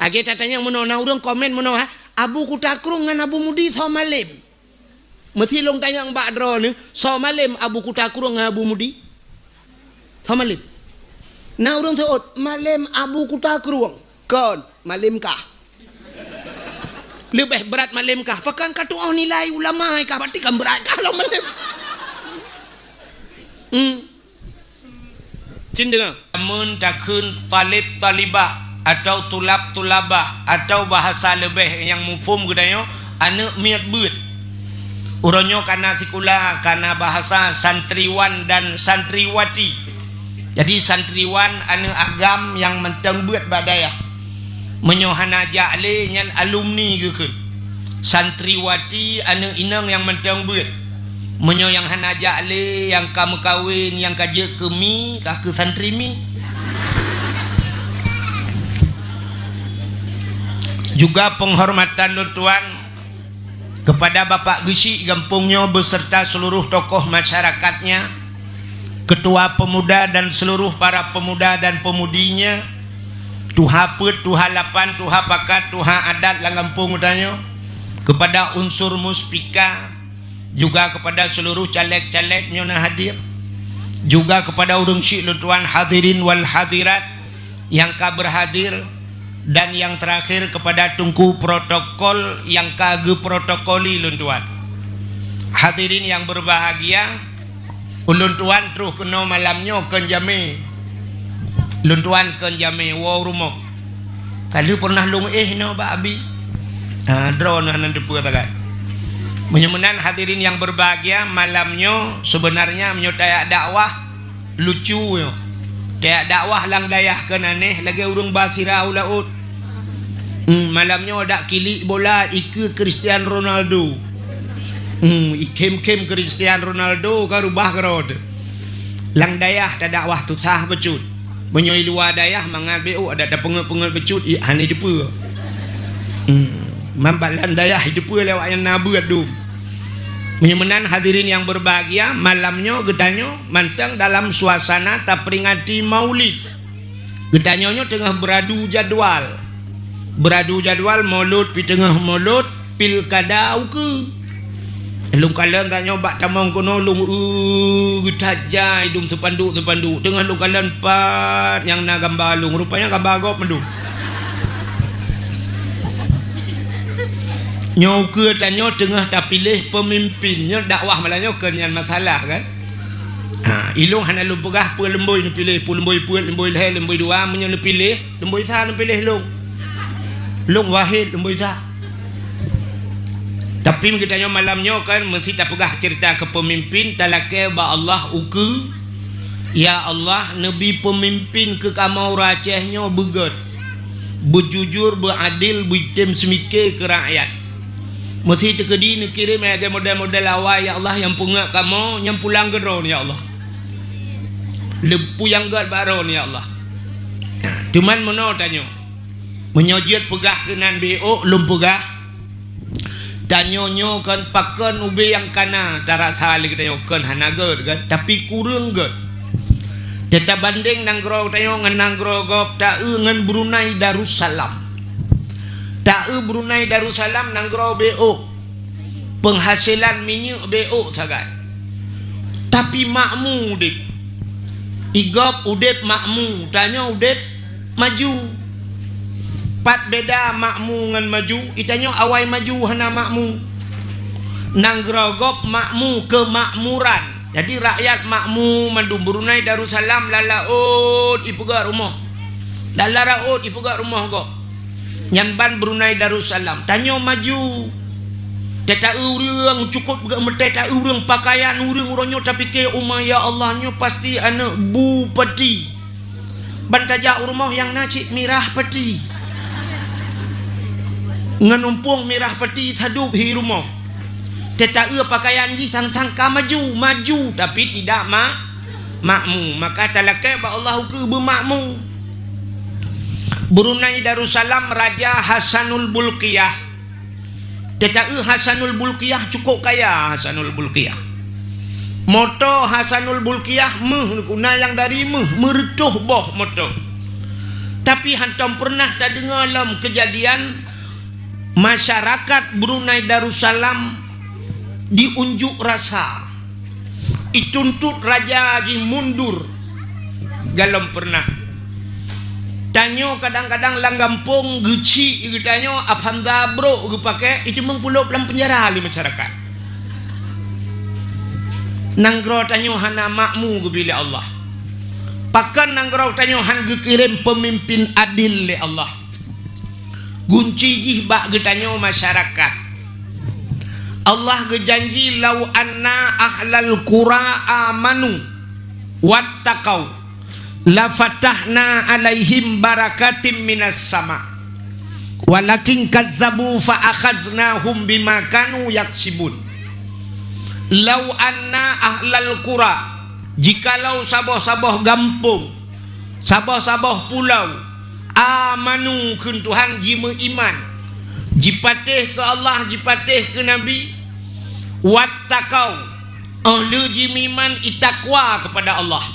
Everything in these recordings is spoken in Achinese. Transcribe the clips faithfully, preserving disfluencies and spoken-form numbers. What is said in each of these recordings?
Akhé tatanyong meunoe, na ureuëng komen meunoe, ha? Abu Kuta Krueng ngon Abu Mudi soe malem? Meusi lôn tanyong bak droeneuh, soe malem Abu Kuta Krueng ngon Abu Mudi? Soe malem? Na ureuëng seuôt, malem Abu Kuta Krueng. Kon, malem kah. Leubeh brat malem kah. Pakon ka tuoh nilai ulama kah, berarti kan brat kah lom malem. Hmm. Cin deungoe. Meun takheun talib talibah atau tulab tulabah atau bahasa leubeh nyang muphom geutanyoe, aneuëk miet beuet. Uroe nyoe kana sikula, kana bahasa santriwan dan santriwati. Jadi santriwan aneuëk agam nyang mantong beuet bak dayah. Meunyoe hana jak lé, nyan alumni geukheun. Santriwati aneuëk inong nyang mantong beuet. Meunyoe nyang hana jak lé, nyang ka meukawen, nyang ka jeuet keu mi, ka keu santri mi. Juga penghormatan lôn tuan kepada Bapak Geuchik gampông nyoe beserta seluruh tokoh masyarakatnya, ketua pemuda dan seluruh para pemuda dan pemudinya, tuha peuet, tuha lapan, tuha pakat, tuha adat lam gampông geutanyoe, kepada unsur muspika, juga kepada seluruh caleg-caleg nyoe na hadir, juga kepada ureuëng syik lôn tuan hadirin wal hadirat, nyang ka berhadir, dan yang terakhir kepada teungku protokol nyang ka geuprotokoli lôn tuan. Hadirin yang berbahagia, ulôn tuan troh keunoe malam nyoe kon jamé. Lôn tuan kon jamé woe rumoh. Ka lheueh pernah lôn éh inoe bak Abi. Ha, droeneuh hana teupeue sagai. Meunyoe meunan hadirin yang berbahagia, malam nyoe sebenarnya meunyoe tajak dakwah, lucu nyoe. Tajak dakwah lam dayah kon aneh lagée ureuëng ba sira u laôt. Hmm, malam nyoe dak kilik bola ikeue Cristiano Ronaldo. Hmm, ikhém-khém Cristiano Ronaldo ka rubah keudroe teuh. Lam dayah tadakwah susah bacut. Meunyoe i luwa dayah mangat B O adak tapeungét-peungét bacut, i hana jiteupeue. Hmm, man bak lam dayah jiteupeue lé awak nyang na beuet dum. Meunyoe meunan hadirin yang berbahagia, malam nyoe geutanyoe mantong dalam suasana taperingati Maulid. Geutanyoe nyoe teungoh beuradu jadwal. Beuradu jadwal Maulud, pi teungoh Maulud, pilkada ukeue. Lôn kalon tanyoe bak tamong keunoe lôn eu geutajai dum seupanduk-seupanduk. Teungoh lôn kalon pat nyang na gamba lôn, rupanya gamba gob mandum. Nyoe ukeue tanyoe teungoh tapiléh peumimpin. Nyoe dakwah malam nyoe kon nyan masalah kan? Ha, ilôn hana lôn peugah peue leumbôi neupiléh, peue leumbôi peuet, leumbôi lhée, leumbôi dua, meunyoe neupiléh, leumbôi sa neupiléh lôn. Lôn Wahid leumbôi sa. Tapi geutanyoe malam nyoe kan meusti tapeugah ceurita keu peumimpin, talakée bak Allah ukeue, "Ya Allah, neubi peumimpin keu kamoe ureuëng Aceh nyoe beugét, beujujur, beuadil, beutem seumike keu rakyat." Meusti teukeudi neukirém lagée model-model awai, ya Allah, nyang peungét kamoe, nyang pulang keu droeneuh, ya Allah. Leupuyang gét bak droeneuh, ya Allah. Teuma meunoe tanyoe. Meunyoe jeuet peugah keunan B O, lôn peugah. Tanyoe nyoe kon pakon ubé nyang kana tarasa lé geutanyoe kon hana gét kan, tapi kureueng gét. Teutabandeng nanggroe tanyoe ngon nanggroe gob, taeu ngon Brunei Darussalam. Taeu Brunei Darussalam nanggroe B O. Peunghasilan minyeuk B O sagai. Tapi makmu udeb. Igob udeb makmu, tanyoe udeb maju. Pat beda makmu ngon maju, itanyoe awai maju hana makmu. Nanggroe gob makmu keumakmuran. Jadi rakyat makmu mandum Brunei Darussalam lam laôt ipeugét rumoh. Lam laôt ipeugét rumoh gob. Nyan ban Brunei Darussalam. Tanyoe maju. Teuta ureuëng cukup geumeuteuta ureuëng pakaian ureuëng uroe nyoe tapike uma ya Allah nyoe pasti aneuëk bupati. Ban tajak u rumoh nyang na cit mirah pati. Ngon umpung mirah pati sadub hi rumoh. Teuta pakaian jih sang-sang ka maju, maju tapi tidak ma-, makmu. Maka talakée bak Allah ukeue beumakmu. Brunei Darussalam Raja Hasanul Bulkiah. Teuta Hasanul Bulkiah cukup kaya Hasanul Bulkiah. Moto Hasanul Bulkiah méuh na nyang dari méuh, meureutoh boh moto. Tapi hántom peureunah tadeungoe lom keujadian masyarakat Brunei Darussalam diunjuk rasa, ituntut raja jih mundur. Galom peureunah. Tanyoe kadang-kadang lam gampông geuchik geutanyoe, Avanza brôk geupakée, itu meupeulôb lam peunjara lé masyarakat. Nanggroe tanyoe hana makmu geubri lé Allah. Pakon nanggroe tanyoe hán geukirém peumimpén adil lé Allah? Gunci jih bak geutanyoe masyarakat. Allah geujanji, "Lau anna ahlal qura amanu wattaqau, lafatahna alaihim barakatim minas sama. Walakin kazzabu fa akhaznahum bima kanu yaksibun." Lau anna ahlal qura, jikalau saboh-saboh gampông, saboh-saboh pulau, amanu, kheun Tuhan, jimeuiman, jipatéh keu Allah, jipatéh keu Nabi, wattaqau, óh lheueh jimeuiman, itakwa keupada Allah.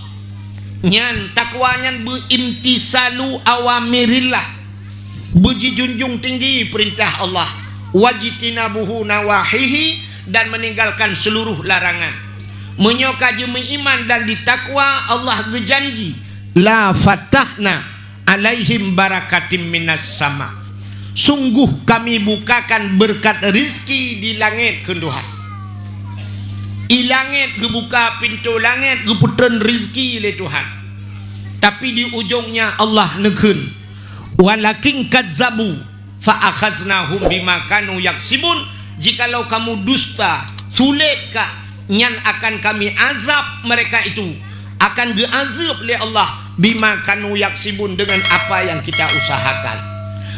Nyan takwa nyan beuimtisalu awamirillah, beujijunjung tinggi peurintah Allah, wajtinabuhu nawahihi, dan meninggalkan seluruh larangan. Meunyoe ka jimeuiman dan jitakwa, Allah geujanji, "La fatahna alaihim barakatim minas sama." Sungguh Kami bukakan beureukat rizki di langét, kheun Tuhan. I langét geubuka pintoe langét, geupeutreun rizki lé Tuhan. Tapi di ujongnya Allah neukheun, "Walakin kazzabu fa akhaznahum bima kanu yaksibun." Jikalau kamu dusta, sulet kah, nyan akan Kami azab mereka itu, akan geuazeueb lé Allah, bima kanu yaksibun, dengan apa yang kita usahakan.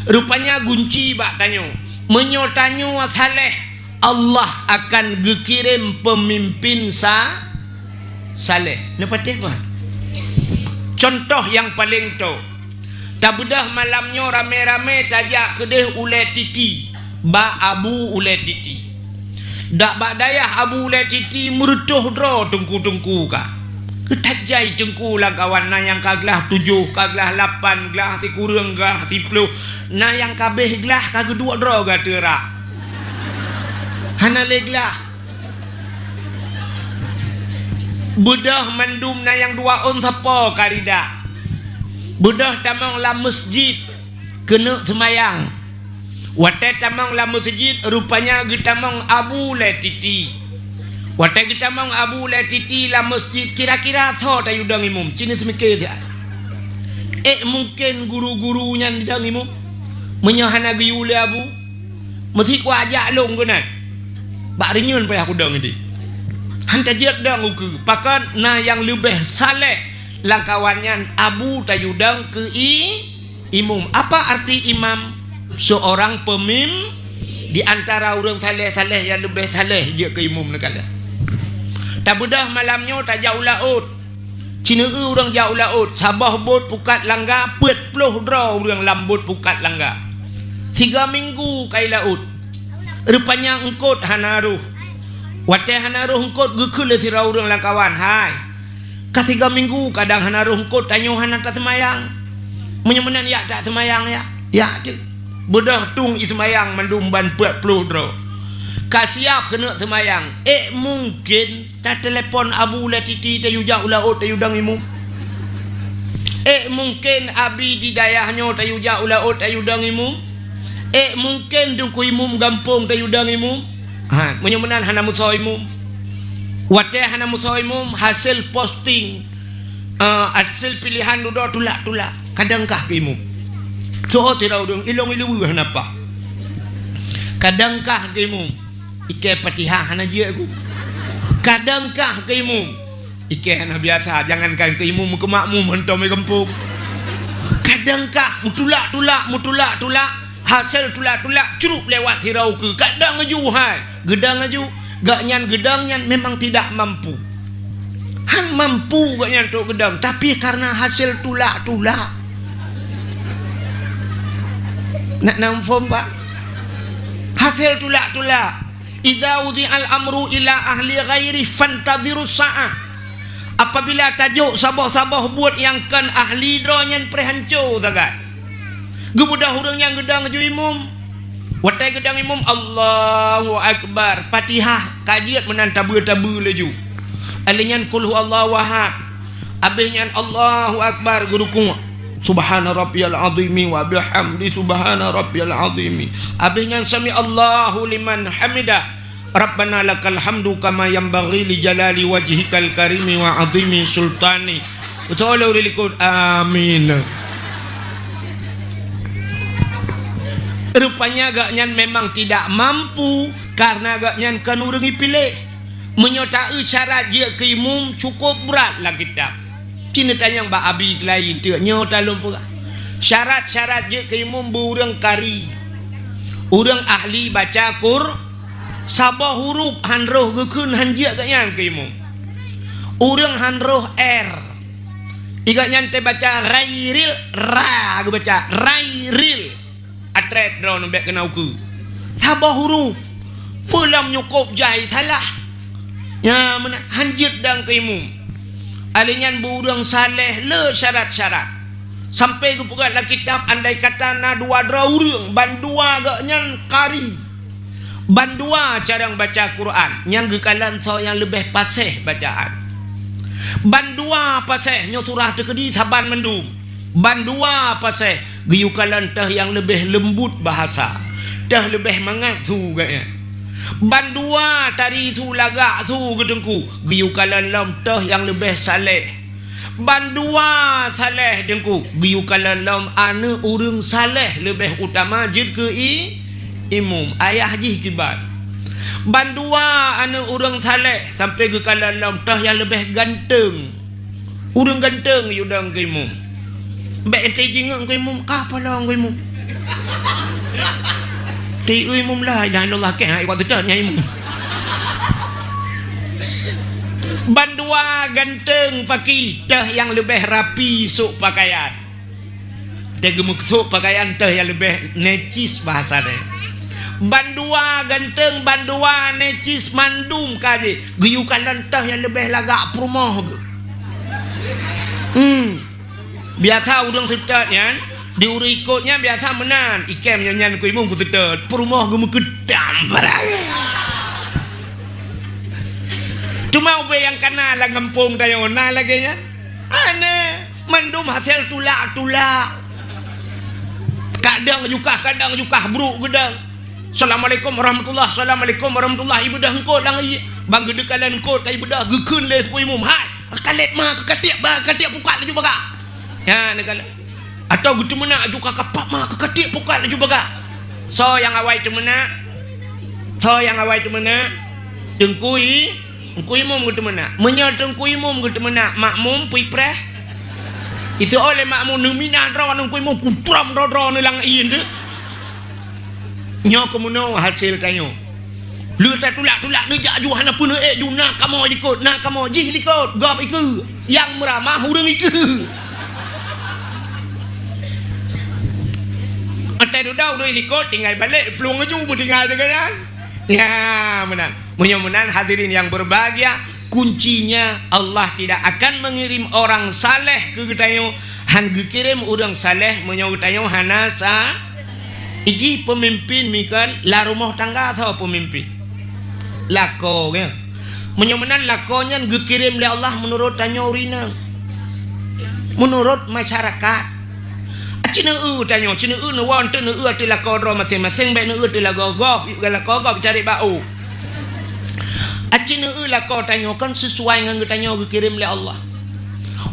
Rupanya gunci bak tanyoe, meunyoe tanyoe saléh, Allah akan geukirém peumimpén sa-, saléh. Neupatéh bah. Contoh nyang paleng toe, tabeudôh malam nyoe ramé-ramé tajak keudeh Ulée Titi, bak Abu Ulée Titi. Dak bak dayah Abu Ulée Titi meureutoh droe teungku-teungku ka. Keutajai teungku lam kawan, na nyang ka glah tujoh, ka glah lapan, glah sikureueng, glah siploh, na nyang ka abéh glah ka geuduek droe gata rak. Hana lé glah. Beudôh mandum na nyang dua ôn sapo ka rida. Beudôh tamong lam meusjid keuneuk seumayang. Watée tamong lam meusjid, rupanya geutamong Abu Ulée Titi. Watée geutamong Abu Ulée Titi lam meusjid, kira-kira soe tayue dong imum? Ci neuseumiké siat. Ék mungken guru-guru nyan dong imum? Meunyoe hana geuyue lé Abu, meusi kuajak lôn keunan. Bak reunyeun payah kudong idéh. Han tajeuet dong ukeue, pakon na nyang leubeh saléh lam kawan nyan, Abu tayue dong keu i-, imum. Apa arti imam? Seorang pemim-, di antara ureuëng saléh-saléh nyang leubeh saléh jeuet keu imum neukalon. Tabeudôh malam nyoe tajak u laôt. Ci neueu ureuëng jak u laôt, saboh bot pukat langga, peuet ploh droe ureuëng lam bot pukat langga. Siga minggu ka i laôt. Rupanya eungkot hana roh. Watée hana roh eungkot, geukheun lé sidroe ureuëng lam kawan, "Hai, ka siga minggu kadang hana roh eungkot, tanyoe hana taseumayang. Meunyoe meunan yak taseumayang yak, yak teuk." Beudôh tueng i seumayang mandum ban peuet ploh droe. Ka siab keuneuk seumayang, ék mungken tatelepon Abu Ulée Titi tayue jak u laôt tayue dong imum? Ék mungken Abi di dayah nyoe tayue jak u laôt tayue dong imum? Ék mungken teungku imum gampông tayue dong imum? Ha, meunyoe meunan hana meusoe imum. Watée hana meusoe imum, hasé posting, eh, hasé pilihan dudoe tulak-tulak. Kadang kah keu imum. Soe tira ureuëng ilong iluweue hana paih. Kadang kah keu imum. Ikée Fatihah hana jeuet ku. Kadang kah keu imum. Ikée hana biasa, jangankan keu imum, keu makmum hantom i gampông. Kadang kah meutulak-tulak, meutulak-tulak, hasé tulak-tulak, crup lewat sidroe ukeue. Kadang laju hai, geudong laju. Gobnyan geudong nyan memang tidak mampu. Han mampu gobnyan trok geudong, tapi karena hasé tulak-tulak. Nak na muphom, Pak? Hasé tulak-tulak. "Idza wudi'al amru ila ahli ghairi fantadhirus sa'ah." Apabila tajok saboh-saboh buet nyang kon ahli droe nyan, preh hanco sagai. Geubeudôh ureuëng nyang geudong ju imum. Watée geudong imum, Allahu Akbar, Fatihah ka jeuet meunan tabeue-tabeue laju. Alheuh nyan Qul huwallahu ahad. Abéh nyan Allahu Akbar, geurukuk. Subhana rabbiyal azimi wa bihamdi, subhana rabbiyal azimi. Abéh nyan sami Allahu liman hamidah. Rabbana lakal hamdu kama yanbaghi li jalali wajhikal karimi wa azimi sultani. Beutôi lé ureuëng likot, amin. Rupanya gobnyan memang tidak mampu, karena gobnyan kon ureuëng ipiléh. Meunyoe taeu syarat jeuet keu imum, cukup brat lam kitab. Ci neutanyong bak Abi Keulayie teuk nyoe talôn peugah. Syarat-syarat jeuet keu imum beu ureuëng kari. Ureuëng ahli baca Qur-, saboh huruf han roh geukheun han jeuet gobnyan keu imum. Ureuëng han roh R. Gobnyan teubaca ghairil, ra geubaca, ghairil. Atrét droeneuh bék keunoe ukeue. Saboh huruf. Peue lom nyukôb jai salah. Nyan meunan, han jeuet dong keu imum. Alheuh nyan beu ureuëng saleh le syarat-syarat. Sampai geupeugah lam kitab, andai kata na dua droe ureuëng, bandua gobnyan kari. Bandua carông baca Quran, nyang geukalon soe nyang leubeh paséh bacaan. Bandua paséh nyoe surah teukeudi saban mandum. Bandua paséh geuyue kalon teuh nyang leubeh leumbut bahasa, teuh leubeh mangat su gobnyan. Bandua tari su lagak su geuteungku geuyue kalon lom teuh nyang leubeh saleh. Bandua saleh teungku geuyue kalon lom aneuëk ureuëng saleh leubeh utama jeuet keu i-, imum, ayah jih kiban. Bandua aneuëk ureuëng saleh sampai geukalon lom teuh nyang leubeh ganteueng. Ureuëng ganteueng yue dong keu imum. Bék ente jingeuek keu imum, ka polong keu imum. Ti eu imum la ilaha illallah keh hai waktu tu nyan imum. Bandua ganteueng paki teuh nyang leubeh rapi sôk pakaian. Teuh geumeusôk pakaian teuh nyang leubeh necis bahasa deh. Bandua ganteueng, bandua necis mandum ka jih. Geuyue kalon teuh nyang leubeh lagak peurumoh geuh. Hmm. Biasa ureuëng seutôt nyan, di ureuëng ikot nyan biasa meunan. Ikém nyan, nyan keu imum keu seutôt. Peurumoh geumeukeudam barang. Cuma ubé nyang kana lam gampông tanyoe na lagée nyan. Hana, mandum hasé tulak-tulak. Kadang jukah, kadang jukah brôk geudang. Assalamualaikum warahmatullah, assalamualaikum warahmatullah, ibeudôh eungkôt lam ié. Ban geudeukalon eungkôt ka ibeudôh, geukheun lé Teungku Imum, "Hai, ka lét ma, ka katiek ba, ka katiek pukat laju baga." Nyan neukalon. Atawa geuteumeunak aju ka kapap ma, ka katiek pukat laju baga. Soe nyang awai teumeunak? Soe nyang awai teumeunak? Teungku I-, Teungku Imum geuteumeunak. Meunyoe Teungku Imum geuteumeunak, makmum peue ipreh? Iseuôt lé makmum neuminah droe Teungku Imum, kutrom droe-droe neulang ié teuh. Nyoe keumeunoe hasé tanyoe. Lheueh tatulak-tulak neujak ju hana peuneuk ék ju na kamoe likot, na kamoe jih likot, gob ikeue. Nyang meuramah ureuëng ikeue. Watée dudoe ureuëng likot tinggai balek plueng ju meutinggai deungon nyan. Nyan meunan. Meunyoe meunan hadirin yang berbahagia, kuncinya Allah tidak akan mengirim orang saleh keu geutanyoe, han geukirém ureuëng saleh meunyoe geutanyoe hana sa-, Ijih peumimpin mikan lam rumoh tangga soe peumimpin? Lakoe nyan. Meunyoe meunan lakoe nyan geukirém lé Allah meunurot tanyoe ureuëng inong. Meunurot masyarakat. Ci neueu tanyoe, ci neueu neuwoe eunteuk neueu ateueh lakoe droe maséng-maséng, bék neueu ateueh lakoe gob, lakoe gob itarek bak ôk. Aci neueu lakoe tanyoe kon sisuai ngon geutanyoe geukirém lé Allah.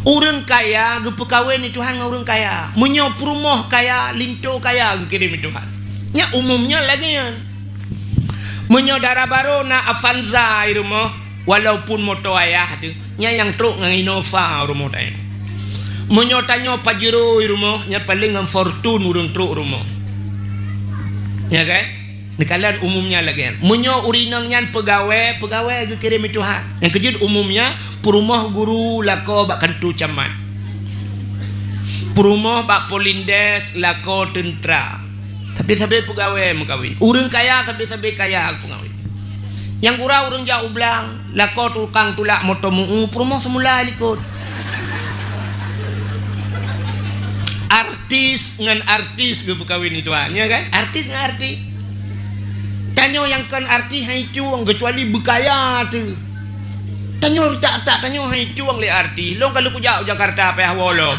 Ureuëng kaya geupeukawén lé Tuhan ngon ureuëng kaya. Meunyoe peurumoh kaya, linto kaya geukirém lé Tuhan. Nyan umumnya lagée nyan. Meunyoe dara barô na Avanza i rumoh, walaupun moto ayah teuh, nyan nyang trok ngon Innova rumoh tanyoe. Meunyoe tanyoe Pajero i rumoh, nyan paleng ngon Fortuner ureuëng trok rumoh. Ya kan? Neukalon umumnya lagée nyan. Meunyoe ureuëng inong nyan peugawée, peugawée geukirém lé Tuhan. Nyang keujeuet umumnya, peurumoh guru lakoe bak kantô camat. Peurumoh bak polindes lakoe teuntra. Sabe-sabe peugawée meukawen. Ureuëng kaya sabe-sabe kaya peugawée. Nyang gura ureuëng jak u blang, lakoe tukang tulak moto meu-eu, peurumoh seumula likot. Ar- Artis ngon artis geupeukawen itu, ha. Nya kan? Artis ngon artis. Tanyoe nyang kon artis han itueng, kecuali beukaya teuh. Tanyoe tak-tak, tanyoe han itueng lé artis. Lôn ka lheueh kujak u Jakarta payah woe lom.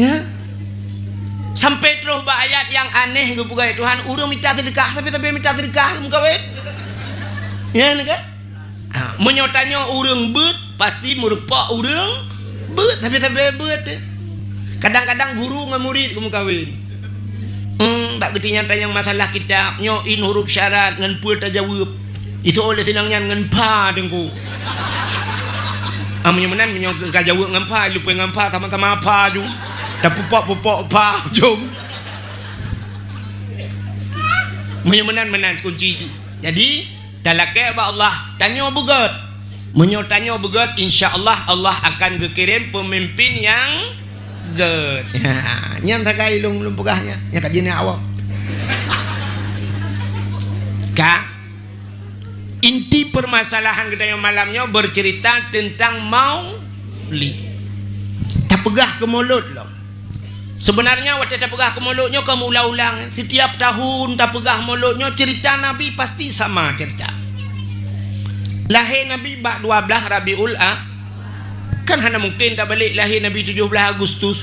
Ya. Sampai troh bak ayat nyang aneh geupeugah Tuhan, ureuëng mita seudeukah, tapi-tapi mita seudeukah geumeukawen. Ya, kan? Ha, meunyoe tanyoe ureuëng beuet, pasti meurumpok ureuëng beuet, sabe-sabe beuet. Kadang-kadang guru ngon murit geumeukawen. Hmm, bak geutanyoe tanyong masalah kitab, nyoe in huruf syarat ngon peue tajaweueb. Itu oleh sinang nyan ngon pha, Teungku. Ah, meunyoe meunan, meunyoe ka jaweueb ngon pha, lupée ngon pha, sama-sama pha ju. Tapupok-pupok pha, jom. Meunyoe meunan, meunan kunci jih. Jadi, talakée bak Allah, tanyoe beugét. Meunyoe tanyoe beugét, insya Allah, Allah akan geukirém peumimpin nyang gét. Nyan sagai lôn, lôn peugah nyan. Nyang ka jinak awak. Ka? Inti permasalahan geutanyoe malam nyoe bercerita tentang maulid. Tapeugah keu mulod lom. Sebenarnya watée tapeugah keu mulod nyoe ka meuulang-ulang. Setiap tahun tapeugah mulod nyoe cerita Nabi pasti sama cerita. Lahé Nabi bak dua blaih Rabiul A-, kan hana mungken tabalek lahé Nabi tujoh blaih Agustus.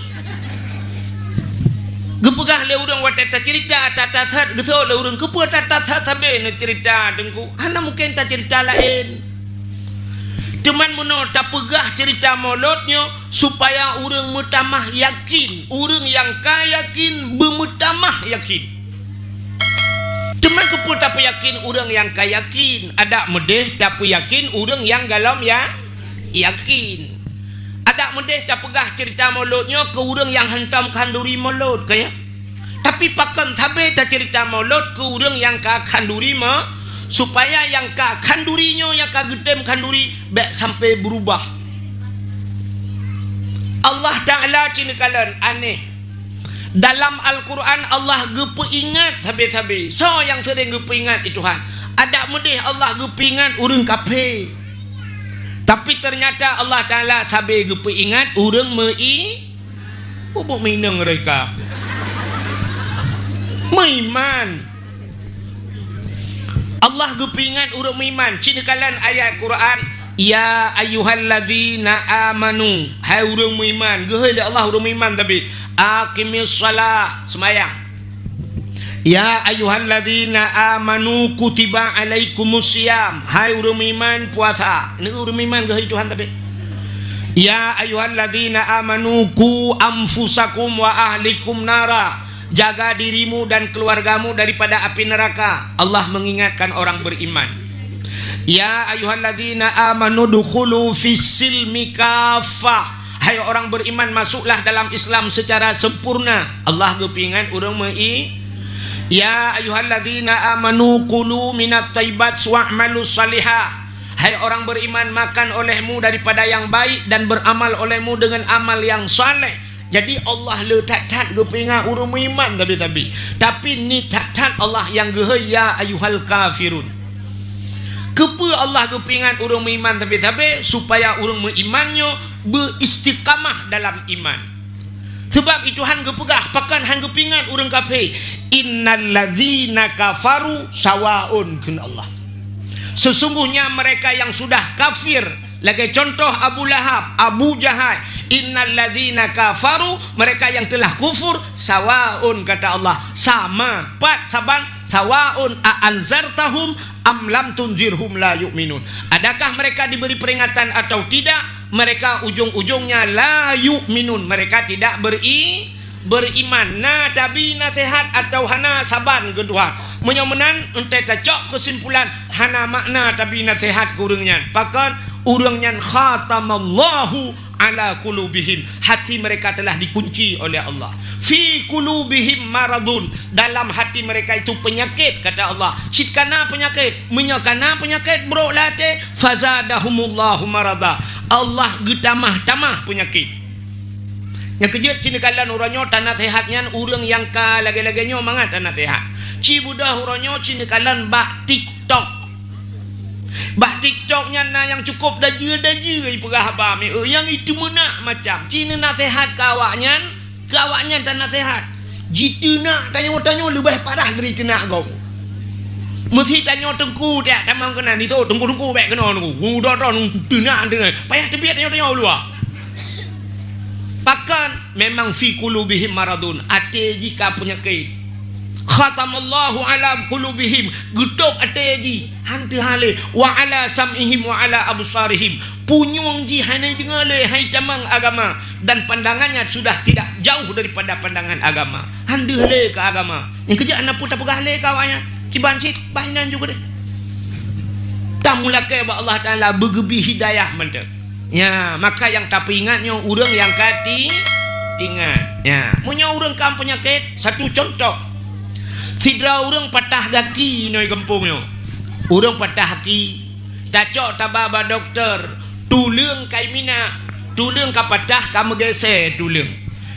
Geupeugah lé ureuëng watée tacerita, tatat that, geuseuôt lé ureuëng, "Keupeue tatat that sabe neucerita, Teungku? Hana mungken tacerita laén." Teuma meunoe tapeugah cerita mulod nyoe, supaya ureuëng meutamah yakin, ureuëng nyang ka yakin beumeutamah yakin. Teuma keupeue tapeuyakin ureuëng nyang ka yakin? Adak meudeh tapeuyakin ureuëng nyang galom ya-, yakin. Adak meudeh tapeugah cerita mulod nyoe keu ureuëng nyang hantom khanduri mulod, ka ya? Tapi pakon sabe tacerita mulod keu ureuëng nyang ka khanduri me-, supaya nyang ka khanduri nyoe, nyang ka geutem khanduri, bék sampai beurubah. Allah Taala cit neukalon aneh. Dalam Al-Quran Allah geupeuingat sabe-sabe. Soe nyang seuring geupeuingat, i Tuhan? Adak meudeh Allah geupeuingat ureuëng kafé. Tapi ternyata Allah Taala sabe geupeuingat ureuëng meu-i-, Bubuk minong reka. Meuiman. Allah geupeuingat ureuëng meuiman. Cit neukalon ayat Quran, "Ya ayyuhallazina amanu." Hai ureuëng meuiman. Geuhôi lé Allah ureuëng meuiman tapi, "Aqimis shalah." Seumayang. "Ya ayyuhallazina amanu kutiba alaikumus siyam." Hai ureuëng meuiman, puasa. Ini ureuëng meuiman geuhôi Tuhan tapi. "Ya ayyuhallazina amanu qu anfusakum wa ahlikum nara." Jaga dirimu dan keluargamu daripada api neraka. Allah mengingatkan orang beriman. "Ya ayyuhallazina amanu dukhulu fis silmi kaffah." Hai orang beriman, masuklah dalam Islam secara sempurna. Allah geupeuingat ureuëng meu-i-, "Ya ayyuhallazina amanu kulu minat thayyibat wa'malu salihah." Hai orang beriman, makan olehmu daripada yang baik dan beramal olehmu dengan amal yang saleh. Jadi Allah le that-that geupeuingat ureuëng meuiman tabi-tabi. Tapi ni that-that Allah nyang geuhôi, "Ya ayyuhal kafirun." Keupeue Allah geupeuingat ureuëng meuiman tabi-tabi? Supaya ureuëng meuiman nyoe beuistiqamah dalam iman. Sebab i Tuhan geupeugah, pakon han geupeuingat ureuëng kafé? "Innalladzina kafaru sawaun," kheun Allah. Sesungguhnya mereka yang sudah kafir, lagée contoh Abu Lahab, Abu Jahal, "Innalladzina kafaru," mereka yang telah kufur, "sawaun," kata Allah, sama, pat saban, "sawaun a anzartahum am lam tunzirhum la yu'minun." Adakah mereka diberi peringatan atau tidak? Mereka ujung-ujungnya la yu'minun, mereka tidak beri-, beriman. Na tabi naseuhat atawa hana, saban keu Tuhan. Meunyoe meunan, enteuk tacok keusimpulan, hana makna tabi naseuhat keu ureuëng nyan. Pakon? Ureuëng nyan khatamallahu ala qulubihim. Hati mereka telah dikunci oleh Allah. "Fi qulubihim maradun." Dalam hati mereka itu penyakit, kata Allah. Cit kana penyakit. Meunyoe kana penyakit brok lam até, "Fazadahumullahu marada." Allah geutamah-tamah penyakit. Nyang keujeuet cit neukalon uroe nyoe tanaseuhat nyan ureuëng nyang ka lagée-lagée nyoe mangat tanaseuhat. Ci beudôh uroe nyoe cit neukalon bak TikTok. Bak TikTok nyan na nyang cukôp dajeu-dajeu ipeugah haba mieu, nyang iteumeunak macam. Ci neunaseuhat keu awaknyan, keu awaknyan tanaseuhat. Jiteunak tanyoe-tanyoe leubeh parah dari teunak gob. Meusi tanyoe teungku tiak tamong keunan, disôk teungku-teungku bèk keunoe teungku. Udah-udah teungku teunak, teunak. Payah teubiet tanyoe-tanyoe u luwa. Pakon? Memang fi qulubihim maradun, até jih ka peunyakét. Khatamallahu ala qulubihim, geutôb até jih, han teuhah lé, wa ala sam'ihim wa ala absarihim, punyueng jih hana deungoe lé hai tamong agama, dan pandangannya sudah tidak jauh daripada pandangan agama, han deuh lé keu agama. Nyang keujeuet hana peue tapeugah lé keu awaknyan, kiban cit bah inan juga deh. Tamulakée bak Allah Taala beugeubri hidayah mantong. Ya, maka nyang tapeuingat nyoe ureuëng nyang ka ti-, tingat. Ya, meunyoe ureuëng ka peunyakét, satu contoh. Sidroe ureuëng patah gaki inoe gampông nyoe. Ureuëng patah gaki, tacok taba bak dokto, tuleueng kai minah, tuleueng ka patah ka meugeusé tuleueng.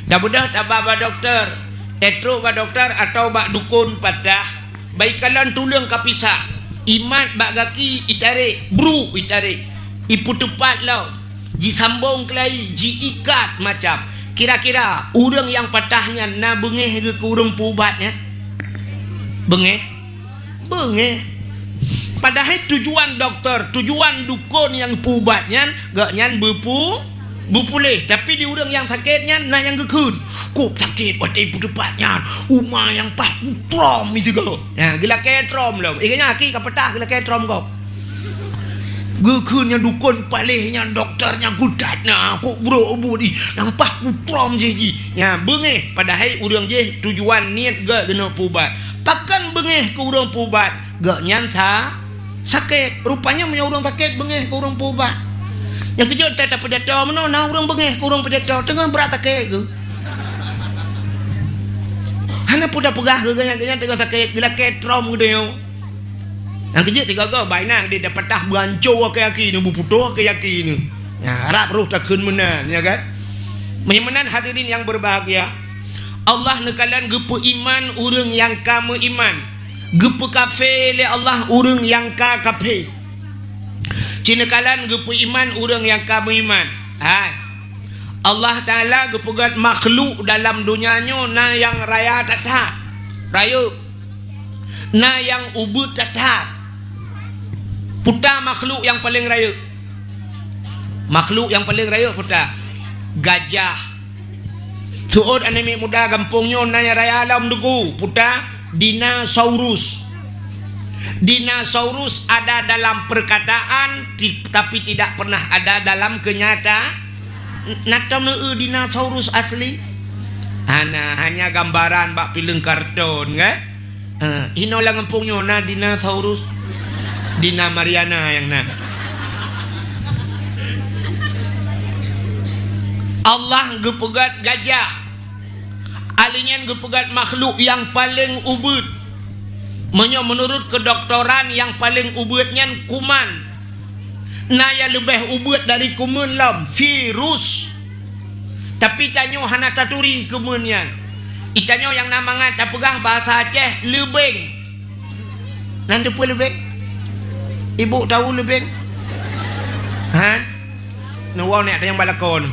Tabeudôh taba bak dokto, tatrok bak dokto atau bak dukon patah, Bak ikalon tuleueng ka pisah, imat bak gaki itarek, bruk itarek, ipeuteupat lom, jisambong keulai, jiikat macam. Kira-kira ureuëng nyang patah nyan na beungéh geuh keu ureuëng peuubat nyan? Beungéh? Beungéh. Padahai tujuan dokto, tujuan dukon nyang peuubat nyan, gobnyan beupu-, beupuléh, tapi di ureuëng nyang sakét nyan na nyang geukheun. Kok sakét watée peuteupat nyan, uma nyang paih kutrom sigoe. Ha, geulakée trom lom. Eh, nyan aki ka peutah geulakée trom gob. Geukheun nyang dukon paléh nyan dokto nyang geudat na, kok brok ubut ih, nyang paih kutrom jih jih. Nyan beungéh, padahai ureuëng jih tujuan niet geuh keuneuk peuubat. Pakon beungéh keu ureuëng peuubat? Gobnyan sa-, sakét. Rupanya meunyoe ureuëng sakét beungéh keu ureuëng peuubat. Nyang keujeuet that tapeujato meunoe na ureuëng beungéh keu ureuëng peujato, teungoh brat sakét geuh. Hana peue tapeugah keu gobnyan, gobnyan teungoh sakét, geulakée trom geutanyoe. Nyang keujeuet sigoe-goe bak inan dipatah beuanco kaki-kaki nyoe, beuputôh kaki-kaki nyoe. Nyan, harab roh takheun meunan, ya kan? Meunyoe meunan hadirin yang berbahagia, Allah neukalon geupeuiman ureuëng nyang ka meuiman. Geupeukafé lé Allah ureuëng nyang ka kafé. Ci neukalon geupeuiman ureuëng nyang ka meuiman. Hai. Allah Taala geupeugét makhluk dalam donya nyoe na nyang raya that-that. Rayeuk. Na nyang ubeuet that-that. Peue ta makhluk nyang paleng rayeuk? Makhluk nyang paleng rayeuk peue ta? Gajah. Seuôt aneuk miet muda gampông nyoe na nyang raya lom teungku, peue ta? Dinosaurus. Dinosaurus ada dalam perkataan, ti-, tapi tidak pernah ada dalam kenyata-, na tom neueu dinosaurus asli? Hana, hanya gambaran bak filem karton, kan? Eh, inoe lam gampông nyoe na dinosaurus. Dina Mariana nyang na. Allah geupeugét gajah. Ahli nyan geupeugét makhluk nyang paleng ubeuet. Meunyoe meunurot keudoktoran, nyang paleng ubeuet nyan kuman. Na nyang leubeh ubeuet dari kuman lom, virus. Tapi tanyoe hana taturi kuman nyan. Itanyoe nyang na mangat tapeugah bahasa Aceh leubeng. Nan teupeue leubeng? Ibu tahu leubeng? Han? Neuwoe nèk tanyong bak lakoe.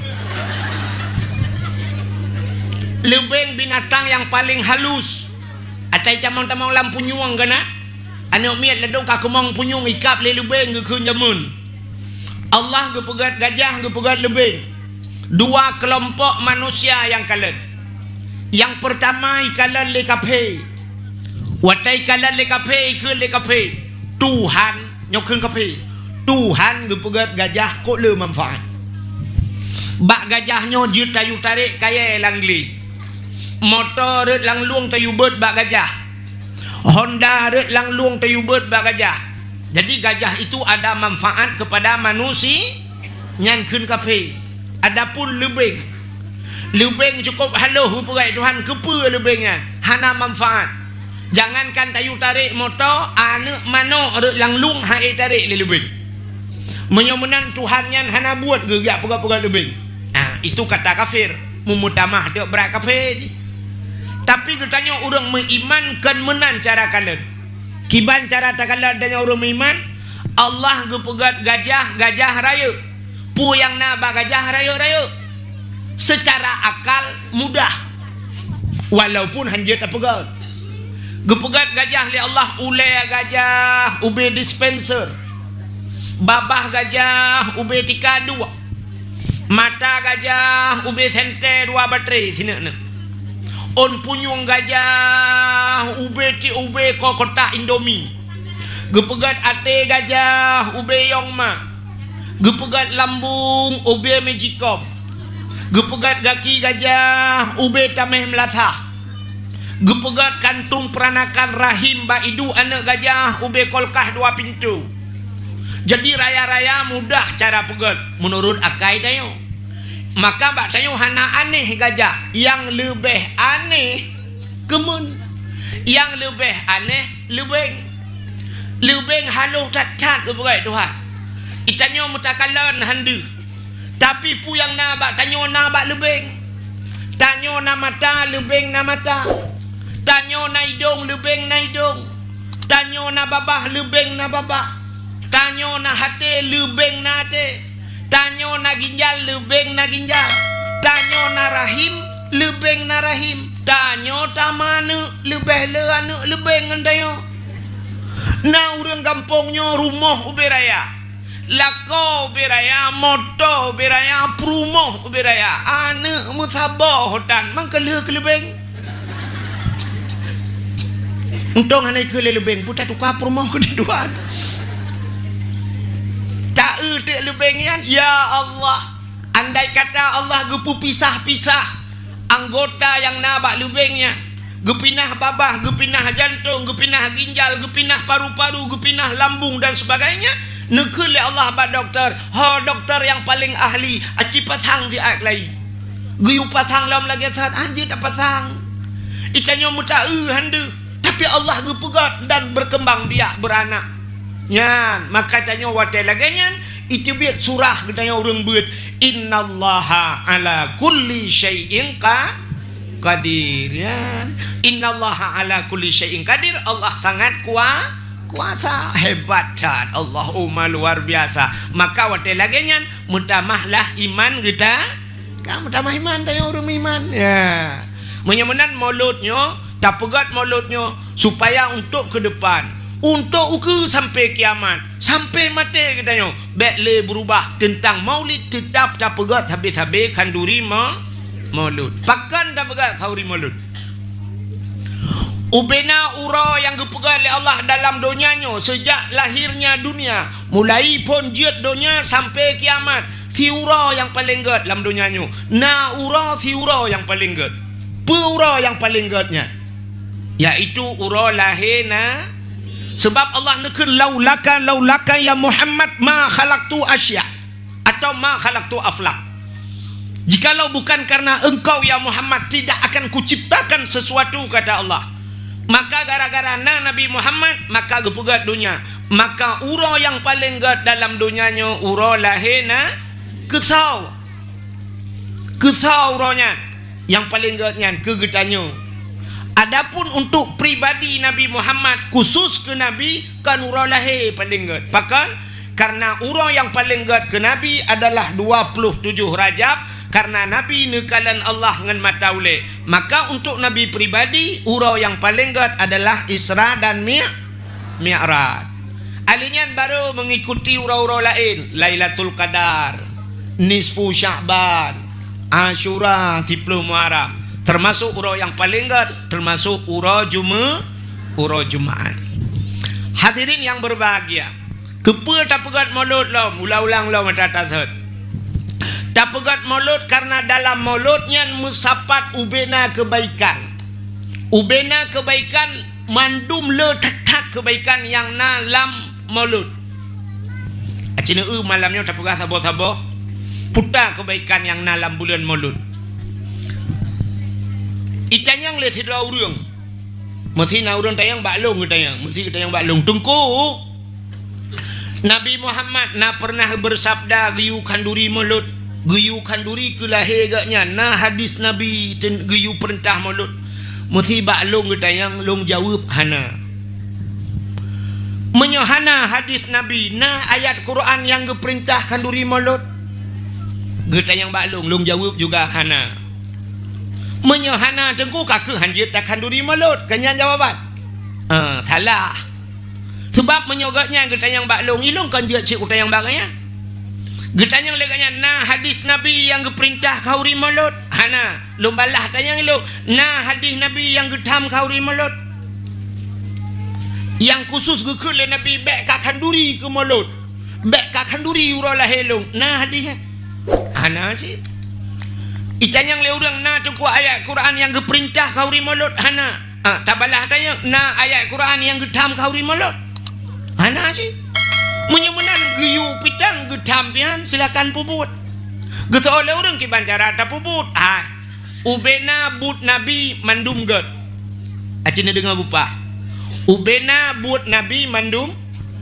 Leubeng binatang nyang paleng halus. Asai tamong-tamong lam punyueng keunan. Aneuk miet ladôm ka keumong punyueng ikab lé leubeng geukheun jameun. Allah geupeugét gajah, geupeugét leubeng. Dua keulompok manusia nyang kalon. Nyang peurtama ikalon lé kafé. Watée ikalon lé kafé, ikheun lé kafé, "Tuhan," nyoe kheun kafé, "Tuhan geupeugét gajah kok le manfaat. Bak gajah nyoe jeuet tayue tarek kayée lam glé. Moto rhot lam lueng tayue beuet bak gajah. Honda rhot lam lueng tayue beuet bak gajah. Jadi gajah itu ada manfaat kepada manusia," nyan kheun kafé. Adapun leubeng, leubeng cukôp halôh geupeugét Tuhan, keupeue leubeng nyan? Hana manfaat. Jangankan tayue tarek moto, aneuk manok rhot lam lueng han ék tarek lé leubeng. Meunyoe meunan Tuhan nyan hana buet geujak peugét-peugét leubeng. Ah, itu kata kafir, meumeutamah teuk brat kafé jih. Tapi geutanyoe ureuëng meuiman kon meunan cara kalon. Kiban cara takalon tanyoe ureuëng meuiman, Allah geupeugét gajah, gajah rayeuk. Peue nyang na bak gajah rayeuk-rayeuk? Seucara akal mudah, walaupun hanjeuet tapeugét. Geupeugét gajah lé Allah, ulée gajah ubé dispenser, babah gajah ubé tika duek, mata gajah ubé sentée dua batré sineuk-neuk, ôn punyueng gajah ubé ti ubé ko kotak Indomie. Geupeugét até gajah ubé yong ma. Geupeugét lambung ubé magicom. Geupeugét gaki gajah ubé tameh meulasah. Geupeugét kantong peuranakan rahim bak iduek aneuëk gajah ubé kolkah dua pintoe. Jadi raya-raya mudah cara peugét meunurot akai tanyoe. Maka bak tanyoe hana aneh gajah, nyang leubeh aneh keumeun. Nyang leubeh aneh leubeng. Leubeng halôh that-that geupeugét Tuhan. Geutanyoe meutakalon han deuh. Tapi peue nyang na bak tanyoe na bak leubeng. Tanyoe na mata, leubeng na mata. Tanyoe na idong, leubeng na idong. Tanyoe na babah, leubeng na babah. Tanyoe na até, leubeng na até. Tanyoe na ginjal, leubeng na ginjal. Tanyoe na rahim, leubeng na rahim. Tanyoe tameuaneuk, leubeh le aneuëk leubeng ngon tanyoe. Na ureuëng gampông nyoe rumoh ubé raya, lakoe ubé raya, moto ubé raya, peurumoh ubé raya, aneuëk meusaboh tan, mangkeuleue keuleubeng. Untông hana ikeu lé leubeng, peue tatuka peurumoh keu tuan. Ta-eu teuk leubeng nyan, ya Allah. Andai kata Allah geupeupisah-pisah anggota nyang na bak leubeng nyan, geupinah babah, geupinah jantong, geupinah ginjal, geupinah paru-paru, geupinah lambung dan sebagainya, neukheun lé Allah bak dokto, "Ho dokto nyang paleng ahli, aci pasang siat keulayi." Geuyue pasang lom lagée that, hanjeuet tapasang. Geutanyoe meutaeu han deuh, tapi Allah geupeugét dan berkembang biak beuranak. Nyan, maka tanyoe watée lagée nyan, iteubiet surah geutanyoe ureuëng beuet, "Innallaha ala kulli syai'in qa-, qadir." Nyan, "Innallaha ala kulli syai'in qadir." Allah sangat kua-, kuasa, hebat that. Allahumma luar biasa. Maka watée lagée nyan, meutamahlah iman geuta-, Ka meutamah iman, tanyoe ureuëng meuiman. Ya. Meunyoe meunan Maulud nyoe, tapeugét Maulud nyoe supaya untuk keu depan, untuk ukeue sampai kiamat, sampai maté geutanyoe, bék lé beurubah teuntang Maulid, teutap tapeugét habéh-habéh khanduri ma-, Maulud. Pakon tapeugét khanduri Maulud? Ubena uroe nyang geupeugah lé Allah dalam donya nyoe, seujak lahirnya dunia, mulai phon jeuet donya sampai kiamat, siuroe nyang paleng gét lam donya nyoe. Na uroe siuroe nyang paleng gét. Peue uroe nyang paleng gét nyan? Yaitu uroe lahé na-, seubab Allah neukheun, "Laulaka, laulaka ya Muhammad ma khalaqtu asya." Atau ma khalaqtu aflak. Jikalau bukan karena engkau, ya Muhammad, tidak akan kuciptakan sesuatu, kata Allah. Maka gara-gara na Nabi Muhammad, maka geupeugét donya. Maka uroe nyang paleng gét dalam donya nyoe uroe lahé na-, keusoe. Keusoe uroe nyan. Nyang paleng gét nyan keu geutanyoe. Adapun untuk pribadi Nabi Muhammad, khusus keu Nabi, kon uroe lahé paleng gét. Pakon? Karena uroe nyang paleng gét keu Nabi adalah dua puluh tujuh Rajab, karena Nabi neukalon Allah ngon mata ulée. Maka untuk Nabi pribadi, uroe nyang paleng gét adalah Isra dan Mi-, Mi'raj. Ahli nyan baru mengikuti uroe-uroe laén, Lailatul Qadar, Nisfu Sya'ban, Asyura, siploh Muharram, termasuk uroe nyang paleng gét, termasuk uroe Jume-, uroe Jumaat. Hadirin yang berbahagia, keupeue tapeugét Maulud lom? Ulang-ulang lom ata tasot. Tapeugét Maulud karena dalam Maulud nyan meusapat ubena kebaikan. Ubena kebaikan mandum le that-that kebaikan nyang na lam Maulud. Aci neu malam nyoe tapeugah saboh-saboh puta kebaikan nyang na lam buleuen Maulud. Itanyong lé sidroe ureuëng. Meusi na ureuëng tanyong bak lôn geutanyong. Meusi geutanyong bak lôn, "Teungku, Nabi Muhammad na pernah bersabda geuyue khanduri Maulud, geuyue khanduri keu lahé geuh nyan, na hadis Nabi ten-, geuyue peurintah Maulud?" Meusi bak lôn geutanyong, lôn jaweueb, "Hana." Meunyoe hana hadis Nabi, na ayat Quran nyang geupeurintah khanduri mulod? Geutanyong bak lôn, lôn jaweueb juga hana. Meunyoe hana, teungku ka kheueh hanjeuet takhanduri mulod. Kan nyan jawaban? Ah, salah. Sabab meunyoe gobnyan geutanyong bak lôn, ilôn kon jeuet cit kutanyong bak gobnyan. Geutanyong lé gobnyan, na hadis Nabi nyang geupeurintah khanduri mulod? Hana. Lôn balaih tanyong ilôn, na hadis Nabi nyang geutham khanduri mulod? Nyang khusus geukheun lé Nabi, "Bék kakhanduri keu mulod. Bék kakhanduri uroe lahé lôn." Na hadis nyan? Hana cit. Itanyong lé ureuëng, "Na teungku ayat Quran nyang geupeurintah khanduri mulod?" Hana. Ah, tabalaih tanyong, "Na ayat Quran nyang geutham khanduri mulod?" Hana cit. Meunyoe meunan geuyue pitan geutham pian, silakan peubuet. Geuseuôt lé ureuëng kiban cara tapeubuet. Ah, ubena buet Nabi mandum gét. Aci neudeungoe bupah. Ubena buet Nabi mandum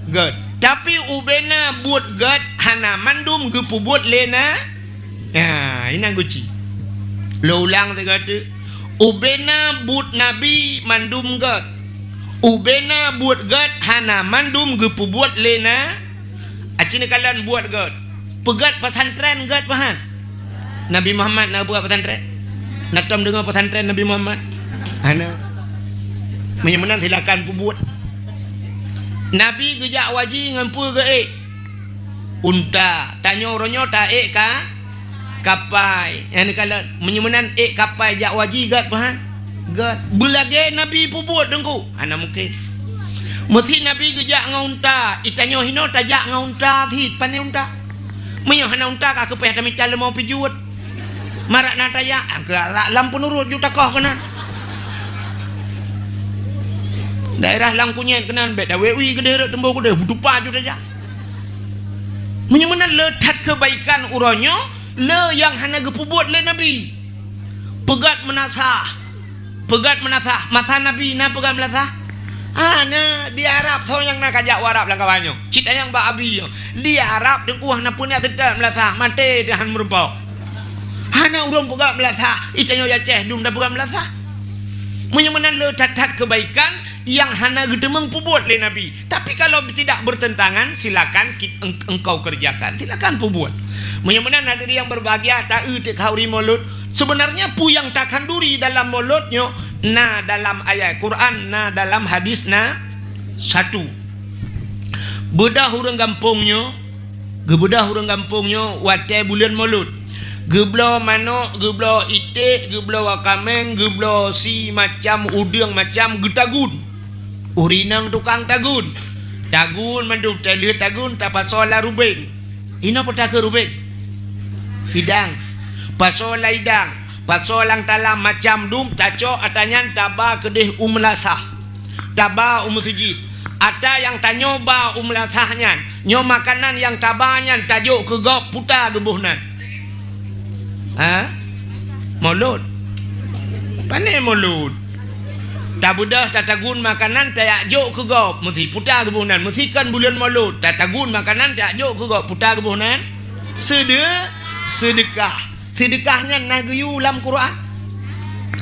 gét. Tapi ubena buet gét hana mandum geupeubuet lé na. Ya, inan guci. Lôn ulang sigoe teuk. Ubena buet Nabi mandum gét. Ubena buet gét hana mandum geupeubuet lé na. Aci neukalon buet gét. Peugét pesantren gét pahan? Nabi Muhammad na peugét pesantren? Na tom deungoe pesantren Nabi Muhammad? Hana. Meunyoe meunan silakan peubuet. Nabi geujak haji ngon peue geuék? Unta. Tanyoe uroe nyoe taék ka? Kapai. Nyang neukalon, meunyoe meunan ék kapai jak haji gét pahan? Gét. Beulagée Nabi peubuet teungku? Hana mungken. Meusi Nabi geujak ngon unta, itanyoe hinoe tajak ngon unta sit, pane unta? Meunyoe hana unta ka keupeue tamita leumô pijuet. Marak na tajak, ah, keu arak lam peunurot ju takoh keunan. Daerah lam kunyét keunan, bék taweue-weue keudeh rot teumbô keudeh, beutupa ju tajak. Meunyoe meunan le that keubaikan uroe nyoe, le nyang hana geupeubuet lé Nabi. Peugét meunasah. Peugét meunasah. Masa Nabi na peugét meunasah? Hana, di Arab soe nyang na kajak u Arab lam kawan nyoe. Cit tanyong bak Abi nyoe. Di Arab teungku hana peue na seutôt meunasah, maté teuh han meurumpok. Hana ureuëng peugét meunasah, itanyoe Aceh dum tapeugét meunasah. Meunyoe meunan le that-that keubaikan nyang hana geuteumeung peubuet lé Nabi. Tapi kalau tidak bertentangan, silakan ki-, eng-, engkau kerjakan. Silakan peubuet. Meunyoe meunan hadirin yang berbahagia, taeu teuk khanduri mulod. Sebenarnya peue nyang takhanduri dalam mulod nyoe na dalam ayat Quran, na dalam hadis na satu. Beudôh ureuëng gampông nyoe, geubeudôh ureuëng gampông nyoe watée buleuen mulod. Geubloe manök, geubloe iték, geubloe wakameng, geubloe si macam udeueng macam geutagun. Ureuëng inong tukang tagun. Tagun mandum, teuh lheueh tagun tapasoe lam rubeng. Inoe peue takheun rubeng? Idang. Pasoe lam idang. Pasoe lam talam macam dum, tacok atra nyan taba keudeh u meulasah. Taba u meuseujid. Atra nyang tanyoe ba u meulasah nyan, nyoe makanan nyang taba nyan tajok keu gob, puta geuboh nan. Ha? Mulod. Pane mulod? Tabeudôh tatagun makanan tajak jok keu gob, meusi puta geuboh nan. Meusi kon buleuen mulod, tatagun makanan tajak jok keu gob, puta geuboh nan. Seude-, seudeukah. Seudeukah nyan na geuyue lam Quran?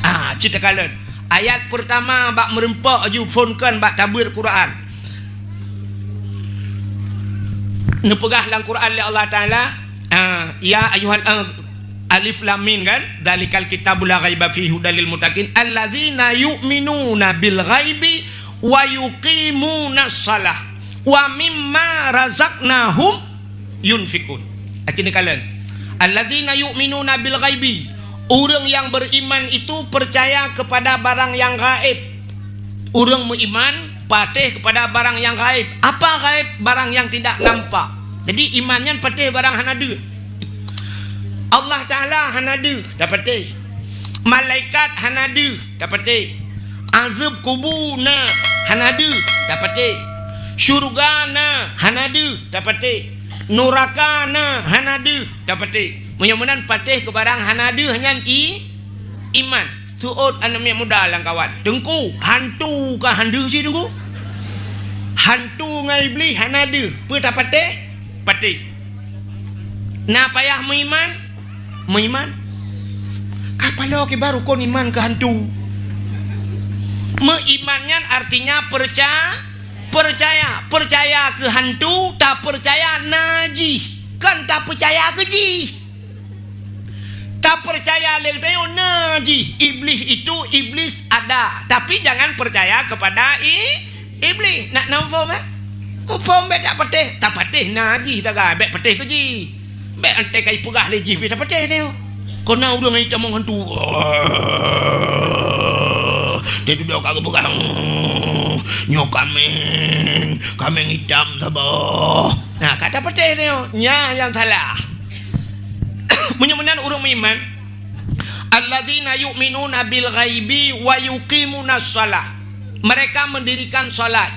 Ah, cit takalon. Ayat peurtama bak meureumpok aju phon kon bak tabeuet Quran. Neupeugah lam Quran lé Allah Taala, ah, ya ayuhan, ah, alif lam mim kan? Dzalikal kitabu la raiba fihi hudal lil muttaqin, alladzina yu'minuna bil ghaibi wa yuqimunas shalah wa mimma razaqnahum yunfikun. Aci neukalon. Alladzina yu'minuna bil ghaibi. Ureuëng nyang beriman itu percaya kepada barang yang gaib. Ureuëng meuiman patéh kepada barang yang gaib. Apa gaib? Barang yang tidak nampak. Jadi iman nyan patéh barang hana deuh. Allah Taala hana deuh, tapatéh. Malaikat hana deuh, tapatéh. Azeueb kubu na, hana deuh, tapatéh. Syeuruga na, hana deuh, tapatéh. Nuraka na, hana deuh, tapatéh. Meunyoe meunan patéh keu barang hana deuh nyan i-, iman. Seuôt aneuk miet muda lam kawan. Teungku, hantu ka han deuh cit teungku? Hantu ngon Iblih hana deuh. Peue tapatéh? Patéh. Na payah meuiman? Meuiman. Ka paloe kiban rukon iman keu hantu. Meuiman nyan artinya perca-, Peucaya, peucaya keu hantu, tapeucaya na jih. Kon tapeucaya keu jih. Tapeucaya lé geutanyoe na jih. Iblis itu, iblis ada. Tapi jangan percaya kepada i-, iblis. Nak na muphom, eh? Muphom bèk tapatéh. Tapatéh na jih taga, bèk patéh keu jih. Bèk anté kai peugah lé jih pih tapatéh nyoe. Kona ureueng nyang jitamong hantu. Teududoe ka geupeugah, "Nyoe kaméng, kaméng itam saboh." Nah, ka tapatéh nyoe. Nyan nyang salah. Meunyoe meunan ureueng meuiman, "Alladzina yu'minuna bil ghaibi wa yuqimunas shalah." Mereka mendirikan salat.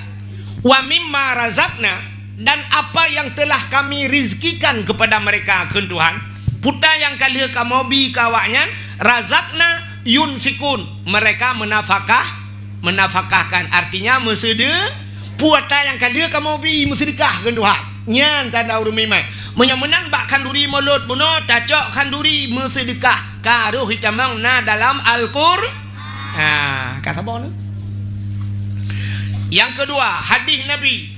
"Wa mimma razaqna," dan apa yang telah Kami rizkikan kepada mereka, kheun Tuhan. Peue nyang ka lheueh Kamoe bi keu awaknyan, "razaqna yunfikun," mereka menafakah, menafakahkan, artinya meuseude-, peue nyang ka lheueh Kamoe bi meuseudeukah, kheun Tuhan. Nyan tanda ureueng meuiman. Meunyoe meunan bak khanduri mulod bunoe, tacok khanduri meuseudeukah. Ka rhoh jitamong na dalam Al-Qur-, ha, ka saboh nyoe. Nyang keudua, hadis Nabi.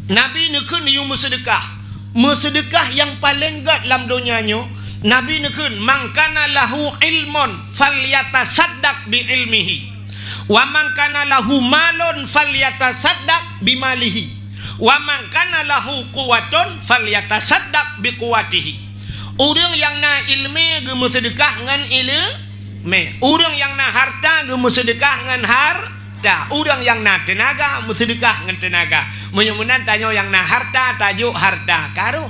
Nabi neukheun yue meuseudeukah. Meuseudeukah nyang paleng gèt lam donya nyoe, Nabi neukheun, "Man kana lahu ilmun falyatasaddaq bi ilmihi, wa man kana lahu malun falyatasaddaq bi malihi, wa man kana lahu quwwatun falyatasaddaq bi quwwatihi." Ureueng nyang na ileumèe geumeuseudeukah ngon ileumèe. Ureueng nyang na harta geumeuseudeukah ngon har- ta. Ureueng nyang na teunaga, meuseudeukah ngon teunaga. Meunyoe meunan tanyoe nyang na harta, tajok harta. Ka rhoh.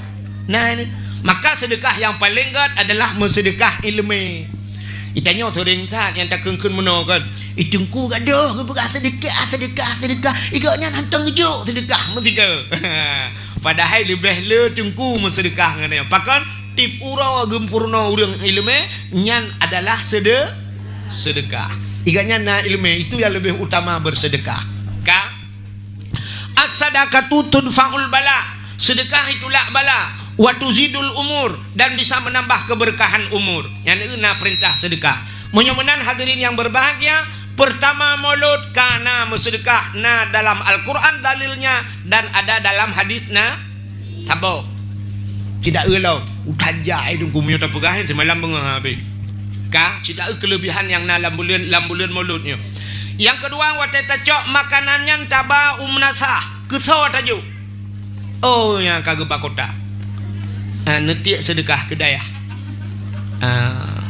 Nah, ini. Maka seudeukah nyang paleng gèt adalah meuseudeukah ileumèe. Geutanyoe seuring that nyang takheun-kheun meunoe kan. "Ih, Teungku gadôh geupeugah seudeukah, seudeukah, seudeukah. Ih, gobnyan hantom geujok seudeukah meusigoe." Padahai leubeh le Teungku meuseudeukah ngon nyan. Pakon? Tiep uroe geumpurnoe ureueng ileumèe, nyan adalah seude-, seudeukah. Gobnyan na ileumèe, itu yang lebih utama bersedekah. Ka? "As-sadaqatu tudfa'ul bala." Seudeukah itulak bala. "Wa tuzidul umur," dan bisa menambah keberkahan umur. Nyan na peurintah seudeukah. Meunyoe meunan hadirin yang berbahagia, peurtama mulod ka na meuseudeukah, na dalam Al-Qur'an dalilnya dan ada dalam hadis na- Saboh. Cit taeu lom. Utan jai Teungku meunyoe tapeugah, eh, simalam beungoh habéh. Ka, cit taeu keuleubehan nyang na lam buleuen, lam buleuen mulod nyoe. Nyang keudua, watèe tacok makanan nyan taba u meunasah, keusoe tajok. Oh, nyang ka geuba kota. Ah, neutiek seudeukah keu dayah. Ah.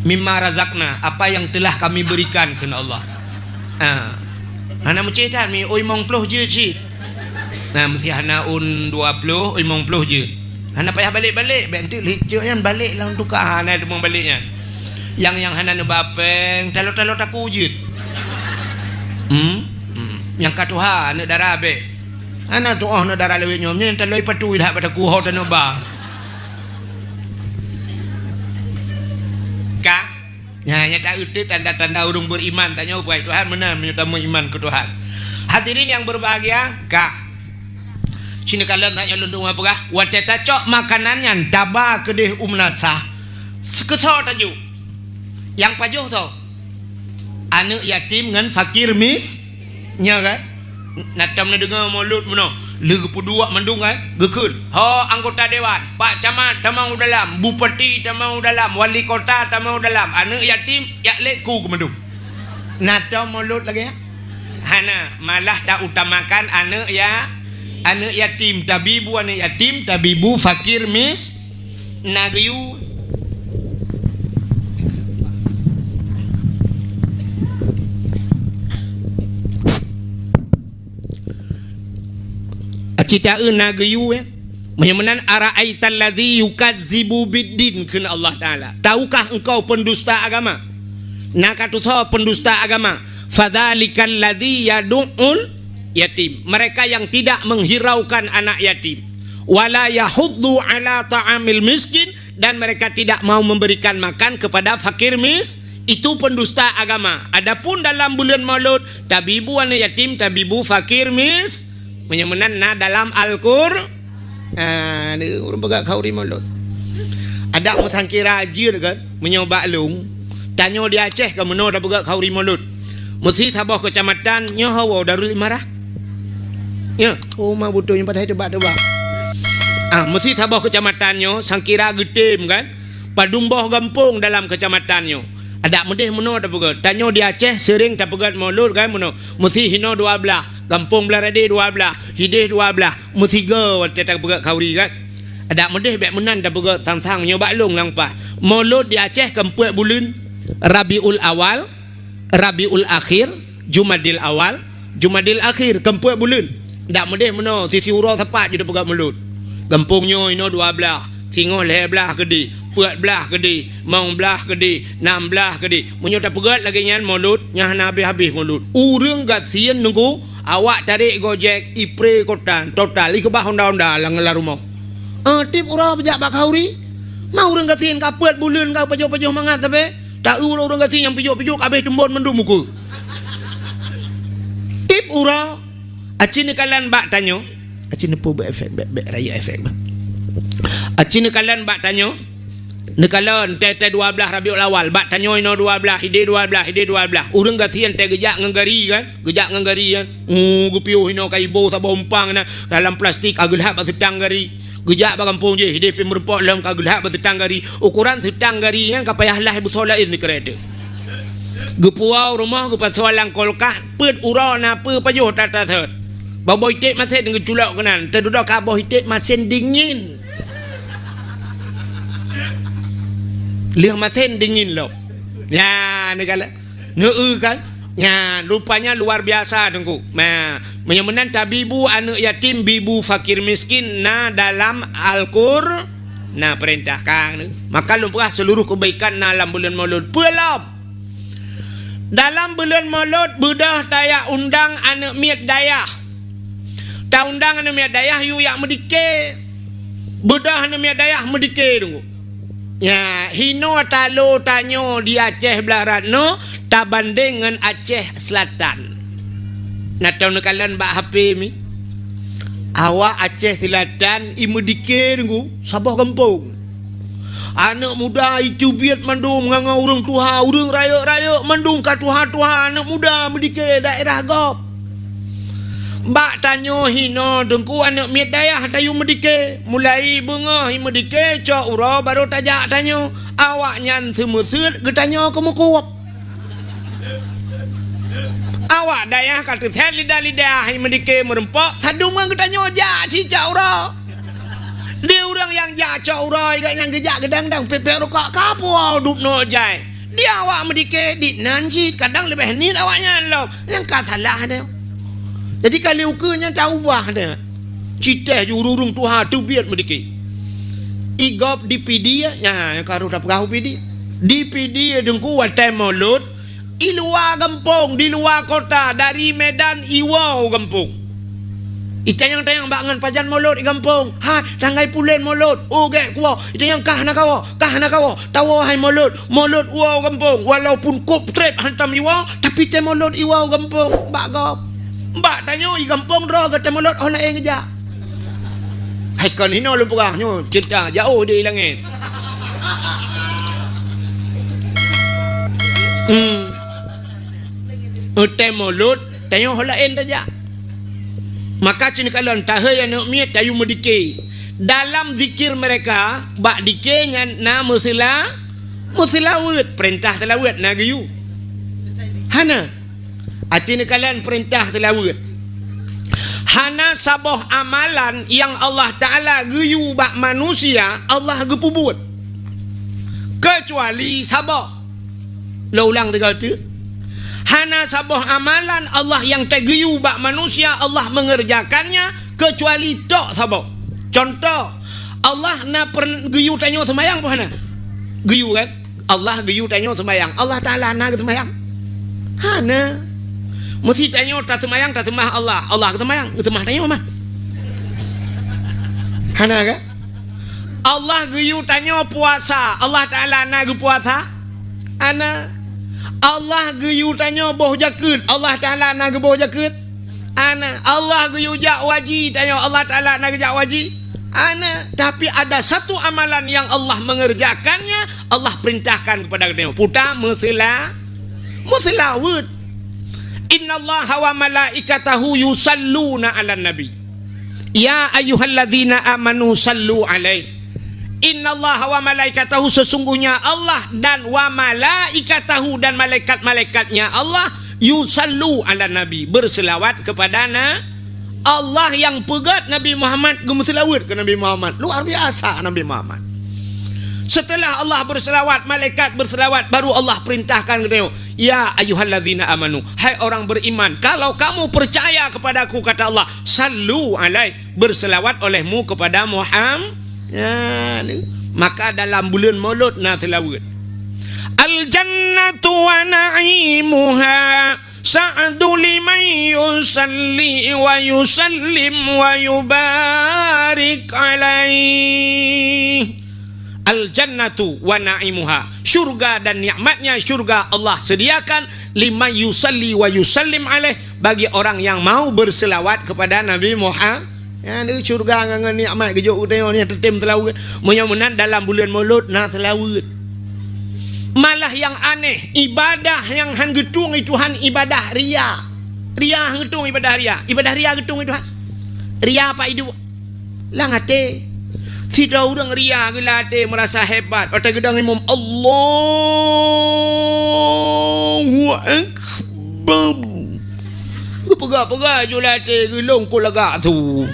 "Mimma razaqna," apa yang telah Kami berikan, kheun Allah. Ah. Hana meucit that, mi oi limong ploh jeuet cit. Nah, meusé hana ôn dua ploh, limong ploh jeuet. Hana payah balek-balek, bèk enteuk lé cok nyan balek lam tuka, hana teumong balek nyan. Nyang, nyang hana neuba pèng, talo-talo taku jeuet. Hmm? Hmm. Nyang ka tuha, aneuk dara bèk. Hana tuoh aneuk dara lawét nyoe, nyan taloi patu that bak taku ho taneuba. Ka? Nyan, nyan taeu tanda-tanda ureueng beriman, tanyoe buai Tuhan meunan meunyoe tameuiman keu Tuhan. Hadirin yang berbahagia, ka. Sinoe kalon that nyoe lôn tuan peugah, watèe tacok makanan nyan taba keudeh u meunasah, keusoe tajok. Nyang pajoh soe? Aneuk yatim ngon fakir mis-, Nyoe kan? Na tom neudeungoe mulod meunoe, lheueh geupeuduek mandum kan? Geukheun, "Ho anggota dewan, pak camat tamong u dalam, bupati tamong u dalam, wali kota tamong u dalam, aneuk yatim jak lét ku keu mandum." Na tom mulod lagèe nyan? Hana, malah tautamakan aneuk ya-, aneuk yatim, tabi bu aneuk yatim, tabi bu fakir mis-, Na geuyue. Aci taeu na geuyue, eh? Meunyoe meunan, "Ara'aital ladzi yukazzibu biddin," kheun Allah Taala. "Tahukah engkau pendusta agama?" Na ka tusoe pendusta agama. "Fadzalikal ladzi yadu'ul yatim." Mereka yang tidak menghiraukan anak yatim. "Wala yahuddu ala ta'amil miskin," dan mereka tidak mau memberikan makan kepada fakir mis-, itu pendusta agama. Adapun dalam buleuen Maulud, tabibu aneuk yatim, tabibu fakir mis-, meunyoe meunan na dalam Al-Qur-, ah, ureueng peugah khauri Maulud. Adak meusangkira jeuet kan, meunyoe bak lôn, tanyoe di Aceh ka meunoe tapeugah khauri Maulud. Meusi saboh keucamatan nyoe hawa Darul Imarah. Ya. Oh, ma beutôi nyoe padahai teuba-teuba. Ah, meusi saboh keucamatan nyoe sangkira geutem kan. Padum boh gampông dalam keucamatan nyoe. Adak meudeh meunoe tapeugöt. Tanyoe di Aceh sering tapeugöt Maulud kan meunoe. Meusi hinoe dua blah, gampông blah rade dua blah, hideh dua blah. Meusigoe watèe tapeugöt khauri kan. Adak meudeh bèk meunan tapeugöt sang-sang nyoe bak lôn lam pah. Maulud di Aceh keumpeuet buleuen Rabiul Awal, Rabiul Akhir, Jumadil Awal, Jumadil Akhir, keumpeuet buleuen. Dak meudeh meunoe, sisi uroe sapat jeuet tapeugöt Maulud. Gampông nyoe inoe dua blah, singoh lhèe blah keudeh, peuet blah keudeh, limong blah keudeh, nam blah keudeh. Meunyoe tapeugöt lagèe nyan Maulud, nyan hana habéh-habéh Maulud. Ureueng gasien nunggu, awak tarek Gojek, ipre kota, total, ikeubah honda-honda lam, lam rumoh. Eh, tiep uroe beujak bak khauri. Ma ureueng gasien ka peuet buleuen ka pajoh-pajoh mangat sabe. Ta ureueng-ureueng gasien nyang pijôk-pijôk ka abéh teumbon mandum ukeue. Tiep uroe, aci neukalon bak tanyoe. Aci neupeu beu efek, bèk, bèk rayeuk efek bah. Aci neukalon bak tanyoe. Neukalon teuh-teuh dua blah Rabiul Awal. Bak tanyoe inoe dua blah, ideh dua blah, ideh dua blah. Ureueng gasien teuh geujak ngon gari kan. Geujak ngon gari kan. Uh, geupiôh inoe ka iboh saboh umpang na. Dalam plastik ka geulhab bak seutang gari. Geujak bak gampông jih, ideh pih meurumpok lom ka geulhab bak seutang gari. Ukoran seutang gari nyan ka payah lah beusoe laén dikeureueng teuh. Geupuwoe rumoh geupasoe lam kulkas, peuet uroe na peue pajoh that-that sot. Bak boh iték masen geuculok keunan, teududoe ka boh iték masen dingin. Lheueh masen dingin lom. Nyan, neukalon. Neu-eu kan? Nyan, rupanya luar biasa, Teungku. Nah, meunyoe meunan tabibu aneuk yatim, bibu fakir miskin na dalam Al-Qur-, na peurintah kang. Maka lôn peugah seluruh keubaikan na lam buleuen Maulud. Peue lom? Dalam buleuen Maulud beudôh tajak undang aneuk miet dayah. Taundang aneuk miet dayah yue jak meudike. Beudôh aneuk miet dayah meudike, Teungku. Nyan, hinoe talo tanyoe di Aceh Blah Ratno tabandeng ngon Aceh Selatan. Na tau neukalon bak H P mi. Awak Aceh Selatan i meudike, Teungku, saboh gampông. Aneuk muda iteubiet mandum ngon, ngon ureueng tuha, ureueng rayeuk-rayeuk mandum ka tuha-tuha, aneuk muda meudike daerah gob. Bak tanyoe hinoe Teungku aneuk miet dayah tayue meudike. Mulai beungoh i meudike cok uroe barô tajak tanyoe. Awaknyan seumeuseuet geutanyoe keumeukueb. Awak dayah ka teuseuet lidah-lidah i meudike meurumpok, sadum ngon geutanyoe jak cicok uroe. Di ureueng nyang jak cok uroe, gobnyan geujak geudang-dang pèk-pèk rukok, ka puwoe dubnoe jai. Di awak meudike dit nan cit, kadang leubeh niet awaknyan lom. Nyang ka salah nyan. Jadi ka lheueh ukeue nyan taubah nyan. Citèh ju ureueng tuha teubiet meudike. I gob di Pidie, nyan ka rôh tapeugah u Pidie. Di Pidie Teungku watèe Maulud, i luwa gampông, di luwa kota, dari Medan iwoe u gampông. Itanyong-tanyong bak ngon pajan Maulud i gampông. Hai, tanggai pulen Maulud, u gèt kuwoe. Itanyong kah na kawoe, kah na kawoe. Tawoe hai Maulud, Maulud woe u gampông. Walaupun kôb trép hantom iwoe, tapi teuh Maulud iwoe u gampông bak gob. Bak tanyoe i gampông droe gata Maulud oh laén geujak. Hai kon hinoe lôn peugah nyoe, cinta jauh di langét. Hmm. Watèe Maulud, tanyoe ho laén tajak. Maka cit neukalon tahei aneuk miet tayue meudike. Dalam zikir mereka, bak dike nyan na meuseula-, meuseulaweuet, peurintah seulaweuet na geuyue. Hana. Aci neukalon peurintah seulaweuet. Hana saboh amalan nyang Allah Taala geuyue bak manusia, Allah geupeubuet. Keucuali saboh. Lôn ulang sigoe teuk. Hana saboh amalan Allah nyang tageuyue bak manusia, Allah mengerjakannya, keucuali tok saboh. Cuntoh, Allah na pern-, geuyue tanyoe seumayang peu hana? Geuyue kan? Allah geuyue tanyoe seumayang. Allah Taala na geuseumayang? Hana. Meusti tanyoe taseumayang, taseumah Allah. Allah geuseumayang, geuseumah tanyoe mah. Hana kan? Allah geuyue tanyoe puasa, Allah Taala na geupuasa? Hana. Allah geuyue tanyoe boh jakeuet, Allah Taala na geuboh jakeuet? Hana. Allah geuyue jak haji tanyoe, Allah Taala na geujak haji? Hana. Tapi ada satu amalan yang Allah mengerjakannya, Allah perintahkan kepada tanyoe. Peue ta? Meuseula-, meuseulaweuet. "Innallaha wa malaikatahu yusalluna 'alan nabi. Ya ayyuhalladzina amanu sallu 'alaihi." "Innallaha wa malaikatahu," sesungguhnya Allah dan wa malaikatahu, dan malaikat-malaikatnya Allah, "yusallu 'alan nabi," berselawat kepada na-, Allah nyang peugét Nabi Muhammad, geumeuseulaweuet keu Nabi Muhammad. Luar biasa Nabi Muhammad. Setelah Allah berselawat, malaikat berselawat, baru Allah perintahkan geutanyoe, "Ya ayyuhalladzina amanu," hai orang beriman, "kalau kamu percaya kepadaku," kata Allah, "sallu 'alaihi," berselawat olehmu kepada Muhammad. Ya, ni. Maka dalam buleuen Maulud na seulaweuet. "Al jannatu wa na'imuha sa'du liman yusalli wa yusallim wa yubarik 'alaihi." "Al jannatu wa na'imuha," syurga dan nikmatnya syurga Allah sediakan, "liman yusalli wa yusallim 'alaihi," bagi orang yang mau berselawat kepada Nabi Muhammad. Ya, ni syurga ngon, ngon nikmat geujok u tanyoe ni teutem seulaweuet. Meunyoe meunan dalam buleuen Maulud na seulaweuet. Malah nyang aneh, ibadah nyang han geutueng lé Tuhan ibadah ria. Ria han geutueng ibadah ria. Ibadah ria geutueng lé Tuhan. Ria apa iduek? Lam até. Sidroe ureuëng ria geuh lam até meurasa hebat. Watée geudong imum, "Allahu Akbar." Geupeugah-peugah ju lam até, geulong keu lagak su.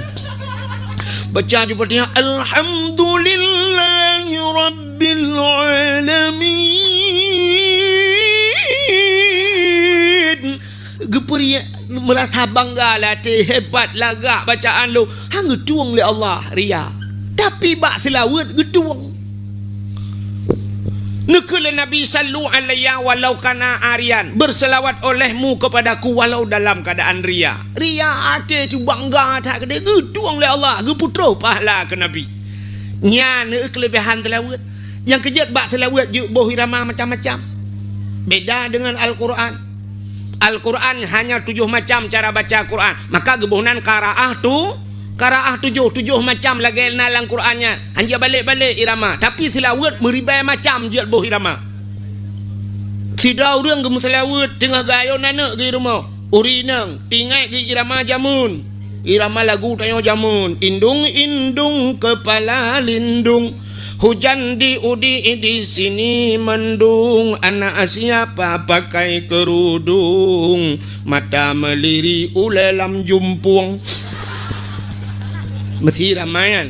Baca ju Fatihah, "Alhamdulillahi Rabbil Alamin." Geupeuriek, meurasa bangga lam até, hebat lagak bacaan lôn. Han geutueng lé Allah ria. Tapi bak seulaweuet geutueng. Neukheun lé Nabi, "Sallu alayya walau kana ariyan," berselawat olehmu kepadaku walau dalam keadaan ria. Ria até teuh bangga that keudéh, geutueng lé Allah, geupeutroh pahala keu Nabi. Nyan keuh keuleubehan seulaweuet. Nyang keujeuet bak seulaweuet jeuet boh irama macam-macam. Beda deungon Al-Qur'an. Al-Qur'an hanya tujoh macam cara baca Qur'an. Maka geuboh nan qaraah tu, qaraah tujoh, tujoh macam lagée na lam Qur'an nyan. Han jeuet balek-balek irama, tapi seulaweuet meuribée macam jeuet boh irama. Sidroe ureuëng geumeuseulaweuet teungoh geuayon aneuëk geuh rumoh. Uri inong, tingai geuh irama jameun. Irama lagu tanyoe jameun. Indung-indung kepala lindung. Hujan di udi di sini mendung, anak siapa pakai kerudung, mata meliri ulée lam jumpung. Meusti ramai nyan.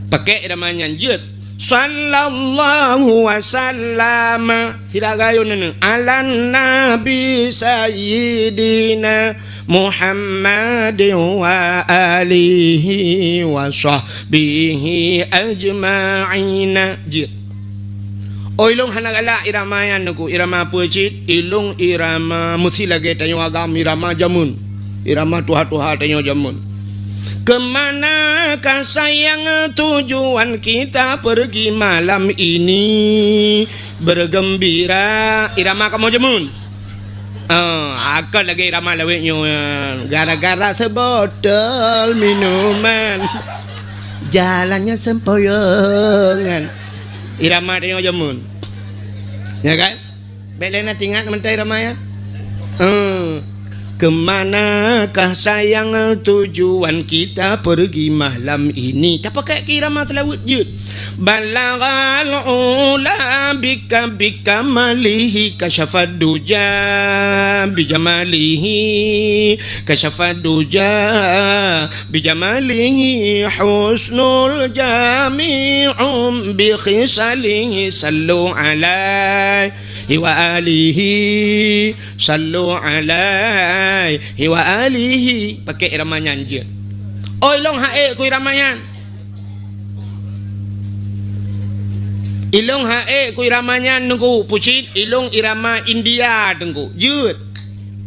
Pakai ramai nyan jeuet. Sallallahu wa sallama. Sira gayun nene. Ala nabi sayyidina Muhammad wa alihi wa sahbihi ajma'ina. Jeuet. Oh, ilong hana galak irama nyan Teungku, irama peue cit? Ilong irama meusti lagée tanyoe agam, irama jameun. Irama tuha-tuha tanyoe jameun. Kemanakah sayang tujuan kita pergi malam ini? Bergembira. Irama kamoe jameun. Ah, akan lagée irama lawét nyoe, gara-gara sebotol minuman, jalannya sempoyongan. Irama tanyoe jameun. Ya kan? Bék lé na tingat mantong irama nyan. Eh, kemanakah sayang tujuan kita pergi malam ini? Tapakai keu irama seulaweuet jeuet. Balaghal ula bika, bikamalihi kasyafad duja, bijamalihi kasyafad duja, bijamalihi husnul jami'um, bikhisalihi sallu alaihi wa alihi, sallu alaihi wa alihi. Pakai irama nyan jeuet. Oi, long haék ku irama nyan. Ilong haék ku irama nyan Teungku, pucit ilong irama India Teungku. Jeuet.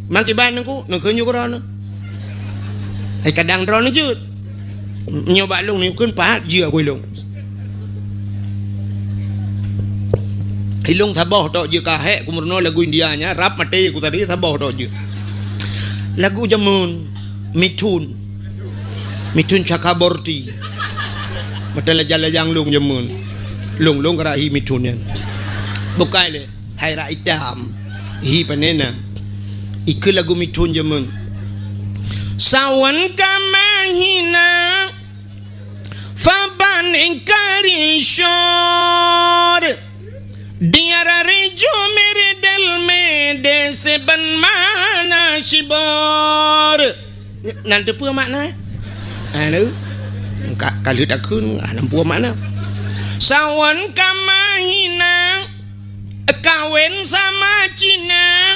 Makiban Teungku, neukheun ju keudroe. Ai kadang droeneuh jeuet. Nyoe bak long neukheun pahat jeuet ku ilong. Ilong saboh tok jeuet ka haék ku meurunoe lagu India nyan, rab maté ku tadi saboh tok jeuet. Lagu jameun, Mithun. Mithun Chakraborty. Mata lajang-lajang long jameun. Long-long kara hi Mithun nyan. Bukai lé, hai rak itam. Hi panena. Ikeue lagu mithon jameun. Sawan ka mahina, faban ka risor, diara rejo meredel mede seban mana sibor. Nan teupeue makna? Anu, ka, ka lheueh takheun, ah, nan peue makna? Sawan ka mahina, kawen sama Cina,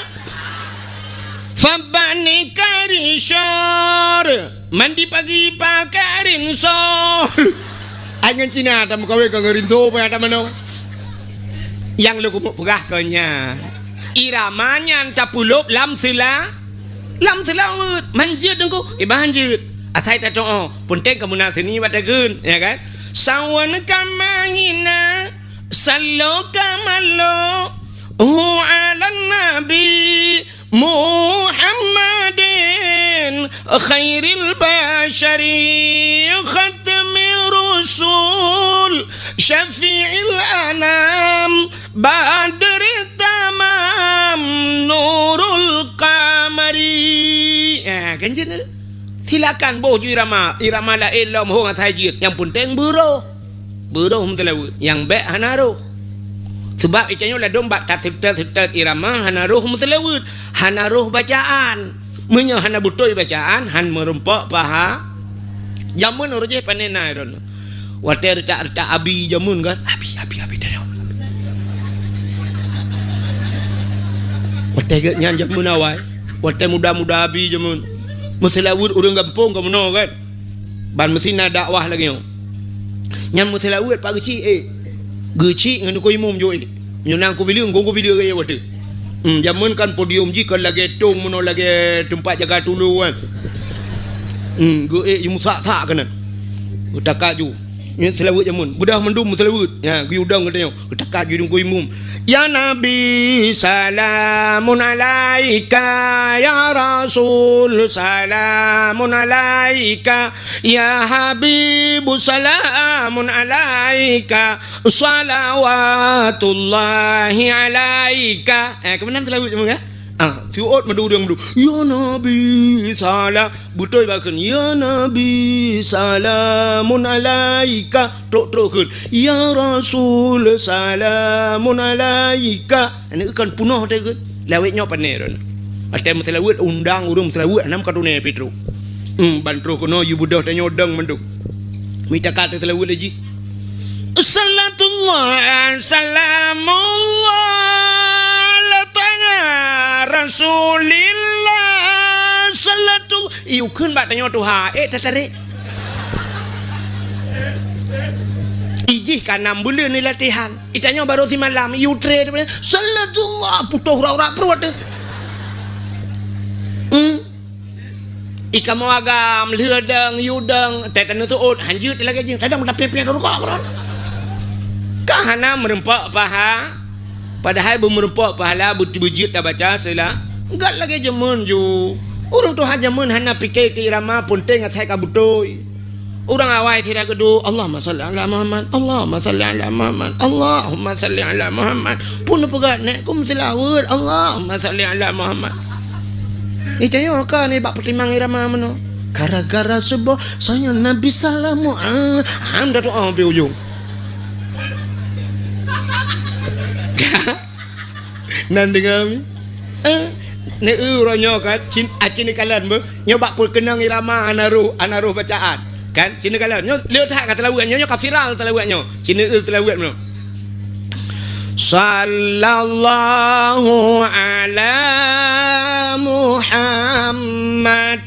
fabani ka risor, mandi pagi pakai rinso. Ai ngon Cina tameukawen ka ngon rinso, peue tamanoe? Nyang lôn keumeung peugah keu nyan, irama nyan tapeulôb lam seula-, lam seulaweuet. Manjeuet deungku, kiban jeuet. Asai tatoe, peunteng ka meunan seuni bak takheun, ya kan? Sawan ka mahina, sallo ka malo, hu alan nabi, Muhammadin khairil basyari, khatmir rusul, syafi'il anam, badri tamam, nurul qamari. Ah, kan jeuet. Silakan boh ju irama, irama laén lom hong asai jeuet. Nyang peunteng beuroh. Beuroh meuseulaweuet, nyang bék hana roh. Sabab itanyoe ladôm bak taseutôt-seutôt irama hana roh meuseulaweuet, hana roh bacaan. Meunyoe hana beutôi bacaan, han meurumpok paha. Jameun ureueng jih pane na droeneuh. Watée reutak-reutak abi jameun kan, abi, abi, abi tanyoe. Watée geuh nyan jameun awai, watée muda-muda abi jameun. Meuseulaweuet ureueng gampông ka meunoe kan. Ban meusinan dakwah lagée nyoe. Nyan meuseulaweuet Pak Geuchik, eh. Geuchik ngon Teungku Imum jok, eh. Meunyoe na Teungku Bileu, Teungku Bileu gaya watée. Hmm, jameun kan podium jih kon lagée tong meunoe lagée teumpat jaga tulu kan. Hmm, geu-, eh, meusak-sak keunan. Geutaka ju. Nyan seulaweuet jameun. Beudoh mandum meuseulaweuet. Ya, geuyue dong geutanyoe. Geutaka ju Teungku Imum. Ya Nabi, salamun alaika. Ya Rasul, salamun alaika. Ya Habibu, salamun alaika. Salawatullahi alaika. Eh, keumanaan seulaweuet jameun, ya? Ah, siuôt mandum ureueng mandum. Ya Nabi, salam. Beutôi bak kheun, "Ya Nabi, salamun alaika." Trok-trok kheun, "Ya Rasul, salamun alaika." Aneuk kan peunoh teuh kheun. Lawét nyoe pane ron. Watée meuseulaweuet, undang ureueng meuseulaweuet, hana meukatrone pih trok. Hmm, ban trok keunoe yue beudoh tanyoe dong mandum. Mita ka teuseulaweuet lé jih. Salatullah, salamullah, ala taha Rasulillah, salatullah. Ih, ukheun bak tanyoe tuha, eh, tatarék. Ijih ka nam buleuen ni latihan. Itanyoe barô simalam, yu tre, salatullah, putôh urat-urat pruet. Hmm. I kamoe agam, lheueh dong, yue dong, teuh taneuseuôt, hanjeuet lagée jih, tadong tapiet-piet rukok keudroe. Ka hana meurumpok paha, padahai beumeurumpok pahala, beu-, beujeuet tabaca seula-, gét lagée jameun ju. Ureueng tuha jameun hana pike keu irama, peunteng asai ka beutôi. Ureueng awai sira geuduek, "Allahumma shalli ala Muhammad, Allahumma shalli ala Muhammad, Allahumma shalli ala Muhammad." Pun neupeugah, "Nék kum seulaweuet, Allahumma shalli ala Muhammad." Itanyoe ka nibak peutimang irama meunoe. Gara-gara suboh, saya Nabi salamu, ah, ah, dah tu, ah, di ujung. Nan deungoe mi? Eh, neu-eu uroe nyoe kan, cin-, aci neukalon beuh. Nyoe bak peukeunong irama hana roh, hana roh bacaan. Kan, cin neukalon. Nyoe le that ka seulaweuet nyoe, nyoe ka viral seulaweuet nyoe. Cin neu-eu seulaweuet nyoe. Sallallahu ala Muhammad.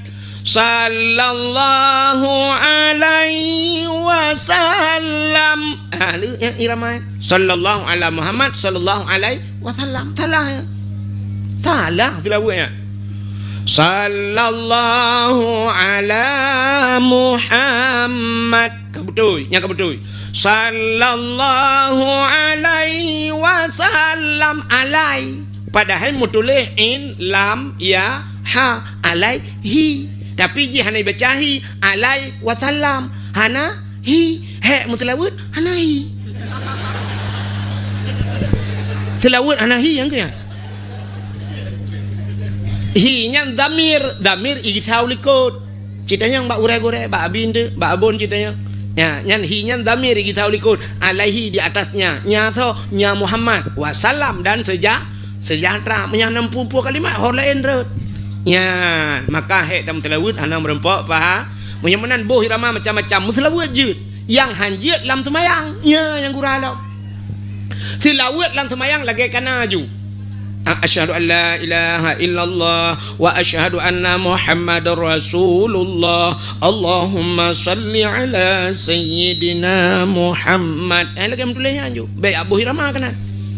Sallallahu alaihi wasallam. Ha, ni nyang irama. Sallallahu ala Muhammad, sallallahu alaihi wasallam. Salah ya. Salah seulaweuet ya. Sallallahu ala Muhammad. Ka beutôi, nyang ka beutôi. Sallallahu alaihi wasallam. Alai. Padahai meutuléh in, lam, ya, ha, alaihi. Tapi jih hana ibaca hi, alai wasallam. Hana hi. Hék meuseulaweuet, hana hi. Seulaweuet hana hi nyang keu nyan. Hi nyan dhamir, dhamir igisa u likot. Cit tanyong bak gurée-gurée, bak abi eunteuk, bak abon cit tanyong. Ya, nyan hi nyan dhamir igisa u likot. Alaihi di atasnya. Nya soe? Nya Muhammad. Wa salam dan seja-, sejahtera. Meunyoe hana muphom kalimat, ho laén rot. Nyan, maka hék tameuseulaweuet hana meurumpok paha. Meunyoe meunan boh irama macam-macam, meuseulaweuet jeuet. Nyang han jeuet lam seumayang, nya nyang gura lom. Seulaweuet lam seumayang lagée kana ju. A-, asyhadu an la ilaha illallah wa asyhadu anna Muhammadar Rasulullah. Allahumma salli ala sayyidina Muhammad. Eh, lagée meutuléh nyan ju. Bék aboh irama kana.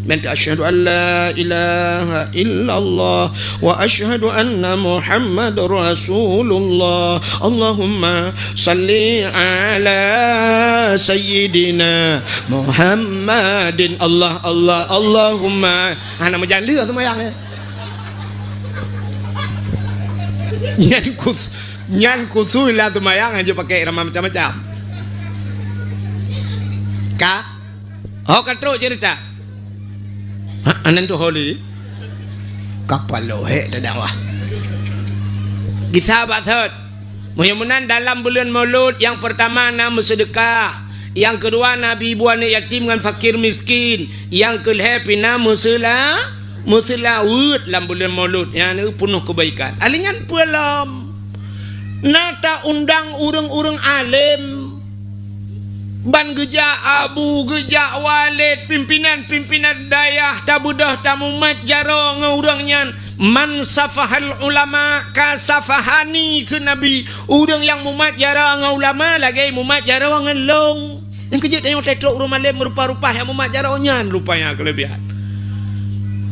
Mantong asyhadu an la ilaha illallah wa asyhadu anna Muhammadar Rasulullah. Allahumma salli ala sayyidina Muhammadin. Allah, Allah, Allahumma. Hana meujan lheueh seumayang, eh. Nyan kus-, nyan kusui lah seumayang hana pakai irama macam-macam. Ka? Ho ka trok ceurita. Ha, anan tu holi. Kapal lo hek tadakwah. Gisa bak thot. Meunyoe meunan dalam buleuen Maulud, nyang peurtama na meuseudeukah, nyang keudua na bi ibu aneuëk yatim ngon fakir miskin, nyang keulhée pih na meuseula-, meuseulaweuet lam buleuen Maulud, nyan peunoh keubaikan. Alèh nyan peue lom? Na ta-undang ureuëng-ureuëng além. Ban geujak abu, geujak walét, pimpinan-pimpinan dayah, tabeudôh tamumat jaroe ngon ureuëng nyan. Man safahal ulama ka safahani, kheun Nabi. Ureuëng nyang mumat jaroe ngon ulama lagée mumat jaroe ngon lôn. Nyang keujeuet tanyoe teutrok ureuëng malém meurupa-rupa nyang mumat jaroe nyan rupanya keuleubihan.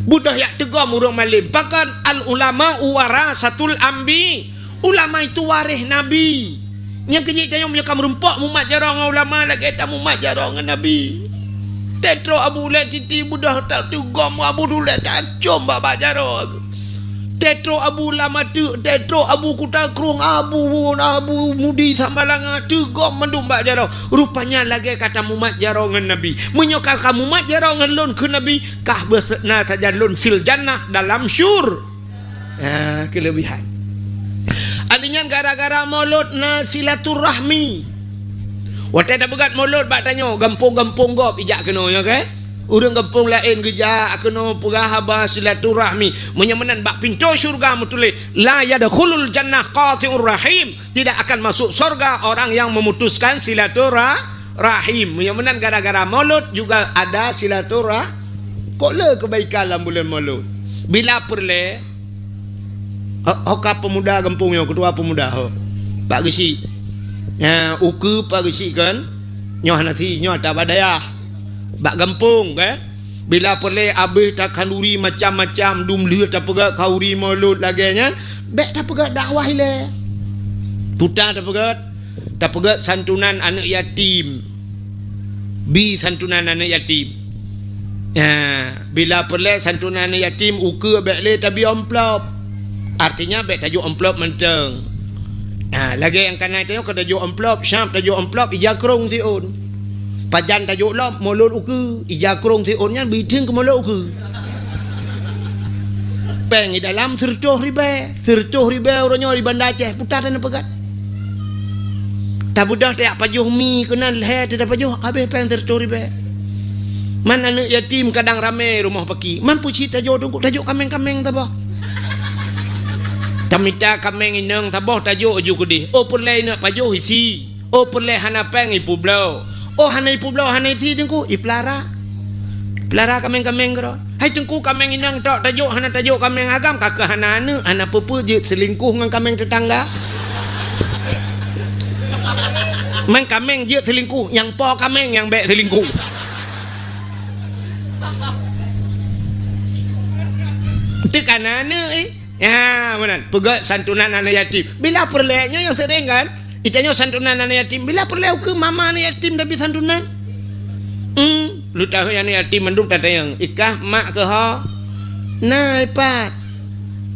Beudôh jak teugom ureuëng malém. Pakon al ulama warasatul anbi. Ulama itu waréh Nabi. Nyang keujeuet tanyoe meunyoe ka meurumpok mumat jaroe ngon ulama lagée tamumat jaroe ngon Nabi. Teutrok abu ulée titi beudôh tateugom abu ulée tacom bak-bak jaroe. Teutrok abu lam ateuk, teutrok abu kuta krueng, abu, abu mudi sambalanga, teugom mandum bak jaroe. Rupanya lagée ka tamumat jaroe ngon Nabi. Meunyoe ka, ka mumat jaroe ngon lôn kheun Nabi, kah beuseuena sajan lôn fil jannah dalam syur. Ha, keuleubihan. Alèh nyan gara-gara Maulud na silaturahmi. Watée tapeugét Maulud bak tanyoe, gampông-gampông gob ijak keunoe, nyoe kan? Ureuëng gampông laén geujak keunoe peugah haba silaturahmi. Meunyoe meunan bak pintoe syeuruga meutuléh, "La yadkhulul jannah qati'ur rahim." Tidak akan masuk sorga orang yang memutuskan silaturah-, rahim. Meunyoe meunan gara-gara Maulud juga ada silaturah-, kok le keubaikan lam buleuen Maulud. Bila peureulée, ho, ho ka peumuda gampông nyoe, keutua peumuda ho. Pak Geuchik. Nya, ukeue Pak Geuchik kan, nyoe hana si, nyoe ata bak dayah. Bak gampông kan. Bila peureulée abéh takhanduri macam-macam, dum lheueh tapeugét khanduri Maulud lagée nyan, bék tapeugét dakwah ilée. Puta tapeugét, tapeugét santunan aneuëk yatim. Bi santunan aneuëk yatim. Nya, bila peureulée santunan aneuëk yatim, ukeue bék lé tabi amplop. Artinya, bék tajok amplop mantong. Ha, lagée nyang kana tanyoe ka tajok amplop, siab tajok amplop, ija krong siôn. Pajan tajok lom, Maulud ukeue, ija krong siôn nyan beuitheun keu Maulud ukeue. Péng di dalam sireutôh ribée, sireutôh ribée uroe nyoe di Banda Aceh, puta dan peugét. Tabeudôh tajak pajoh mi keunan lhée teuh tapajoh, abéh péng sireutôh ribée. Man aneuëk yatim kadang ramé rumoh paki. Man peucit tajok teungku, tajok kaméng-kaméng taboh. Tamita kaméng inong taboh tajok ju keudeh. Oh peureulée inong pajoh isi. Oh peureulée hana péng ipeubloe. Oh hana ipeubloe hana isi teungku, ipeulara. Peulara kaméng-kaméng keudroe. Hai teungku, kaméng inong tok tajok hana tajok kaméng agam, ka keuh hana aneuëk, hana peue-peue jeuet seulingkoh ngon kaméng teutangga. Man kaméng jeuet seulingkoh, nyang po kaméng nyang bék seulingkoh. Teuka na aneuëk, eh. Ya, meunan. Peugét santunan aneuëk yatim. Bila peureulée nyoe nyang seuring kan? Itanyoe santunan aneuëk yatim. Bila peureulée ukeue mama aneuëk yatim tabi santunan? Hmm, lheueh tahun aneuëk yatim mandum tatanyong, "Ikah mak keuh ho?" "Na, ipat."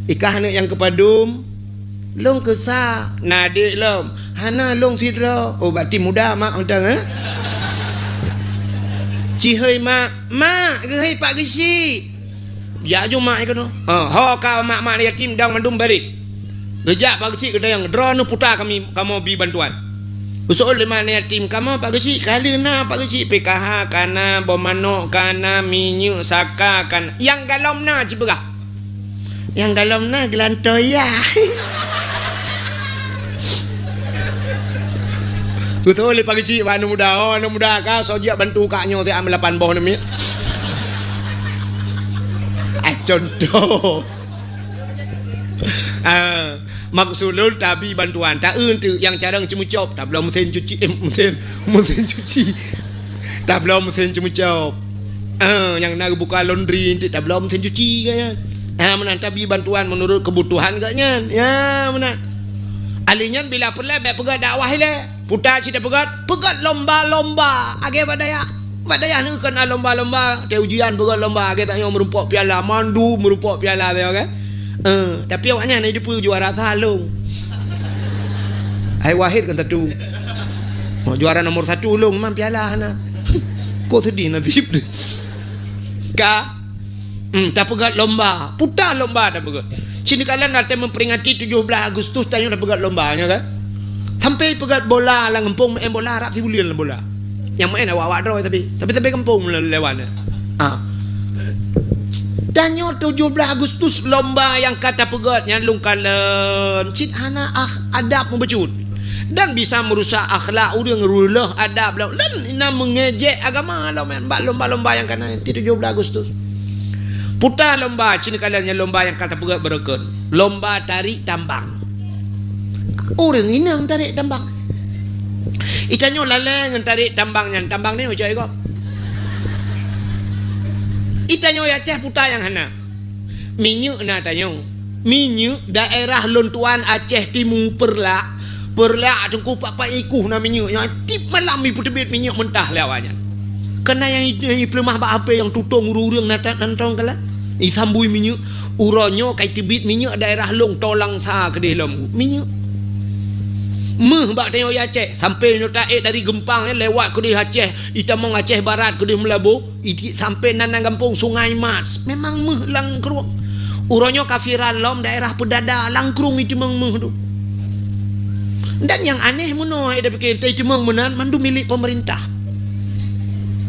"Ikah aneuëk nyang keupadum?" "Lôn keusa." "Na adék lom?" "Hana, lôn sidroe." "Oh, berarti muda mak mantong, eh?" "Cihôi mak." "Mak, geuhôi Pak Geuchik." Jak ju mak keunoe. Ha, ho ka mak-mak yatim dong mandum barit. Geujak Pak Geuchik geutanyong, "Droeneuh peue teuma kami, kamoe bi bantuan?" Geuseuôt lé mak yatim, "Kamoe Pak Geuchik, ka lheueh na Pak Geuchik, P K H ka na, boh manok ka na, minyeuk saka ka na." "Nyang galom na cit peugah." "Nyang galom na geulantoe ya." Beutôi lé Pak Geuchik bak aneuk muda. "Oh, aneuk muda, ka soe jak bantu kak nyoe siat meulapan boh namiet." Ah, contoh. Ah, maksud lôn tabi bantuan. Ta eu teuk nyang carông ceumeucop, tabloe meusén cuci, eh, meusén, meusén cuci. Tabloe meusén ceumeucop. Ah, nyang na geubuka laundry, enteuk tabloe meusén cuci geuh nyan. Ah, meunan tabi bantuan meunurot keubutuhan geuh nyan. Ya, meunan. Alèh nyan bila peureulèe bèk peugah dakwah ilèe. Peue teuma cit tapeugöt, peugöt lomba-lomba. Lagèe bak dayah. Bak dayah nyoe kon na lomba-lomba. Teuh ujian peugöt lomba. Lagèe tanyoe meurumpok piala. Mandum meurumpok piala tanyoe kan. Eh, tapi awaknyan hana jiteupeue juara sa lôn. Hai Wahid kan satu. Oh, juara nomor satu lôn, memang piala hana. Kok sedih nasib. Ka Hmm, tapeugöt lomba. Peue teuma lomba tapeugöt. Cit neukalon watèe meuperingati tujoh blaih Agustus, tanyoe tapeugöt lomba, nyo kan? Sampoe peugöt bola lam gampông, meu'en bola rab sibuleuen lam bola. Nyang meu'en awak-awak droe tapi, tapi, tapi gampông le-, lewat nyan. Ah. Tanyoe tujoh blaih Agustus lomba nyang ka tapeugöt nyan lôn kalon cit hana ah, adab meubacut. Dan bisa meurusak akhlak ureueng, reuloh adab lom, dan na meungejek agama lom nyan bak lomba-lomba nyang ka na di tujoh blaih Agustus. Peue teuma lomba, cit neukalon nyan lomba nyang ka tapeugöt beureukeun. Lomba tarék tambang. Ureueng inong tarék tambang. Itanyoe lalèe ngon tarék tambang nyan, tambang nyoe ucok gob. Itanyoe Aceh peue teuma nyang hana. Minyeuk na tanyoe. Minyeuk daerah lôn tuan Aceh Timu Peureulak. Peureulak teungku pat-pat ikoh na minyeuk. Nyang tiep malam ipeuteubiet minyeuk meuntah lé awaknyan. Keunan nyang i-, nyang ipeuleumah bak hapé nyang tutong ureueng-ureueng na ta-, nantong kalon. Isambui minyeuk. Uroe nyoe ka iteubiet minyeuk daerah lôn, toe Langsa keudeh lom. Minyeuk. Meuh bak tanyoe Aceh. Sampoe nyoe taék dari Geumpang, ya, lewat keudeh Aceh. Itamong Aceh Barat keudeh Meulaboh. Iti sampoe nan, nan gampông Sungai Mas, memang meuh lam krueng. Uroe nyoe ka viral lom daerah Peudada, lam krueng iteumeung meuh tu. Dan nyang aneh meunoe, eh, tapike, iteumeueng meunan mandum milék pemerintah.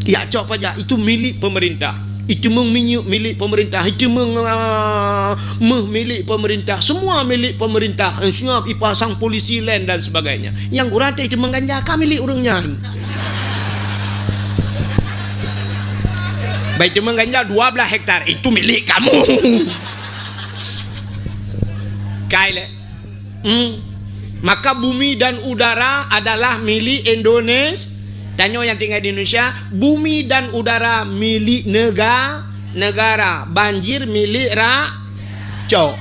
Ya, cok paja, itu milék pemerintah. Iteumeung minyeuk milék pemerintah, iteumeung, ah, meuh milék pemerintah, semua milék pemerintah. Siap ipasang polisi laén dan sebagainya. Nyang gura teuh iteumeung ganja ka milék ureueng nyan. Baik, teuma ganja dua belas hektar, itu milik kamu. Kai lé. Hmm. Maka bumi dan udara adalah milik Indonesia. Tanyoe nyang tinggai di Indonesia, bumi dan udara milik nega-, negara, banjir milik ra-, cok.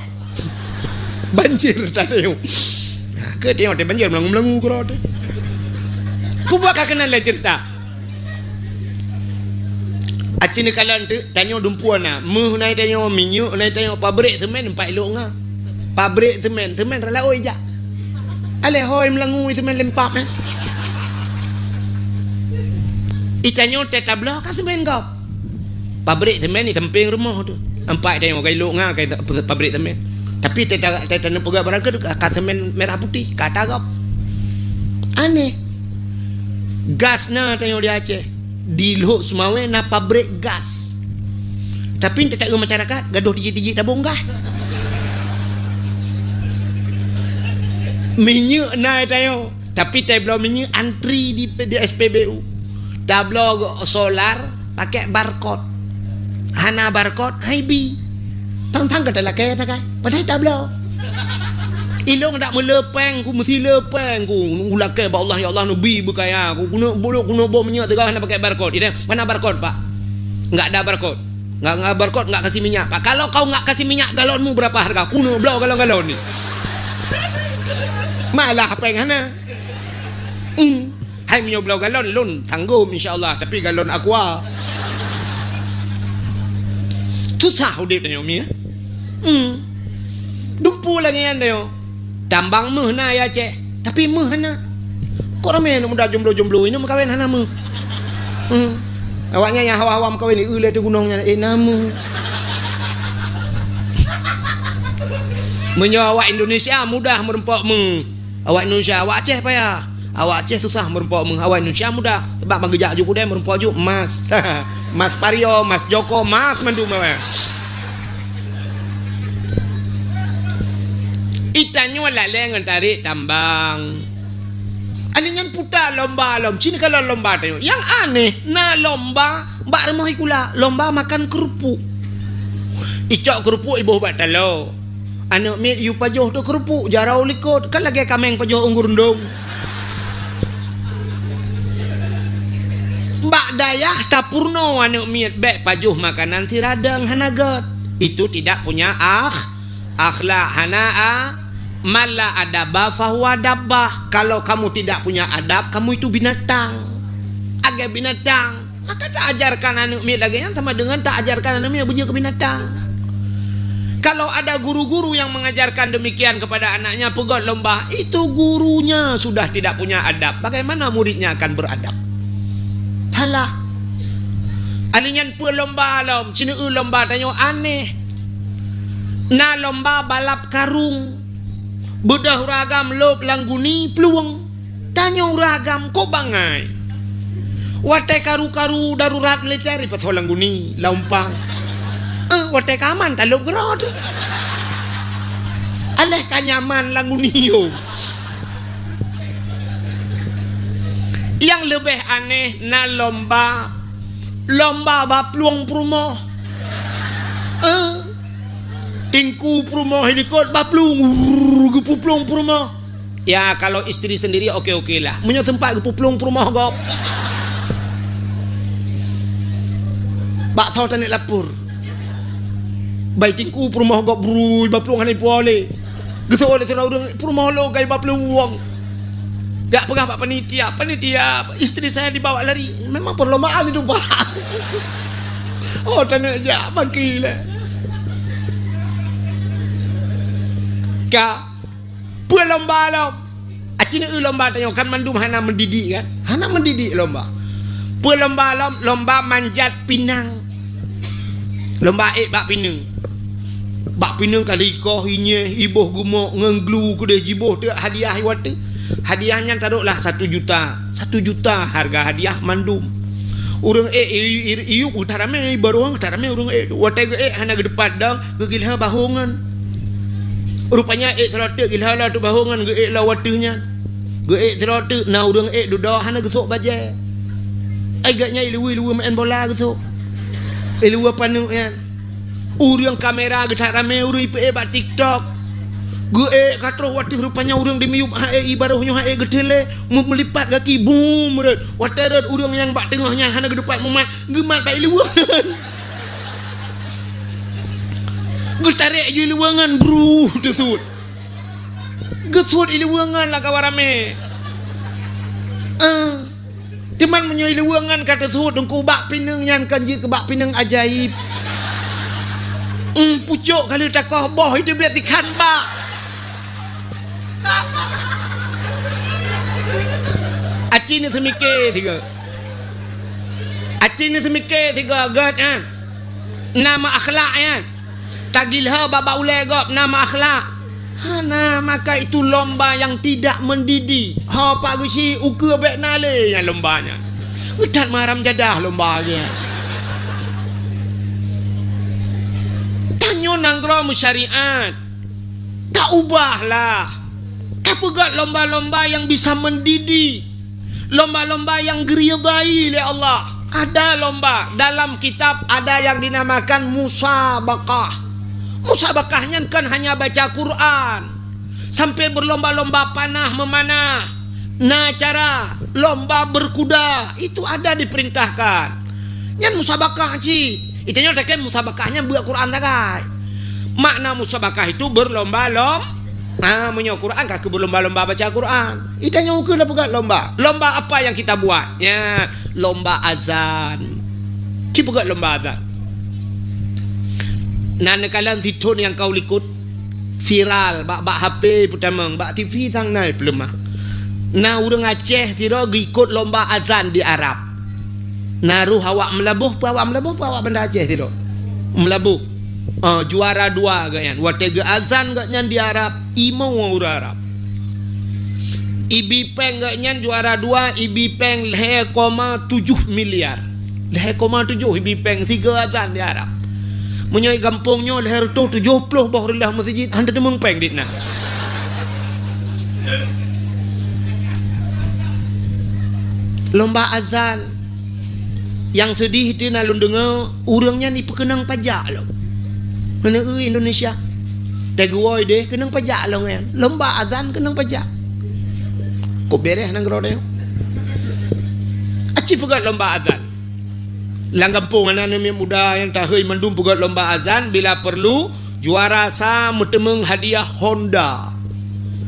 Banjir tadi. Nah, ke tengok teh banjir melangu-melangu keudroe teh. Kubuat ka keunan lé cerita. Aci neukalon teuk, tanyoe dumpeue na. Meuh na tanyoe, minyeuk na tanyoe, pabrik semen empat lok nga. Pabrik semen, semen ralaoi jak. Alèh hôi melangu semen lempap, eh. Itanyoe teh tabloe ka semen gob. Pabrik semen di sampéng rumoh tu. Empat tanyoe, ka ilok nga ka pabrik semen. Tapi teh ta-, teh taneuk peugah barang keu ka semen merah putih, ka ata gob. Aneh. Gas na tanyoe di Aceh. Di Lhok Seumawé na pabrik gas. Tapi teuka masyarakat gadoh tijik-tijik tabong gas. Minyeuk na tanyoe, tapi tabloe minyeuk antri di, di S P B U. Tabloe solar pakai barcode. Hana barcode, hai bi. Tang-tang ka talakée sagai. Padahai tabloe. Ilong dak meuleupeng ku, meusi leupeng ku. Ulakée bak Allah, ya Allah, neubi beukaya ku. Kuneuk bulok, kuneuk boh minyeuk teuga hana pakai barcode. Ida, mana barcode, Pak? Enggak ada barcode. Enggak, enggak barcode, enggak kasih minyak, Pak. Kalau kau enggak kasih minyak, galonmu berapa harga? Kuneuk bloe galon-galon ni. Malah péng hana. Hmm. Hai meunyoe bloe galon, lôn tanggom insya Allah, tapi galon aqua. Susah udép tanyoe mi, eh. Hmm. Dumpeue lagée nyan tanyoe. Tambang meuh na ya Aceh, tapi meuh hana. Kok ramé aneuk muda jomblo-jomblo, inong meukawen hana meuh. Hmm. Awaknyan nyang hawa-hawa meukawen, ieu lé teuh gunong nyan, eh, na meuh. Meunyoe awak Indonesia mudah meurumpok meuh, awak Indonesia, awak Aceh payah. Awak Aceh susah meurumpok meuh, awak Indonesia mudah. Sebab ban geujak ju keudè meurumpok ju emas. Emas Pario, emas Joko, emas mandum awak. Itanyoe lalée ngon tarék tambang. Aneuëk nyan puta lomba lom, cit kalon lomba tanyoe. Nyang aneh, na lomba bak rumoh sikula, lomba makan keurupuk. Icok keurupuk iboh bak taloe. Aneuëk miet yue pajoh teuh keurupuk, jaroe likot, kan lagée kaméng pajoh unggur undong. Bak dayah tapeurunoe aneuëk miet bék pajoh makanan siradang hana gét. Itu tidak punya akh-, akhlak, hana a-, man la adaba fahuwa dabbah. Kalau kamu tidak punya adab, kamu itu binatang. Agak binatang. Maka tak ajarkan aneuëk miet lagée nyan sama dengan tak ajarkan aneuëk miet beujeuet keu binatang. Kalau ada guru-guru yang mengajarkan demikian kepada anaknya, peugét lomba, itu gurunya sudah tidak punya adab. Bagaimana muridnya akan beradab? Salah. Aneuëk nyan peue lomba lom, cit neu lomba tanyoe aneh. Na lomba balap karung. Beudôh ureuëng agam lôb lam guni plueng. Tanyoe ureuëng agam kok bangai. Watée karu-karu darurat militer ipasoe lam guni, lam umpang. Eh, watée ka aman talôb keudroe teuh. Aléh ka nyaman lam guni yo. Nyang leubeh aneh na lomba, lomba baplueng peurumoh. Eh, tingku peurumoh ilikot baplueng, wurr, geupuplueng peurumoh. Ya, kalau istri sendiri oke-oke lah. Meunyoe sempat geupuplueng peurumoh gob. Bakso tanek lapor. Bai tingku peurumoh gob brui, baplueng hana ipuwoe lé. Geuseuôt lé sidroe ureuëng, peurumoh lo gai baplueng wong. Jak peugah bak panitia, "Panitia, istri saya dibawa lari." Memang perlombaan itu, Pak. Oh, tanek jak, bangki lé. Ka Peue lomba lom? Aci neu lomba tanyoe kan mandum hana mendidik kan? Hana mendidik lomba. Peue lomba lom? Lomba manjat pinang. Lomba ék bak pineung. Bak pineung ka likoh inyeh, iboh gumok ngon glu keudeh jiboh teuk hadiah iwati. Hadiah nyan taroklah satu juta. Satu juta harga hadiah mandum. Ureuëng ék i-, i-, i-, iyup geutarame, i baroe geutarame ureuëng ék. Watée geuék hana geudeupat dong, geugilha bahongan. Rupanya ék sidroe teuk gilha lom teuk bahongan geuék lom watée nyan. Geuék sidroe teuk na ureuëng ék dudoe hana geusok bajée. Ai gak nyan iluwa-iluwa main bola geusok. Iluwa paneuk nyan. Ureuëng kamera geutak ramé ureuëng ipeuék bak TikTok. Geuék ka troh watée rupanya ureuëng dimiyup hai i baroe nyoe hai geuteulé meumeulipat gaki bum rot. Watée rot ureuëng nyang bak teungoh nyan hana geudeupat mumat, geumat bak iluwa. Geutarek ju iluwa ngon bru teusut. Geusut iluwa ngon lam kawan ramé. Eh. Teuma meunyoe iluwa ngon ka teusut teungku bak pineung nyan kan jeuet keu bak pineung ajaib. Hmm, pucok kali takoh boh itu biasa ikan bak. Aci ni semike tiga. Aci ni semike tiga gat kan. Nama akhlak kan. Tagilha bak-bak ulée gob na meuakhlak. Hana, maka itu lomba yang tidak mendidik. Ho pak geusi ukeue bék na lé nyang lomba nyan. Utat maram jadah lomba nyan. Tanyoe nanggroe meusyariat. Taubahlah. Tapeugét lomba-lomba yang bisa mendidik. Lomba-lomba yang geuridai lé Allah. Ada lomba, dalam kitab ada yang dinamakan musabaqah. Musabaqah nyan kan hanya baca Quran. Sampai berlomba-lomba panah memanah. Na acara lomba berkuda, itu ada diperintahkan. Nyan musabaqah cit. Itanyoe takheun musabaqah nyan beuet Quran sagai. Makna musabaqah itu berlomba-lom-, ah, meunyoe Quran ka keu berlomba-lomba baca Quran. Itanyoe ukeue na peugét lomba. Lomba apa yang kita buat? Ya, lomba azan. Ci peugét lomba azan. Na neukalon sithon nyang ka u likot viral bak, bak H P peutamong, bak T V sang na peuleumah. Na ureuëng Aceh sidroe geuikot lomba azan di Arab. Na roh awak meulaboh, peue awak meulaboh, peue awak Banda Aceh sidroe. Meulaboh. Ah, juara dua geuh nyan. Watée geuazan geuh nyan di Arab, imoe ureuëng Arab. Ibi péng geuh nyan juara dua, ibi péng lhée koma tujoh miliar. Lhée koma tujoh ibi péng sigoe azan di Arab. Meunyoe gampông nyoe lhée reutôh tujoh ploh boh reulah meuseujid, hana teumeung péng dit na. Lomba azan. Nyang seudeh teuh na lôn deungoe, ureuëng nyan ipeukeunong pajak lom. Hana eu Indonesia. Teuguoi deh keunong pajak lom nyan. Lomba azan keunong pajak. Kok bereh nanggroe nyoe? Aci peugét lomba azan. Lam gampông hana aneuk muda nyang tahei mandum peugét lomba azan, bila perlu, juara sa meuteumeung hadiah Honda.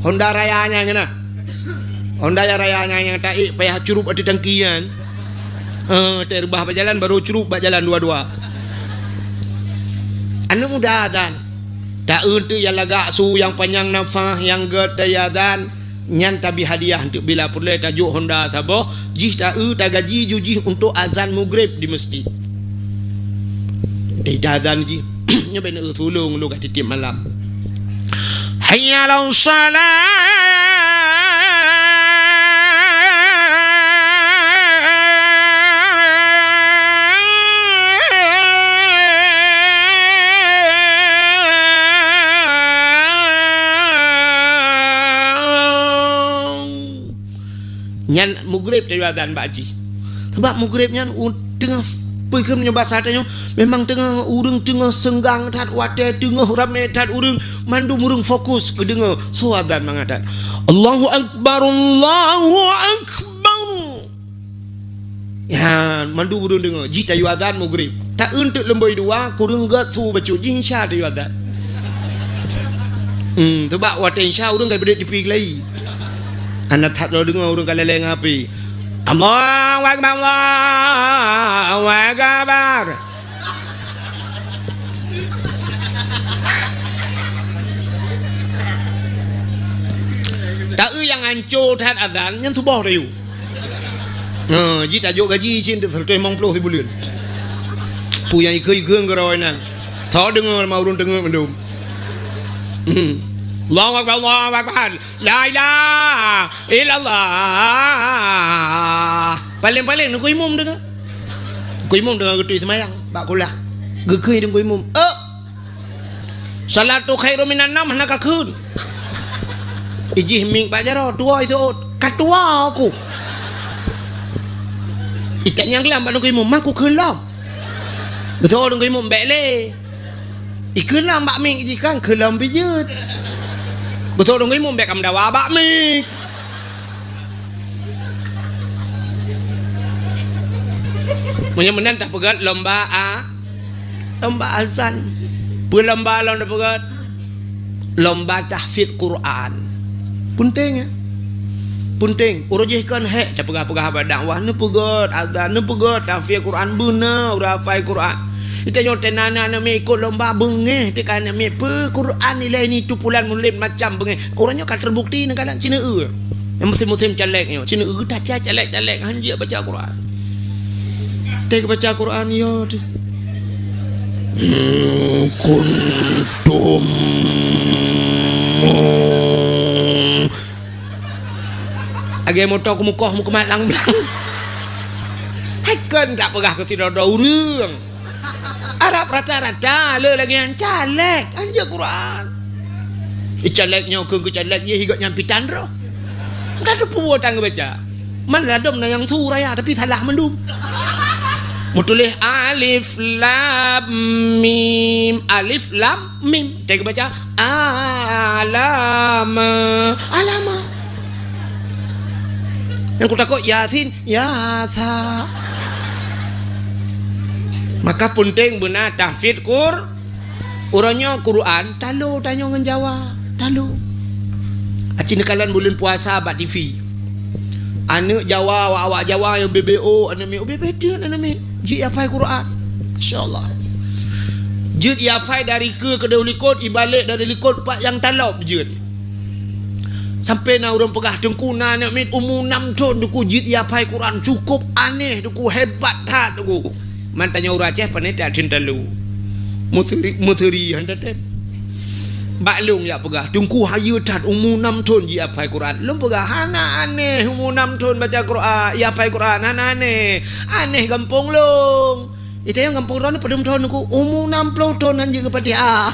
Honda raya nyan keunan. Honda nyang raya nyan nyang taék payah curup ateueh tangki nyan. Eh, tareubah bak jalan, baru curup bak jalan dua-dua. Aneuk muda azan. Ta eu teuk nyang lagak su, nyang panyang nafah, nyang gét teuazan. Nyan tabi hadiah untuk bila peureulée tajok Honda saboh, jih ta eu tagaji ju jih untuk azan mugreb di meuseujid. Di azan jih, nyoe bak neu sulong lôn ka tieb-tieb malam. Hayya 'alas shalah. Nyan mugreb teuazan bak jih. Sabab mugreb nyan u-, teungoh peue kheun nyoe basa tanyoe, memang teungoh ureuëng teungoh seunggang that watée, teungoh ramé that ureuëng, mandum ureuëng fokus geudeungoe soe azan mangat that. Allahu Akbar, Allahu Akbar. Ya, mandum ureuëng deungoe, jih tayue azan mugreb. Ta eu teuk leumboi dua, kureueng gét su bacut, jih insya tayue azan. Hmm, teubak watée insya ureuëng ka beudek tipi keulayi. Hana that lom deungoe ureuëng ka lalée ngon api. Allahu Akbar, Allahu Akbar. Ta eu nyang hanco that azan, nyan tuboh tayue. Ha, jih tajok gaji cit seratus limong puluh sibuleuen. Peue nyang ikeu-ikeu keudroe nan. Soe deungoe lam ureuëng teungoh mandum. Hmm. Allahu Akbar, Allahu Akbar. La ilaha illallah. Paléng-paléng teungku imum deungoe. Teungku imum deungoe geutui seumayang bak kulah. Geukheun teungku imum. Eh! Shalatu khairum minan naum hana kakheun. Ijih mieng bak jaroe, tuwoe iseuôt. Ka tuwoe ku. Itanyong lom bak teungku imum, "Ma kukheun lom?" Geuteuôt teungku imum, "Bék lé." Ikheun lom bak mieng, ijih kan kheun lom pih jeuet. Geuteuôt teungku imum, "Bék kameudawa bak mieng." Meunyoe meunan tapeugét lomba a-, lomba azan. Peue lomba lom tapeugét? Lomba tahfidz Quran. Peunteng, ya? Peunteng. Uroe jih kon hék tapeugah-peugah bak dakwah, neupeugét azan, neupeugét tahfidz Quran, beuna ureuëng hafai Quran. Geutanyoe teunan aneuk miet ikot lomba beungéh teuka aneuk miet, peue Quran ilée ni tupulan mulod macam beungéh. Uroe nyoe ka teubukti neukalon sineuk eu. Nyang musim-musim caleg nyoe, sineuk eu taca caleg-caleg hanjeuet baca Quran. Teuka baca Quran yo teuh. Hmm, kuntum. Lagée moto keumukoh meukeumah lang-lang. Hai kon tapeugah keu sidroe-droe ureuëng. Arab rata-rata le lagée nyan caleg, hanjeuet Quran. Caleg nyoe keu caleg yeh higot nyang pitan roh. Ka teupeue tan geubaca. Man ladom na nyang su raya tapi salah mandum. Meutuléh alif lam mim, alif lam mim. Teuka baca alama, alama. Nyang kutakot Yasin, Yasa. Maka peunteng beuna tahfidz Qur-, uroe nyoe Quran, talo tanyoe ngon Jawa, talo. Aci neukalon buleuen puasa bak T V. Aneuk Jawa, awak-awak Jawa nyang B B O, aneuk miet, ubé-bé teuk aneuk miet. Jeuet ihafai Quran. Masya Allah. Jeuet ihafai dari keue keudeh u likot, ibalek dari likot pat nyang talop jeuet. Sampai na ureuëng peugah, "Teungku, na aneuk miet umu nam thon, Teungku, jeuet ihafai Quran, cukup aneh, Teungku, hebat that, Teungku." Man tanyoe ureuëng Aceh pane that thon talo. Meuseri, meuseri han teutem. Bak lôn jak peugah, "Teungku, hayeue that, umu nam thon jihafai Quran." Lôn peugah, "Hana aneh umu nam thon baca Quran, jihafai Quran, hana aneh. Aneh gampông lôn." Itayong gampông droeneuh padum thon, Teungku? "Umu nam ploh thon han jeuet keu Fatihah."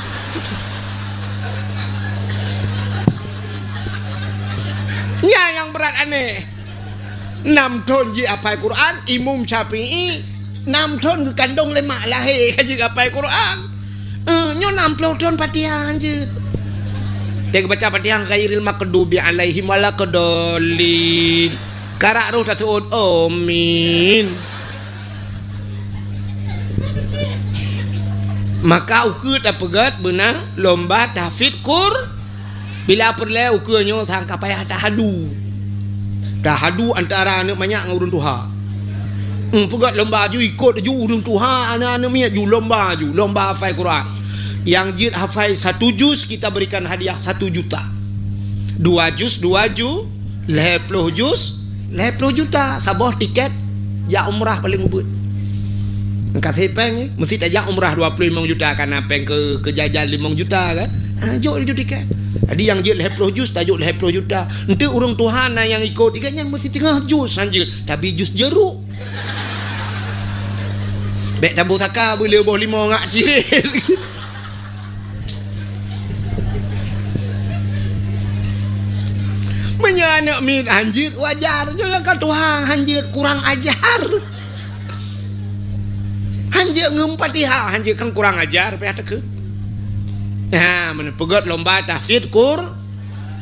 Nyan nyang brat aneh. Nam thon jihafai Quran, Imam Syafi'i nam thon geukandong lé mak lahé ka jeuet hafai Quran. Eh, nyoe nam ploh thon Fatihah han jeuet. Teuka baca Fatihah ghairil maghdubi alaihim waladdallin. Karak roh taseuôt, "Amin." Maka ukeue tapeugét beunang lomba tahfidz Qur-, bila peureulée ukeue nyoe sang ka payah tahadu. Tahadu antara aneuëk manyak ngon ureuëng tuha. Hmm, peugét lomba ju, ikot ju ureuëng tuha, aneuëk-aneuëk miet ju lomba ju, lomba hafai Quran. Nyang jeuet hafai satu juz, kita berikan hadiah satu juta. Dua juz, dua ju, lhée ploh juz, lhée ploh juta. Saboh tiket jak umrah paléng ubit. Ka sipéng, eh, meusti tajak umrah dua ploh limong juta, kana péng keu, keu jajan limong juta kan. Ha, jok ju tiket. Jadi nyang jeuet lhée ploh juz, tajok lhée ploh juta. Enteuk ureuëng tuha na nyang ikot, ikat nyan meusti teungoh juz han jeuet, tapi juz jeruk. Bék taboh saka, beu lé boh limong ngak cirét. Meunyoe aneuëk miet han jeuet, wajar. Nyoe nyang ka tuha han jeuet, kurang ajar. Han jeuet ngon Fatihah, han jeuet kan kurang ajar, payah takheun. Nah, meunan peugét lomba tahfidz Qur-,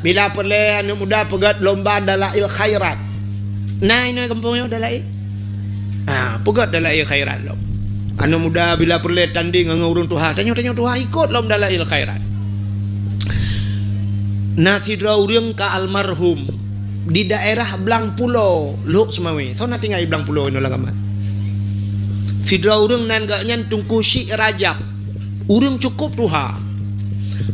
bila peureulée aneuëk muda peugét lomba dalail khairat. Na inoe gampông nyoe dalail? Ah, peugét dalail khairat lom. Aneuëk muda bila peureulée tanding ngon ureuëng tuha, tanyoe-tanyoe tuha ikot lom dalail khairat. Na sidroe ureuëng ka almarhum di daerah Blang Pulo, Lhok Seumawé. Soe na tinggai Blang Pulo inoe lam gaman? Sidroe ureuëng nan geuh nyan Teungku Syik Rajab. Ureuëng cukôp tuha.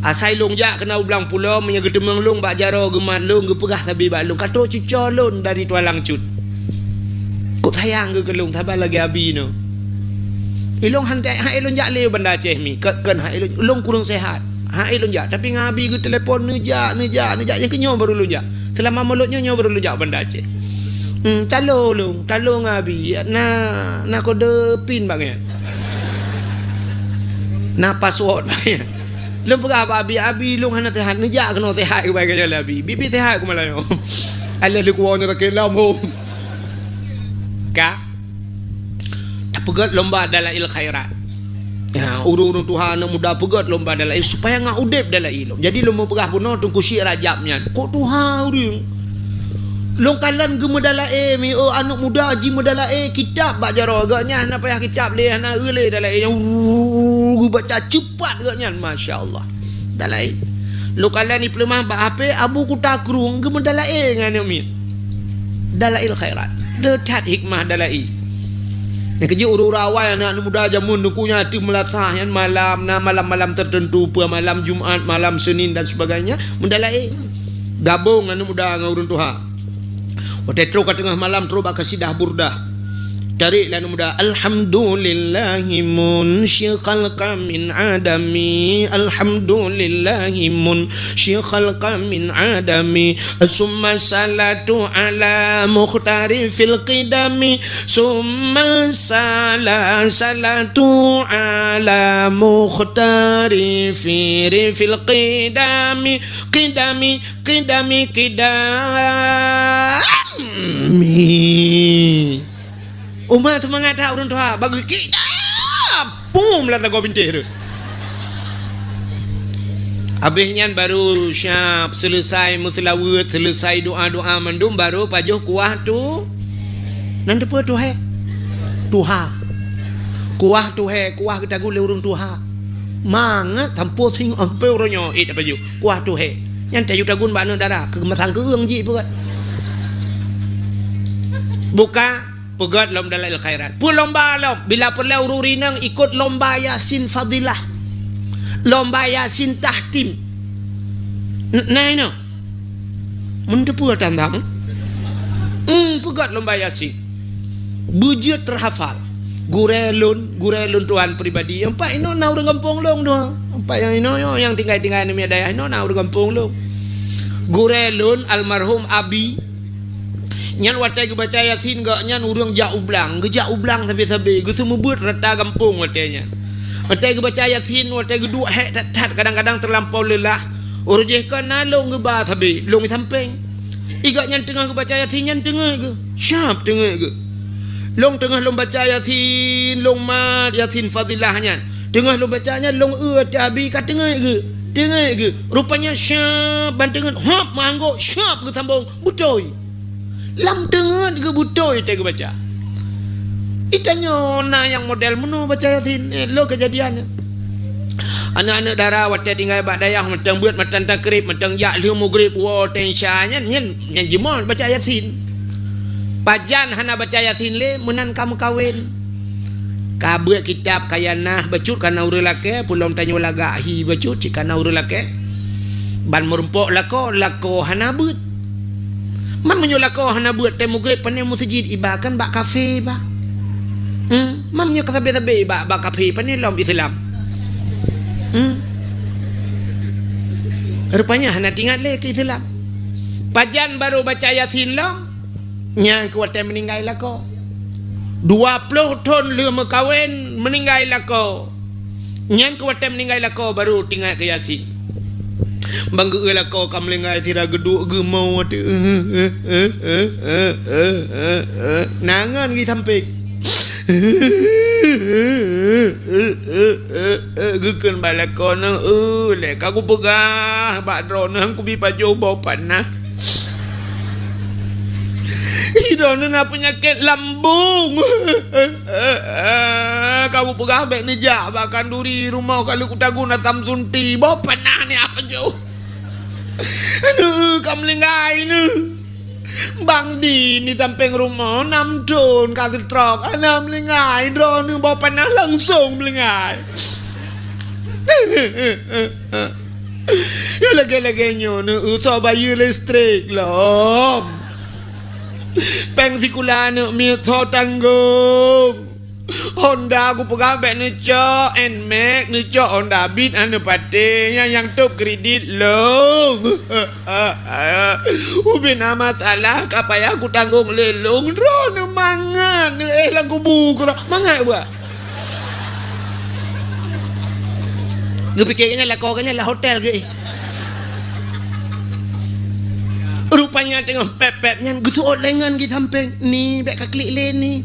Asai lôn jak keunoe u Blang Pulo, meunyoe geuteumeung lôn bak jaroe geumat lôn, geupeugah sabe bak lôn, "Ka trok cucoe lôn dari Tualang Cut." Kok sayang geuh keu lôn, saban lagée abi nyoe. Ilôn han, han ilôn jak lé u Banda Aceh mi, kon, kon han ilôn, lôn kureueng sehat. Han ilôn jak, tapi ngon abi geutelepon, neujak, neujak, neujak, nyang keu nyoe baru lôn jak. Seulama mulod nyoe, nyoe baru lôn jak Banda Aceh. Hmm, talo lôn, talo ngon abi, na, na kode pin bak nyan. Na password bak nyan. Lôn peugah bak abi, "Abi, lôn hana sehat, neujak keunoe sehat keubai keu nyoe lé abi. Bibi sehat keu malam nyoe." Alah leukuwoe nyoe sakét lom hom. Ka. Tapeugét lomba dalail khairat. Ya, ureuëng-ureuëng tuha aneuëk muda peugét lomba dalail supaya ngat udeb dalail lom. Jadi lôn meupeugah bunoe Teungku Syik Rajab nyan. Kok tuha ureuëng? Lôn kalon geumeudalail mi, oh, aneuëk muda jimeudalail kitab bak jaroe. Geuh nyan hana payah kitab lé, hana eu lé dalail nyan. Urrrr, geubaca ceupat geuh nyan, masya Allah. Dalail. Lôn kalon di peuleumah bak H P, Abu Kuta Krueng geumeudalail ngon aneuëk miet. Dalail khairat. Le that hikmah dalail. Nyang keujeuet ureuëng-ureuëng awai aneuëk-aneuëk muda jameun Teungku nyan ateueh meulasah nyan malam, na malam-malam tertentu, peue malam Jumat, malam Senin dan sebagainya, meudalail. Gabong aneuëk muda ngon ureuëng tuha. Watée trok ka teungoh malam, trok bak kasidah Burdah. Tarék lé aneuëk muda, "Alhamdulillahi munsyi khalqa min adami, alhamdulillahi munsyi khalqa min adami, summa salatu ala mukhtari fil qidami, summa sala-, salatu ala mukhtari fi-, fil qidami, qidami, qidami, qidami." Uma teumangat that ureuëng tuha, bagi kitab. Pum, lam sagoe bintéh tu. Habéh nyan baru siap selesai meuseulaweuet, selesai doa-doa mandum, baru pajoh kuah tu. Nan teupeue tuhé? Tuha. Kuah tuhé, kuah geutagun lé ureuëng tuha. Mangat sampoe sing ampe uroe nyoe, eh, tapajoh. Kuah tuhé. Nyan tayue tagun bak aneuëk dara, keu meusankeueng jih peugah. Buka. Peugét lom dalail khairat. Peue lomba lom? Bila peureulée ureuëng inong ikot lomba Yasin fadilah. Lomba Yasin tahtim. N-, na inoe. Meuteupeue tantang? Hmm, peugét lomba Yasin. Beujeuet teuhafal. Gurée lôn, gurée lôn tuan pribadi. Nyang pat inoe na ureuëng gampông lôn dua. Nyang pat nyang inoe nyoe, nyang tinggai-tinggai namiet dayah inoe na ureuëng gampông lôn. Gurée lôn almarhum Abi. Nyan watée geubaca Yasin gobnyan ureuëng jak u blang, geujak u blang sabe-sabe, geuseumeubeuet rata gampông watée nyan. Watée geubaca Yasin, watée geuduek hék that-that, kadang-kadang teulampau leulah. Uroe jih kon na lôn geuba sabe, lôn di sampéng. Di gobnyan teungoh geubaca Yasin nyan teungeut geuh, syab teungeut geuh. Lôn teungoh lôn baca Yasin, lôn mat Yasin Fadilah nyan. Teungoh lôn baca nyan lôn eu watée Abi ka teungeut geuh, teungeut geuh. Rupanya syab ban teungeut, hop meuanggôk syab geusambông. Beutôi. Lam teungeut geuh beutôi teuh geubaca. Di tanyoe na nyang model meunoe baca Yasin, eh, lôn keujadian. Aneuëk-aneuëk dara watée tinggai bak dayah mantong beuet matan takrib, mantong jak lheueh mugrib, woe teuh isya nyan, nyan, nyan jimeuet baca Yasin. Pajan hana baca Yasin lé, meunan ka meukawen. Ka beuet kitab kaya nah bacut kana ureuëng lakée, peulom tanyoe lagak hi bacut cit kana ureuëng lakée. Ban meurumpok lakoe, lakoe hana beuet. Man meunyoe lakoe hana beuet teuh mugrib, pané meuseujid iba kan bak kafe bah. Hmm, man meunyoe ka sabe-sabe iba bak kafe, pané lom Islam. Hmm. Rupanya hana teuingat lé keu Islam. Pajan barô baca Yasin lom, nyang keu watée meuninggai lakoe. Dua ploh thon lheueh meukawen meuninggai lakoe. Nyan keu watée meuninggai lakoe barô teuingat keu Yasin. Ban geu-eu lakoe ka meuninggai sira geuduek geumoe watée. Na ngon geusampéng. Geukheun bak lakoe nyan, "Eh, lé ka kupeugah bak droeneuh kubi pajoh boh panah. Droeneuh na peunyakét lambung. Ka kupeugah bék neujak bak khanduri rumoh ka lheueh kutagun asam sunti. Boh panah ni apa jôh? Aneuk ka meuninggai neuh." Bang Din di sampéng rumoh nam thon ka seutrok, hana meuninggai, droeneuh boh panah langsong meuninggai. Nyoe lagée-lagée nyoe neuh, soe bayeue listrik lom. Péng sikula aneuk miet soe tanggong. Honda kupeugah bék neucok, Nmax neucok, Honda Beat hana neupatéh, nyang, nyang top kredit lom. Ubé na masalah ka payah kutanggong lé lôn, droeneuh mangat neuh, eh, lam kubu keudroe mangat buet. Geupike nyan lakoe nyan lam hotel geuh. Rupanya teungoh pép-pép nyan geuseuôt lé ngon geusampéng, "Ni, bék ka klik lé ni.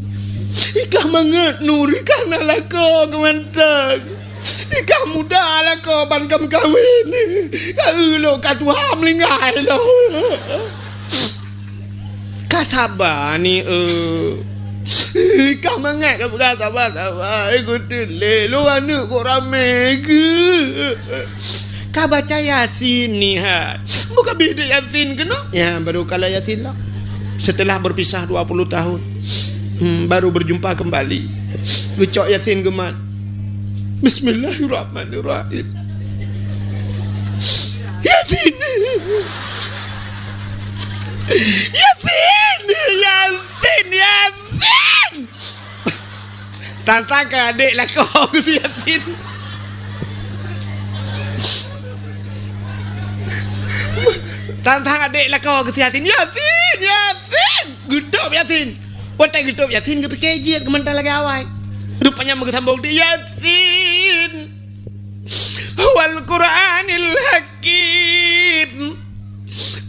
Ikah mangat Nur, ikah na lakoe keu mantong. Ikah muda lakoe ban ka meukawen. Ka eu lôn ka tuha meuninggai lôn." Ka saba ni, eh. Ka mangat ka peugah saba-saba, eh, geuteuk lé. Lôn aneuk kok ramé geuh. Ka baca Yasin ni, ha. Buka bidek Yasin keunoe. Ya, baru kala Yasin lah. Setelah berpisah dua puluh tahun, hmm, baru berjumpa kembali. Geucok Yasin geumat. Bismillahirrahmanirrahim. Yasin. Yasin. Yasin. Yasin. Tantang ka adek lakoe keu Yasin. Tantang adek lakoe keu Yasin. Yasin, Yasin. Geutôb Yasin. Watée geutôb Yasin geupike jeuet keumantan lagée awai. Rupanya meugeusambông di Yasin. Wal Qur'anil Hakim.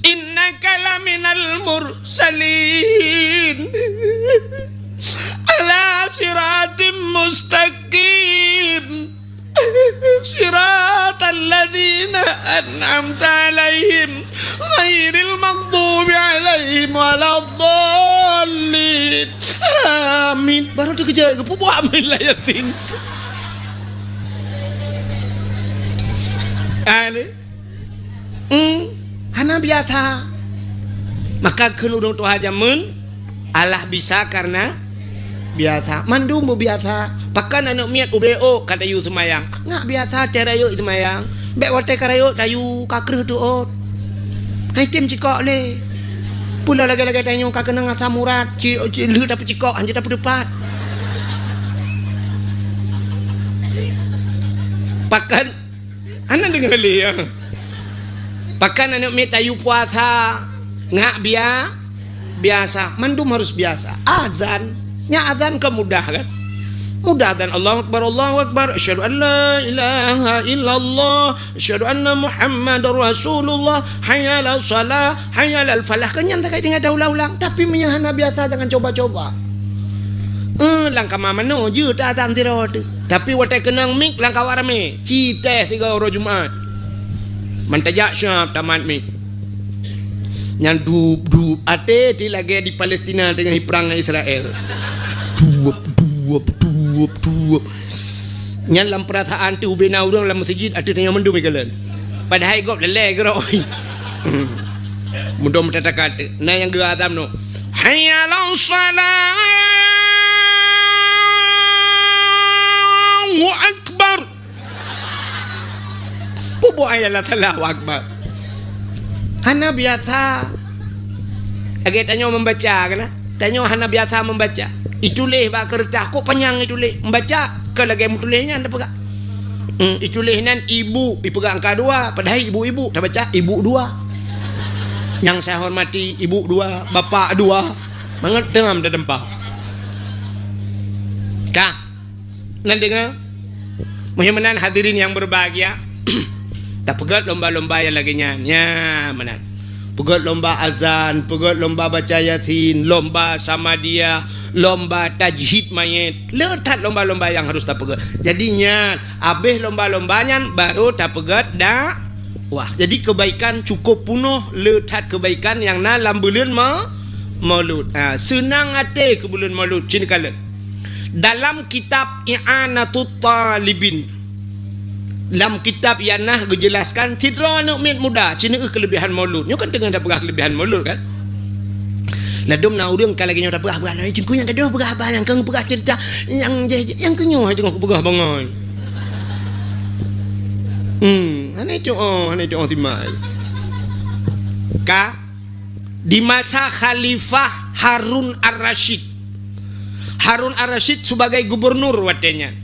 Innaka laminal mursalin. Ala siratim mustaqim. Siratal ladzina an'amta 'alaihim ghairil maghdubi 'alaihim waladdallin. Amin. Baru teukeujot geupeubuet amin lam Yasin. Amin. Hmm, hana biasa. Maka kheun ureuëng tuha jameun, Allah bisa karena biasa. Mandum beubiasa. Pakon aneuk miet ubé ôk ka tayue seumayang. Ngat biasa teuh rayeuk seumayang. Bék watée ka rayeuk tayue ka kreueh teuôt. Hai tem cikok lé. Pula lagée-lagée tanyoe ka keunong asam urat, ci, ci, lheueh tapeucikok, hanjeuet tapeuteupat. Pakon, hana deungoe lé, ya. Pakon aneuk miet tayue puasa, ngak bia-, biasa. Mandum harus biasa. Azan, nyan azan kan mudah, kan? Mudah azan, "Allahu Akbar, Allahu Akbar, asyhadu an la ilaha illallah, asyhadu anna Muhammadar Rasulullah, hayya 'alas shalah, hayya 'alal falah." Kan nyan sagai tinggai taulang-ulang. Tapi meunyo hana biasa, jangan coba-coba. Eh, lam kama manoe jeuet ta azan sidroe teuk. Tapi watèe keunong mik, lam kawan ramè. Ci teh sigoe uroe Jumat. Meutajak siap tamat mik. Nyan dup-dup, até ti lagèe di Palestina teungoh jiprang ngon Israel. Dup, dup, dup, dup. Nyan lam peurasaan teuh ubé na ureueng lam meuseujid ateueh tanyoe mandum ikalon. Padahai gob lé-lé keudroe. Mudom tataka teuh. Na nyang geuazan nyoe. "Hayya 'alas shalah, Allahu Akbar." Peue buet ayat lam salah, Allahu Akbar. Hana biasa. Lagèe tanyoe membaca, kan? Tanyoe hana biasa membaca. Ituléh bak keureutah, kok panyang ituléh. Membaca, kon lagèe meutuléh nyan tapeugah. Hmm, ituléh nyan ibu, ipeugah angka dua, padahai ibu-ibu, tabaca ibu dua. Nyang saya hormati ibu dua, bapak dua. Mangat tengam tateumpah. Ka. Nan deungoe? Meunyoe meunan hadirin nyang berbahagia, tapeugöt lomba-lomba nyang lagèe nyan. Nya, meunan. Peugöt lomba azan, peugöt lomba baca Yasin, lomba Samadiyah, lomba tajhid mayét. Le that lomba-lomba nyang harus tapeugöt. Jadi nyan, abéh lomba-lomba nyan baru tapeugöt dakwah. Jadi kebaikan cukup punoh le that kebaikan nyang na lam buleuen ma-, Maulud. Ha, seunang até keu buleuen Maulud. Cit neukalon. Dalam kitab I'anatut Talibin, lam kitab I'anah geujelaskan, sidroe aneuk miet muda, ci neueu keuleubehan Maulud. Nyoe kan teungoh tapeugah keuleubehan Maulud, kan? Ladôm na ureueng ka lagèe nyoe tapeugah, peugah, "Hai, Teungku nyang gadôh peugah bah, nyang keuneuk peugah ceurita nyang jih, nyang keu nyoe hai teungoh kupeugah bangai." Hmm, hana itu, oh, hana itu, oh, simak. Ka Di masa Khalifah Harun Ar-Rasyid. Harun Ar-Rasyid sebagai gubernur watèe nyan.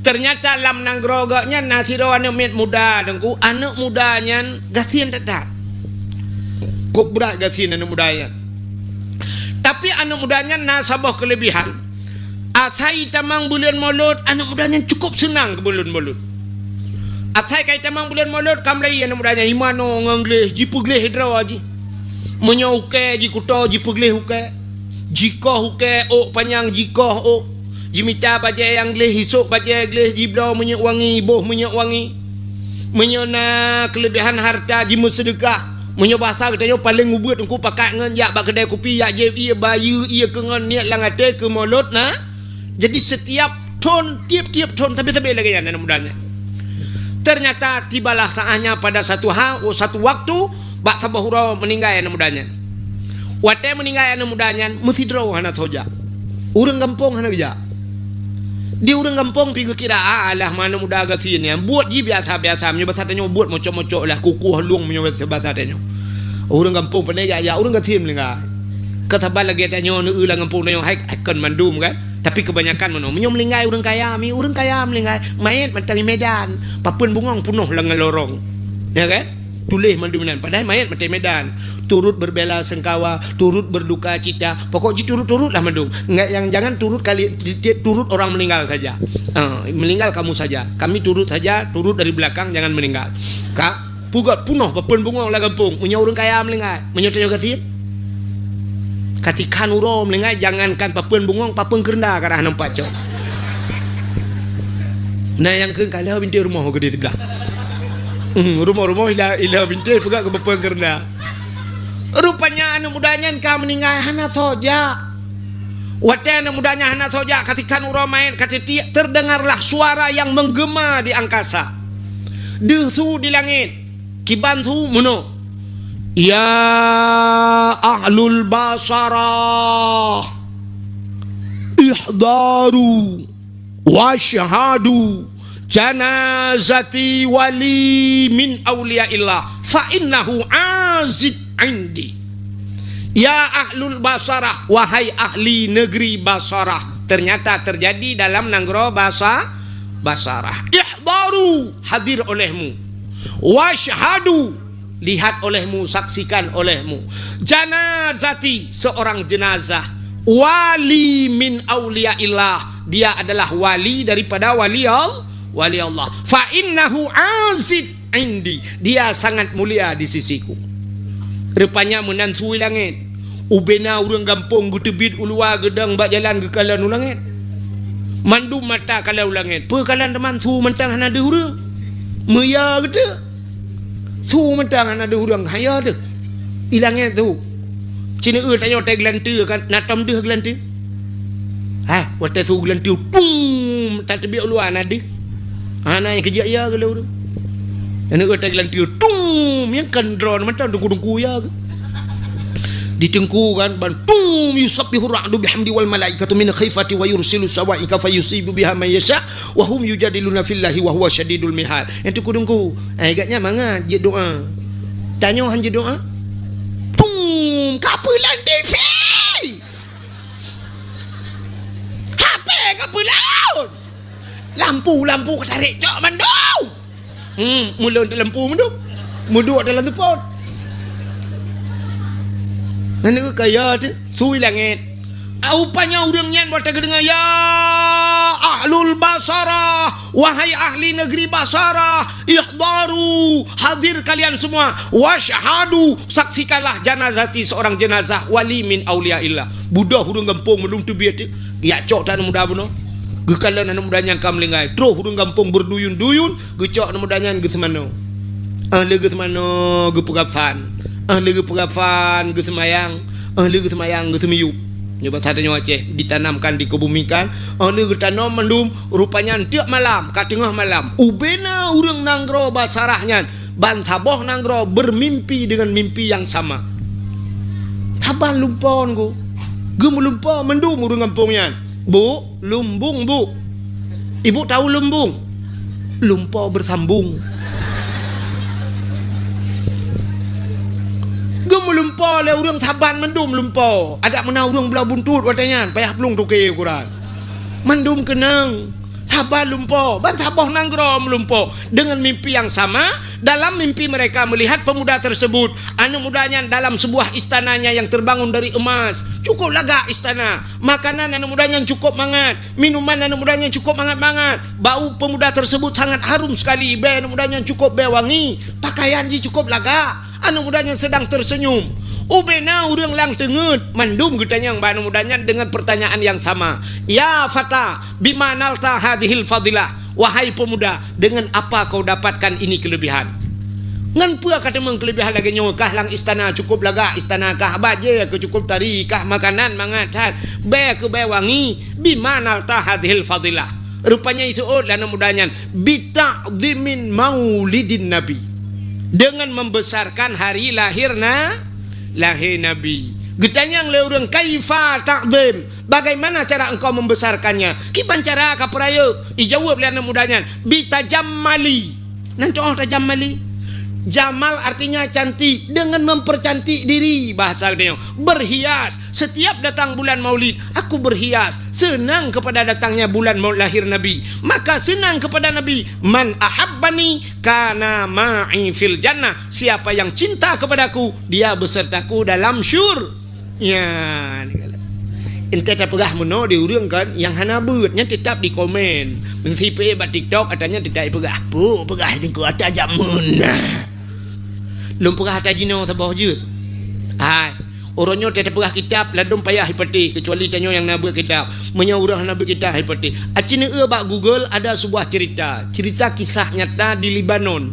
Ternyata lam nanggroe gobnyan na sidroe aneuk miet muda, Teungku. Aneuk muda nyan gasien that-that. Kok brat gasien aneuk muda nyan. Tapi aneuk muda nyan na saboh keuleubehan. Asai tamong buleuen Maulud, aneuk muda nyan cukup seunang keu buleuen Maulud. Asai ka jitamong buleuen Maulud, ka mulai aneuk muda nyan jimanoe ngon gleh, jipeugleh droe jih. Meunyoe ukèe jikuto, jipeugleh ukèe. Jikoh ukèe, ôk panyang jikoh ôk. Jimita bajèe nyang gleh, jisôk bajèe gleh, jibloe minyeuk wangi, jiboh minyeuk wangi. Meunyoe na keuleubehan hareuta, jimeuseudeukah. Meunyoe basa geutanyoe paleng ubeuet, Teungku, pakat ngon jak bak keudè kupi, jak jieb ié bayeue, ié keu ngon niet lam até keu Maulud na. Jadi setiap thon, tiep-tiep thon, sabe-sabe lagèe nyan aneuk muda nyan. Ternyata tibalah saatnya pada satu ha-, satu waktu, bak saboh uroe meuninggai aneuk muda nyan. Watèe meuninggai aneuk muda nyan, meusidroe hana soe jak. Ureueng gampông hana geujak. Di ureueng gampông pih geukira, "Ah, alah, aneuk muda gasien nyan, buet jih biasa-biasa, meunyoe basa tanyoe buet mocok-mocok lah, kukuh lueng meunyoe basa tanyoe." Ureueng gampông pandai jak-jak, ureueng gasien meuninggai. Ka saban lagèe tanyoe neueu lam gampông tanyoe, hai, hai kon mandum kan. Tapi kebanyakan meunoe, meunyoe meuninggai ureueng kaya, mi ureueng kaya meuninggai, mayét mantong di Medan, papeuen bungöng punoh lam lorong. Ya kan? Tuléh mandum nyan, padahai mayét maté Medan. Turut berbela sungkawa, turut berduka cita. Pokok jih turut-turut lah mandum. Enggak, yang jangan turut kali, ti-, ti-, turut orang meninggal saja. Ah, meninggal kamu saja. Kami turut saja, turut dari belakang, jangan meninggal. Ka, peugöt punoh papeuen bungöng lam gampông. Meunyoe ureueng kaya meuninggai, meunyoe tanyoe gasien. Katikhan uroe meuninggai, jangankan papeuen bungöng, papeuen keurenda ka rhah nampak cok. Na nyang kheun ka lheueh bintéh rumoh keudéh siblah. Hmm, rumoh-rumoh ila, ila bintéh peugöt keu papeuen keurenda. Rupanya aneuk muda nyan ka meuninggai hana soe jak. Watèe aneuk muda nyan hana soe jak, katikhan uroe mayét ka titiek, terdengarlah suara yang menggema di angkasa. Deuh su di langét, kiban su meunoe. "Ya ahlul Basarah, ihdaru." "Wasyhadu janazati wali min auliyaillah, fa innahu azid indi." Ya ahlul Basarah, wahai ahli negeri Basarah. Ternyata terjadi dalam nanggroe Basa-, basarah. Ihdaru, hadir olehmu. Wasyhadu, lihat olehmu, saksikan olehmu. Janazati, seorang jenazah. Wali min auliyaillah, dia adalah wali daripada wali Al-, wali Allah. Fa innahu azid indi, dia sangat mulia di sisiku. Rupanya meunan su i langét. Ubena ureuëng gampông geuteubiet u luwa geudong bak jalan geukalon u langét. Mandum mata kalon u langét. Peue kalon teuma su mantong hana deuh ureuëng. Meuya geuteuk. Su mantong hana deuh ureuëng, haya deuh. I langét su. Ci neueu tanyoe tai geulanteue kan, na tom deuh geulanteue. Hah, watée su geulanteue, pum, tateubiet u luwa na deuh. Hana nyang keujak ya geuleu tu. Aneuk gata geulanteue, tum, nyang kan droe mantong teungku-teungku ya ke. Di teungku kan, ban, tum, yusabbihu ra'du bihamdi wal malaikatu min khifati wa yursilu sawa'iqa fayusibu biha man yasha wa hum yujadiluna fillahi wa huwa syadidul mihal. Nyang teungku-teungku, eh, agaknya mangat jeuet doa. Tanyoe han jeuet doa. Tum, ka peulon T V. H P ka peulon. Lampu-lampu ka tarék cok mandum. Hmm, mulon di lampu mandum. Muduek dalam seupôt. Ngon kaya tu, su i langét. Ah, rupanya ureuëng nyan buat teudeungoe, "Ya ahlul Basarah, wahai ahli negeri Basarah, ihdaru, hadir kalian semua, wasyhadu, saksikanlah janazati, seorang jenazah wali min auliyaillah." Budoh ureuëng gampông mandum teubiet tu, jak cok that aneuk muda bunoe. Geukalon aneuk muda nyan ka meulinggai. Troh ureuëng gampông beurduyun-duyun, geucok aneuk muda nyan geuseumanoe. Ah lheueh geuseumanoe, geupeukafan. Ah lheueh geupeukafan, geuseumayang. Ah lheueh geuseumayang, geuseumiyueb. Nyoe basa tanyoe Aceh, ditanamkan, dikebumikan. Ah lheueh geutanom mandum, rupanya tiep malam, ka teungoh malam. Ubena ureuëng nanggroe Basarah nyan, ban saboh nanggroe bermimpi dengan mimpi yang sama. Saban lumpo ngon geuh. Geumeulumpo mandum ureuëng gampông nyan. "Bu, lumbung, Bu." Ibu tahu lumbung? Lumpo bersambung. Geumeulumpo lé ureuëng saban mandum lumpo. Adak meunan ureuëng bloe buntut watée nyan, payah plueng toke ukuran. Mandum keunong. Saban lumpo, ban saboh nanggroe meulumpo. Dengan mimpi yang sama, dalam mimpi mereka melihat pemuda tersebut. Aneuk muda nyan dalam sebuah istananya yang terbangun dari emas. Cukup lagak istana. Makanan aneuk muda nyan cukup mangat. Minuman aneuk muda nyan cukup mangat-mangat. Bau pemuda tersebut sangat harum sekali. Bèe aneuk muda nyan cukup bèe wangi. Pakaian jih cukup lagak. Aneuk muda nyan sedang tersenyum. Ubena ureuëng lam teungeut, mandum geutanyong bak aneuk muda nyan dengan pertanyaan yang sama. "Ya fata, bima nalta hadhil fadilah?" Wahai pemuda, dengan apa kau dapatkan ini kelebihan? Ngon peue ka teumeung kelebihan lagée nyoe? Kah lam istana cukup lagak istana, kah bajée ka cukup tari, kah makanan mangat that, bèe keu bèe wangi. "Bima nalta hadhil fadilah?" Rupanya iseuôt lé aneuk muda nyan, "Bita'dhimin maulidin Nabi." Dengan membesarkan hari lahir na-, lahé Nabi. Geutanyong lé ureuëng, "Kaifa ta'dhim? Bagaimana cara engkau membesarkannya? Kiban cara ka peurayeuk?" Ijaweueb lé aneuk muda nyan, "Bitajammali." Nan tu'oh tajammali. Jamal artinya cantik, dengan mempercantik diri, bahasa geutanyoe. Berhias. Setiap datang bulan Maulid, aku berhias, senang kepada datangnya bulan mau-, lahir Nabi. Maka senang kepada Nabi, "Man ahabbani kana ma'i fil jannah." Siapa yang cinta kepadaku, dia besertaku dalam syur-, Ya, ni galak. Entah tapeugah meunoe di ureuëng kan, nyang hana beuet, nyan tetap dikomen. Meunyoe peuék bak TikTok, ata nyan tetap ipeugah, "Peue peugah nyoe keu ata jameun na?" Lôn peugah ata jinoe saboh jeuet. Hai, uroe nyoe teupeugah kitab, ladôm payah ipatéh, keucuali tanyoe nyang na beuet kitab. Meunyoe ureuëng hana beuet kitab, ipatéh. Aci neueu bak Google ada sebuah cerita, cerita kisah nyata di Lebanon.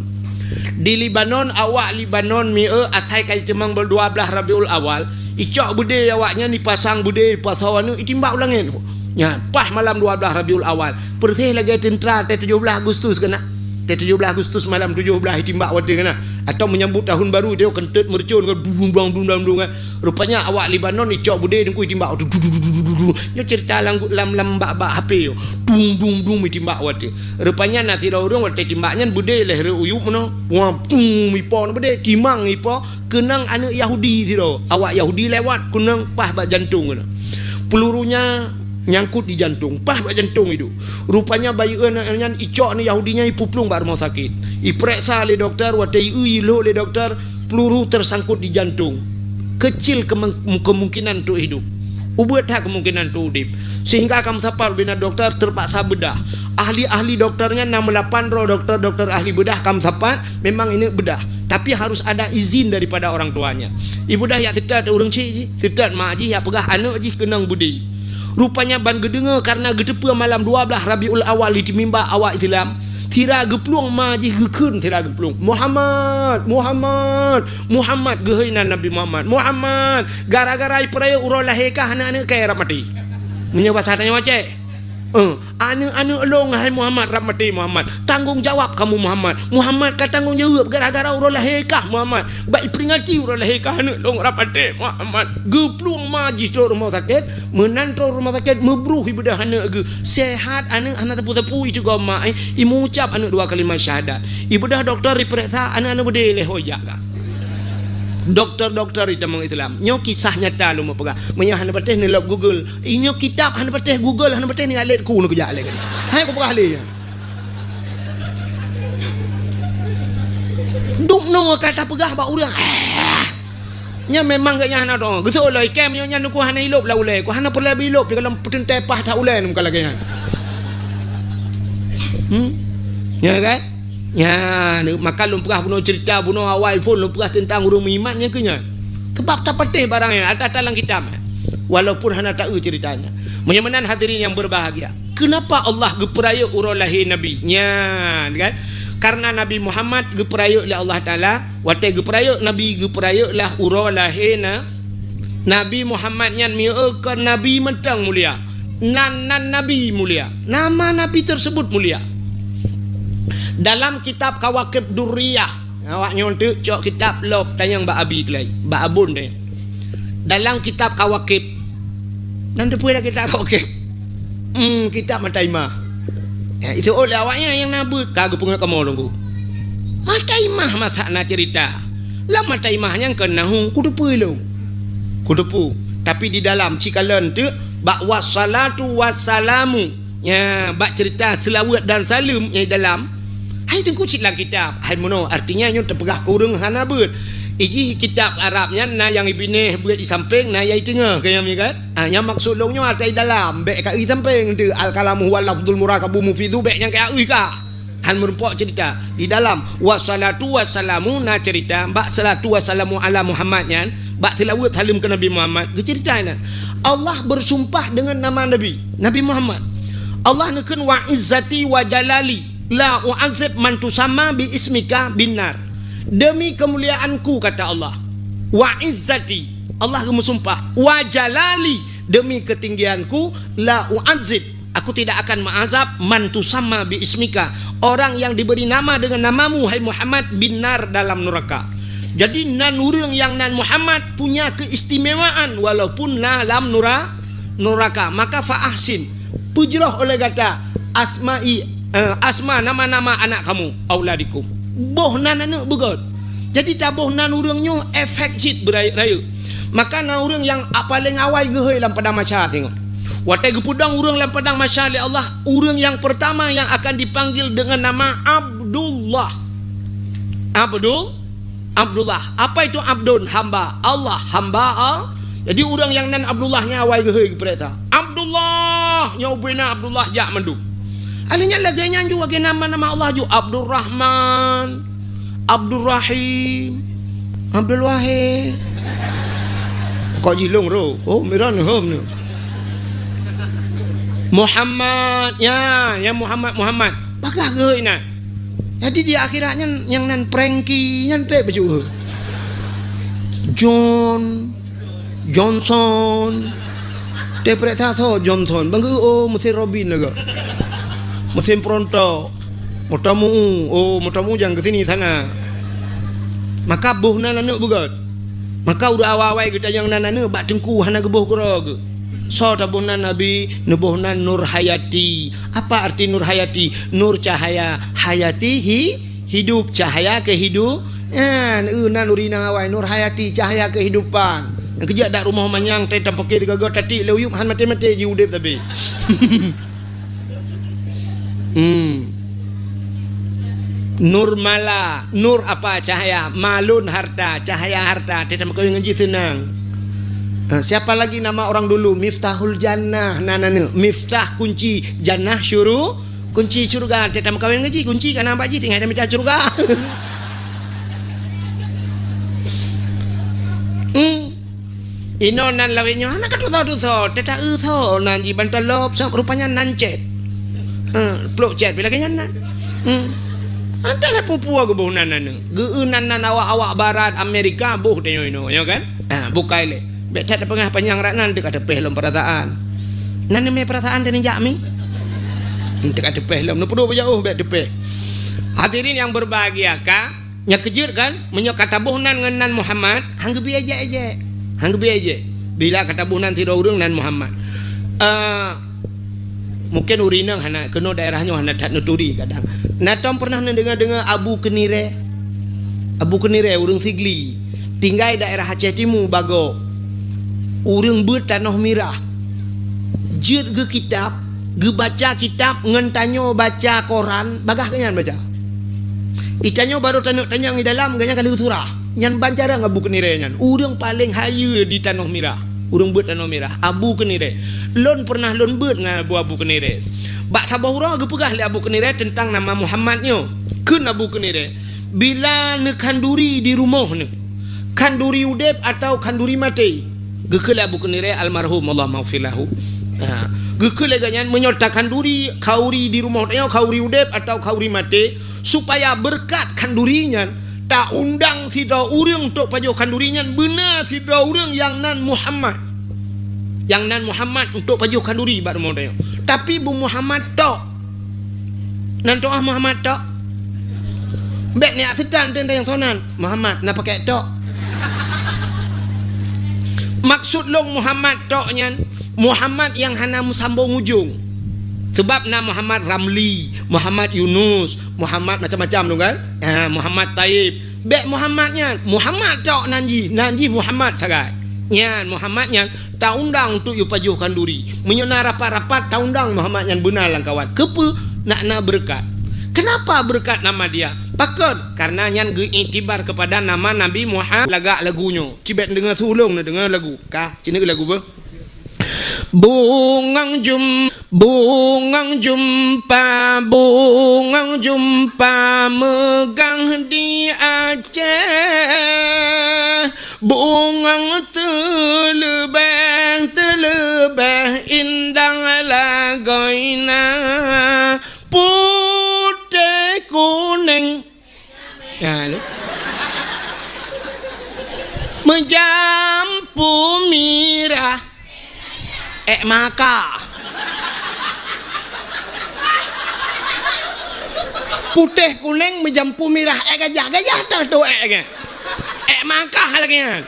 Di Lebanon, awak Lebanon mieu asai ka jiteumang bulan dua belas Rabiul Awal, icok beudé awaknyan, ipasang beudé, ipasoe aneuk, itimbak u langét. Nyan, paih malam dua belas Rabiul Awal. Persis lagée teuntra teuh tujoh belas Agustus keunan. Teuh tujoh belas Agustus malam tujoh belas itimbak watée keunan. Atau menyambut tahun baru, dia keuneuk meureucon kan, dung, dung, dung, dung, dung, kan. Rupanya awak Lebanon icok beudé teungku itimbak watée. Du, du, du, du, du, du, du. Nyoe cerita lam, lam, lam bak, bak H P yo. Dung, dung, dung, itimbak watée. Rupanya na sidroe ureuëng watée timbak nyan beudé lheueh rhot u yup meunoe. Wah, dung, ipo na beudé, timang ipo, keunong aneuk Yahudi sidroe. Awak Yahudi lewat, keunong paih bak jantong keunan. Pelurunya Nyangkut di jantong, paih bak jantong iduek. Rupanya bayeue nyan icok nyan Yahudi nyan ipeuplueng bak rumoh sakét. Ipeuriksa lé dokto, watée ieu ilhok lé dokto, peluru tersangkut di jantong. Kecil kemeng-, kemungkinan untuk hidup. Ubit that kemungkinan untuk udeb. Sehingga ka meusapat ubena dokto terpaksa beudah. Ahli-ahli dokto nyan na meulapan droe dokto-dokto ahli beudah ka meusapat, memang ineuk beudah. Tapi harus ada izin daripada orang tuanya. Ibeudah jak seutôt ureuëng chik jih, seutôt mak jih, jak peugah aneuk jih keunong beudé. Rupanya ban geudeungoe kareuna geuteupeue malam dua blaih Rabiul Awal di mimba awak Islam, sira geuplueng ma jih geukheun sira geuplueng, "Muhammad, Muhammad, Muhammad," geuhôi nan Nabi Muhammad. "Muhammad, gara-gara ipeurayeuk uroe lahé kah aneuk-aneuk kah rab maté." Meunyoe basa tanyoe Aceh, eh, "Aneuk-aneuk lôn hai Muhammad rab maté Muhammad. Tanggong jawab kamoe Muhammad. Muhammad ka tanggong jaweueb gara-gara uroe lahé kah Muhammad. Bak iperingati uroe lahé kah aneuk lôn rab maté Muhammad." Geuplueng ma jih trok rumoh sakét, meunan trok rumoh sakét meubruh ibeudah aneuk geuh. Sehat aneuk hana teupeu-teupeu iceugom ma, eh, imeuucap aneuk dua kalimat syahadat. Ibeudah dokto ipeuriksa aneuk-aneuk beudé lé hôi jak ka. Dokto-dokto itamong Islam. Nyoe kisah nyata lôn meupeugah. Meunyoe hana patéh neulop Google. Inyoe kitab hana patéh Google, hana patéh ni alet ku neukujak lé. Hai kupeugah lé nyan. Dum nong ka tapeugah bak ureuëng. Nyan memang geuh nyan hana dong. Geuseuôt lom ikem nyoe nyan ku hana ilop lam ulée. Ku hana peureulée ilop, pi kalon peuteuntée paih that ulée nyoe ka lagée nyan. Hmm? Ya kan? Nyan, maka lôn peugah bunoe cerita, bunoe awai phon lôn peugah teuntang ureuëng meuiman nyang keu nyan. Sebab tapatéh barang nyan, ata-ata lam kitab. Walaupun hana taeu ceritanya. Meunyoe meunan hadirin yang berbahagia. Kenapa Allah geupeurayeuk uroe lahé Nabi? Nyan, kan? Karena Nabi Muhammad geupeurayeuk lé Allah Taala, watée geupeurayeuk Nabi, geupeurayeuklah uroe lahé na-, Nabi Muhammad nyan mieu kon Nabi mantong mulia. Nan, nan Nabi mulia. Nama Nabi tersebut mulia. Dalam kitab Kawakib Durriyah, awak nyoe teuk cok kitab lop tanyong bak Abi keulai, bak Abon deh. Dalam kitab Kawakib, nan teupeue lah kitab Kawakib? Hmm, kitab Mata Imah. Ya, itu oleh awaknya yang nabut, ka geupeungeut kamoe lunggu. Mata Imah masak na cerita. Lam Mata Imah nyang keunahu, kuteupeue lom. Kuteupeue. Tapi di dalam cikalon teuk, bak wassalatu wassalamu. Ya, bak cerita seulaweuet dan saleuem nyang di dalam, hai teungku cit lam kitab. Hai meunoe, artinya nyoe teupeugah keu ureuëng hana beuet. Ijih kitab Arab nyan na nyang ibinéh beuet di sampéng, na nyang di teungoh, keu nyang mikat. Ha, nyang maksud lôn nyoe ata di dalam, bék ka i sampéng teuh. Al-kalamu huwa lafzul murakabu mufidu, bék nyang ka i ka. Han meurumpok cerita. Di dalam, wassalatu wassalamu na cerita, bak salatu wassalamu ala Muhammad nyan, bak seulaweuet saleuem keu Nabi Muhammad, geucerita nyan. Allah bersumpah dengan nama Nabi, Nabi Muhammad. Allah neukheun, "Wa izzati wa jalali, la u'adzib man tusamma bi ismika binnar." Demi kemuliaanku, kata Allah. "Wa izzati," Allah geumeusumpah, "wa jalali," demi ketinggianku, "la u'adzib," Aku tidak akan mengazab man tusamma bi ismika, orang yang diberi nama dengan namamu, hai Muhammad, binnar dalam neraka. Jadi, nan ureuëng nyang nan Muhammad punya keistimewaan walaupun na lam nura-, neraka. Maka fa ahsin, peujroh oleh gata asma'i, eh, asma nama-nama anak kamu, auladikum. Boh nan aneuk beugét. Jadi taboh nan ureuëng nyoe efek cit beurayeuk-rayeuk. Maka na ureuëng nyang a-, paleng awai geuhôi lam padang mahsyar singoh. Watée geupeudong ureuëng lam padang mahsyar lé Allah, ureuëng nyang peurtama nyang akan dipanggil deungon nama Abdullah. Abdul, Abdullah. Apa itu Abdun? Hamba. Allah, hamba Allah. Jadi ureuëng nyang nan Abdullah nyan awai geuhôi geupeuriksa. Abdullah, nyoe ubena Abdullah jak mandum. Akhirnya lagée nyan ju lagée nama-nama Allah ju, Abdurrahman, Abdurrahim, Abdul Wahid. Kok jilong ro? Oh, miran hom ni. Muhammad, ya, ya Muhammad, Muhammad. Bagah geuh inan. Jadi di akhirat nyan nyang nan Frankie nyan treb baju. John, Johnson. Teupeuriksa soe Johnson. Bang geuh, oh, mesin Robin lagak. Mesin perontok. Moto mu, oh, moto mu jangan ke sini sana. Maka boh nan aneuk beugét. Maka ureuëng awai-awai geutanyong nan aneuk bak teungku hana geuboh keudroe geuh. Soe taboh nan Nabi, neuboh nan Nur Hayati. Apa arti Nur Hayati? Nur cahaya, hayati hi-, hidup, cahaya kehidu-, nyan, eu, nan ureuëng inong awai, Nur Hayati, cahaya kehidupan. Keujak dak rumoh manyang teuh tampakée teuga-ga tatik lé uyueb han maté-maté ji udeb tapi. Hmm. Nur mala, nur apa cahaya, malun harta, cahaya harta, teuh tampakée ngon jih seunang. Ha, siapa lagi nama orang dulu? Miftahul Jannah, nan aneuk. Miftah kunci, Jannah syuru-, kunci syurga. Teuh tameukawen ngon jih, kunci ka na bak jih, tinggai tamita syurga. Hmm. Inoe nan lawét nyoe hana ka tusoe-tusoe, teuh ta-eu soe nan jih ban talop, rupanya nan cét. Eh, plôk cét, bila lagée nyan nan. Hmm. Entah lah peue-peue geuboh nan aneuk. Geu-eu nan-nan awak-awak barat Amerika boh tanyoe inoe, nyo kan? Ah, bukai lé. Bék that tapeungah panyang rat nan teuka teupéh lom peurasaan. Nan mé peurasaan teuh neujak mi? Teuka teupéh lom, neupeuduek beujaôh bék teupéh. Hadirin yang berbahagia, ka Nyang keujeuet kan, meunyoe ka taboh nan ngon nan Muhammad, han geubri ejek-ejek. Han geubri ejek. Bila ka taboh nan sidroe ureuëng nan Muhammad. Eh, mungkin ureuëng inong hana, keunoe daerah nyoe hana that neuturi kadang. Na tom pernah neudeungoe-deungoe Abu Keunirée? Abu Keunirée ureuëng Sigli. Tinggai daerah Aceh Timu, Bago. Ureuëng beuet tanoh mirah. Jeuet geukitab, geubaca kitab ngon tanyoe baca Quran, bagaih geuhnyan baca. Itanyoe barô taneuk tanyong i dalam, geuhnyan ka lheueh surah. Nyan ban jarang Abu Keunirée nyan. Ureuëng paleng hayeue di tanoh mirah. Ureuëng beuet tanoh mirah. Abu Keunirée. Lôn pernah lôn beuet ngon Abu, Abu Keunirée. Bak saboh uroe geupeugah lé Abu Keunirée teuntang nama Muhammad nyoe. Kheun Abu Keunirée, bila neukhanduri di rumoh neuh, khanduri udeb atawa khanduri maté? Geukheun lé Abu Keunirée almarhum, Allahummaghfir lahu. Ha. Geukheun lé geuhnyan, meunyoe takhanduri khauri di rumoh tanyoe, khauri udeb atawa khauri maté, supaya beureukat khanduri nyan, taundang sidroe ureuëng untuk pajoh khanduri nyan, beuna sidroe ureuëng nyang nan Muhammad. Nyang nan Muhammad untuk pajoh khanduri bak rumoh tanyoe. Tapi beu Muhammad tok. Nan tuah Muhammad tok. Bék neujak seutan teuntang nyang sonan. Muhammad na pakai tok. Maksud lôn Muhammad tok nyan, Muhammad nyang hana meusambong ujong. Sebab na Muhammad Ramli, Muhammad Yunus, Muhammad macam-macam tu kan? Ha, Muhammad Taib. Bék Muhammad nyan, Muhammad tok nan jih, nan jih Muhammad sagai. Nyan Muhammad nyan taundang untuk yue pajoh khanduri. Meunyoe na rapat-rapat, taundang Muhammad nyan beuna lam kawan. Keupeue? Nak na beureukat. Kenapa beureukat nama dia? Pakon? Karena nyan geuiktibar kepada nama Nabi Muhammad. Lagak lagu nyoe. Cibék deungoe su ulôn neudeungoe lagu. Ka, ci neudeungoe lagu beuh. Bungong jum-, bungong jumpa, bungong jumpa meugah di Aceh. Bungong teuleubeh, teuleubeh indah lagoina, putéh kuneng. Ya, lu. Meujampu mirah. Ék maka. Putéh kuneng meujampu mirah, ék gajah. Gajah teuh tu ék nyan. Ék maka lagée nyan.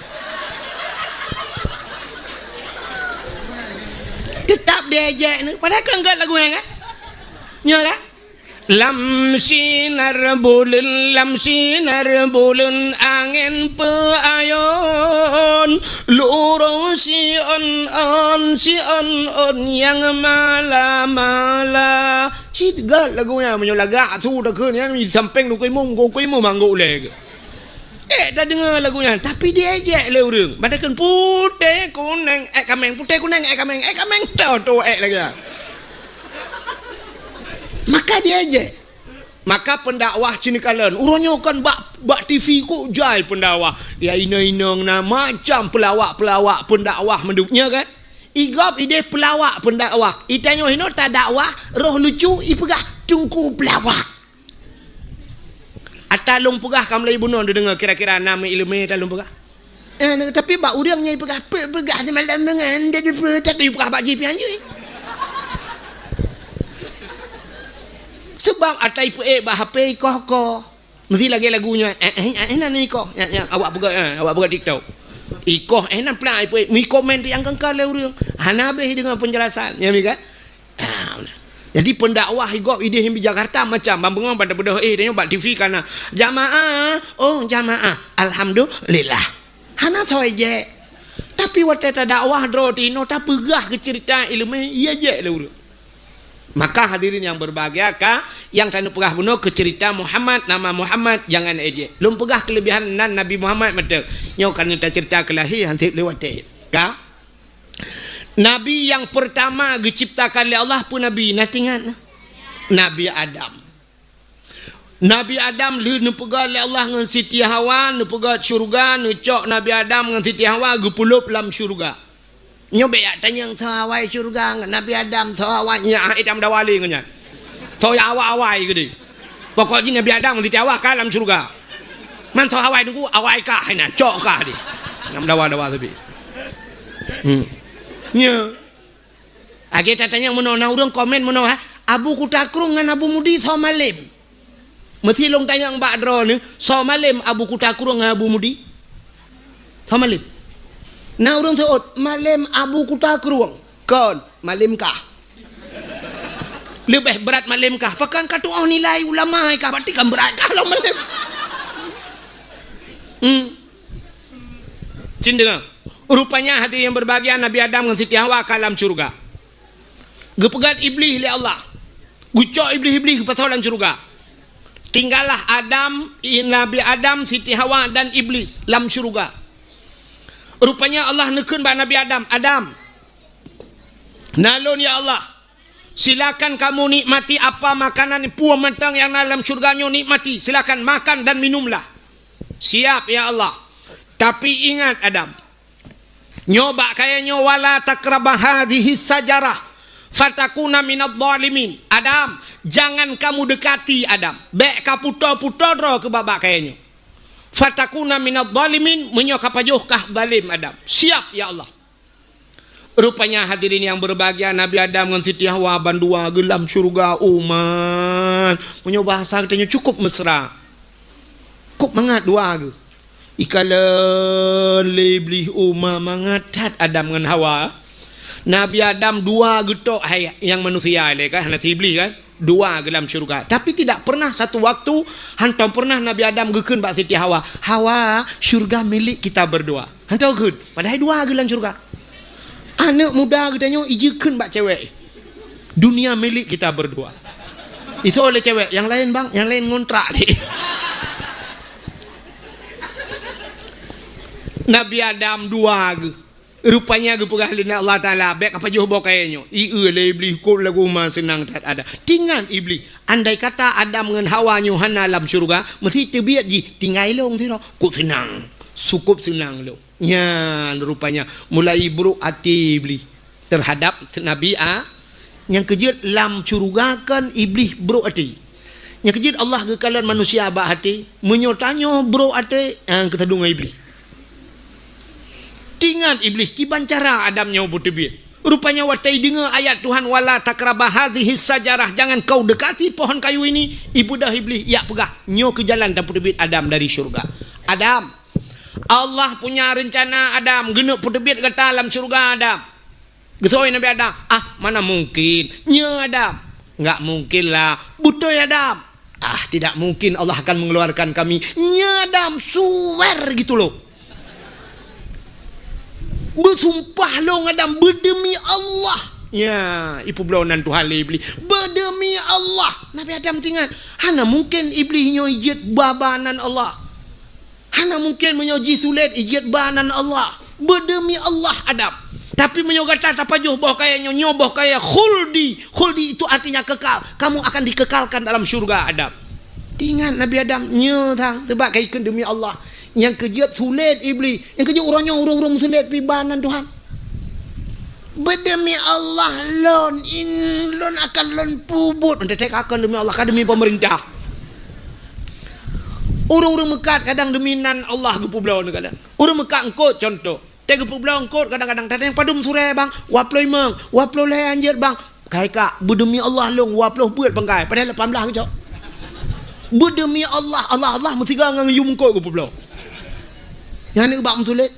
Teutap diejek ni. Padahai kan gét lagu nyan kan? Nyoe kan? Lam sinar buleuen, lam sinar buleuen angén peuayon, lurông siôn-ôn, siôn-ôn nyang mala-mala. Cit gét lagu nyan, meunyoe lagak su takheun nyan, sampéng dukui mum, dukui mum anggô ulée geuh. Ék tadeungoe lagu nyan, tapi diejek lé ureuëng. Ban takheun putéh kuneng ék kaméng, putéh kuneng ék kaméng, ék kaméng toh-toh ék lagée nyan. Maka diejek. Maka pendakwah ci neukalon. Uroe nyoe kon bak, bak T V kok jai pendakwah. Ya inong-inong na macam pelawak-pelawak pendakwah mandum nyan kan? Igob ideh pelawak pendakwah. Itanyoe hinoe tadakwah, roh lucu ipeugah teungku pelawak. Ata lôn peugah ka mulai bunoe neudeungoe kira-kira na meu iéleumé ata lôn peugah. Eh, tapi bak ureuëng nyang ipeugah, "Peue peugah seumalam deungon, tapi peugah bak jih pih hanjeuet." Sebab ata ipeuék bak H P ikoh-koh. Meusti lagée lagu nyan, eh, eh, eh, nan ikoh. Ya, ya, awak peugah, eh, awak peugah TikTok. Ikoh, eh, nan plan ipeuék, mi komen ti angkangka lé ureuëng. Hana habéh deungon penjelasan, ya, mi kan? Ah, jadi pendakwah igob ideh di Jakarta macam ban beungoh ban tabeudôh eh tanyoe bak T V kana. Jamaah, oh jamaah, alhamdulillah. Hana soe jek. Tapi Tapi watée tadakwah droe tinoe tapeugah keu ceurita iéleumé, iya jek lé ureuëng. Maka hadirin yang berbahagia, ka nyang taneuk peugah bunoe keu ceurita Muhammad, nama Muhammad, jangan ejek. Lôn peugah keuleubihan nan Nabi Muhammad mantong. Nyoe ka neuta ceurita keu lahé, han seb lé watée. Ka? Nabi nyang peurtama geuciptakan lé Allah peue nabi? Na teuingat? Nabi Adam. Nabi Adam lheueh neupeugét lé Allah ngon Siti Hawa, neupeugét syeuruga, neucok Nabi Adam ngon Siti Hawa geupeulob lam syeuruga. Nyoe bék jak tanyong soe awai syeuruga ngon Nabi Adam, soe awai nyan, eh, tam dawa lé ngon nyan. Soe awai-awai keudeh. Pokok jih Nabi Adam ngon Siti Hawa ka lam syeuruga. Man soe awai teungku, awai kah inan, cok kah deh. Nam dawa-dawa sabe. Hmm. Nyoe. Lagée tatanyong meunoe, na ureuëng komen meunoe, ha? Abu Kuta Krueng ngon Abu Mudi soe malem? Meusi lôn tanyong bak droeneuh, soe malem Abu Kuta Krueng ngon Abu Mudi? Soe malem? Na ureuëng seuôt, malem Abu Kuta Krueng. Kon, malem kah. Leubeh brat malem kah. Pakon ka tuoh nilai ulama kah, berarti kan brat kah lom malem. Hmm. Cin deungoe. Rupanya hadirin yang berbahagia, Nabi Adam ngon Siti Hawa ka lam syeuruga. Geupeugét Iblih lé Allah. Geucok Iblih-Iblih geupasoe lam syeuruga. Tinggallah Adam, i-, Nabi Adam, Siti Hawa dan Iblis lam syeuruga. Rupanya Allah neukheun bak Nabi Adam, "Adam, na lôn ya Allah. Silakan kamu nikmati apa makanan peue mantong nyang na lam syeuruga nyoe, nikmati. Silakan makan dan minumlah." "Siap ya Allah. Tapi ingat Adam, nyoe bak kayée nyoe, wala taqraba hadhihi sajarah fatakuna minadh dhalimin." Adam, jangan kamu dekati Adam. Bék ka puto-puto droe keu bak-bak kayée nyoe. Fatakuna minadh dhalimin, meunyoe ka pajoh kah zalim Adam. Siap ya Allah. Rupanya hadirin yang berbahagia, Nabi Adam ngon Siti Hawa bandua geulam syeuruga uman. Meunyoe bahasa geutanyoe cukup mesra. Kok mangat dua geuh. Ikalon lé Iblih uma mangat that Adam ngon Hawa. Nabi Adam dua geutok hai nyang manusia lé kan, hana si Iblih kan? Dua geulam syeuruga. Tapi tidak pernah satu waktu, hantom pernah Nabi Adam geukheun bak Siti Hawa, "Hawa, syeuruga milik kita berdua." Hantom geukheun. Padahai dua geulam syeuruga. Aneuk muda geutanyoe ijikheun bak cewek. "Dunia milik kita berdua." Isoe lé cewek, "Yang lain bang, yang lain ngontrak deh." Nabi Adam dua geuh. Rupanya geupeugah lé Allah Taala, "Bék ka pajoh boh kayée nyoe." Ieu lé Iblih kot lagu uma seunang that Adam. Tingat Iblih, andai kata Adam ngon Hawa nyoe hana lam syeuruga, meusi teubiet jih tinggai lôn sidroe. Kok seunang, sukop seunang lôn. Nyan rupanya mulai brok até Iblih terhadap Nabi A. Nyang keujeuet lam syeuruga kan Iblih brok até. Nyang keujeuet Allah geukalon manusia bak até, meunyoe tanyoe brok até, nyang keutadong Iblih. Tingat Iblih kiban cara Adam nyoe beuteubiet. Rupanya watée deungoe ayat Tuhan, "Wala taqraba hadhihi sajarah, jangan kau dekati pohon kayu ini," ibeudôh Iblih, ijak peugah, "Nyoe keuh jalan tapeuteubiet Adam dari syeuruga." Adam, Allah punya rencana Adam, geuneuk peuteubiet gata lam syeuruga Adam. Geusoe Nabi Adam, "Ah, mana mungkin. Nyoe Adam." "Enggak mungkin lah." "Beutôi Adam." "Ah, tidak mungkin Allah akan mengeluarkan kami." "Nyoe Adam, suwer gitu loh." "Beusumpah lôn Adam, beudemi Allah." Nya, ipeubloe nan Tuhan lé Iblih. "Beudemi Allah." Nabi Adam tingat, hana mungkin Iblih nyoe jeuet ba-ba nan Allah. Hana mungkin meunyoe jih sulet ijeuet ba nan Allah. Beudemi Allah, Adam. Tapi meunyoe gata tapajoh boh kayée nyoe, nyoe boh kayée khuldi. Khuldi itu artinya kekal. Kamu akan dikekalkan dalam syurga, Adam. Tingat Nabi Adam, nyoe sang, sebab ka ikheun demi Allah. Nyang keujeuet sulet Iblih. Nyang keujeuet uroe nyoe ureuëng-ureuëng meusulet pih ba nan Tuhan. Beudemi Allah lôn, in lôn akan lôn peubuet. Meutetek akan demi Allah, ka demi pemerintah. Ureuëng-ureuëng meukat kadang demi nan Allah geupeubloe kadang. Ureuëng meukat eungkôt contoh. Teuh geupeubloe eungkôt kadang-kadang tateng padum surée bang, dua ploh limong, dua ploh lhée hanjeuet bang. Kai kak, beudemi Allah lôn dua ploh beuet bangkai, padahai lapan blah geucok. Beudemi Allah, Allah, Allah meusiga ngon yum eungkôt geupeubloe. Nyan ubak meusulet.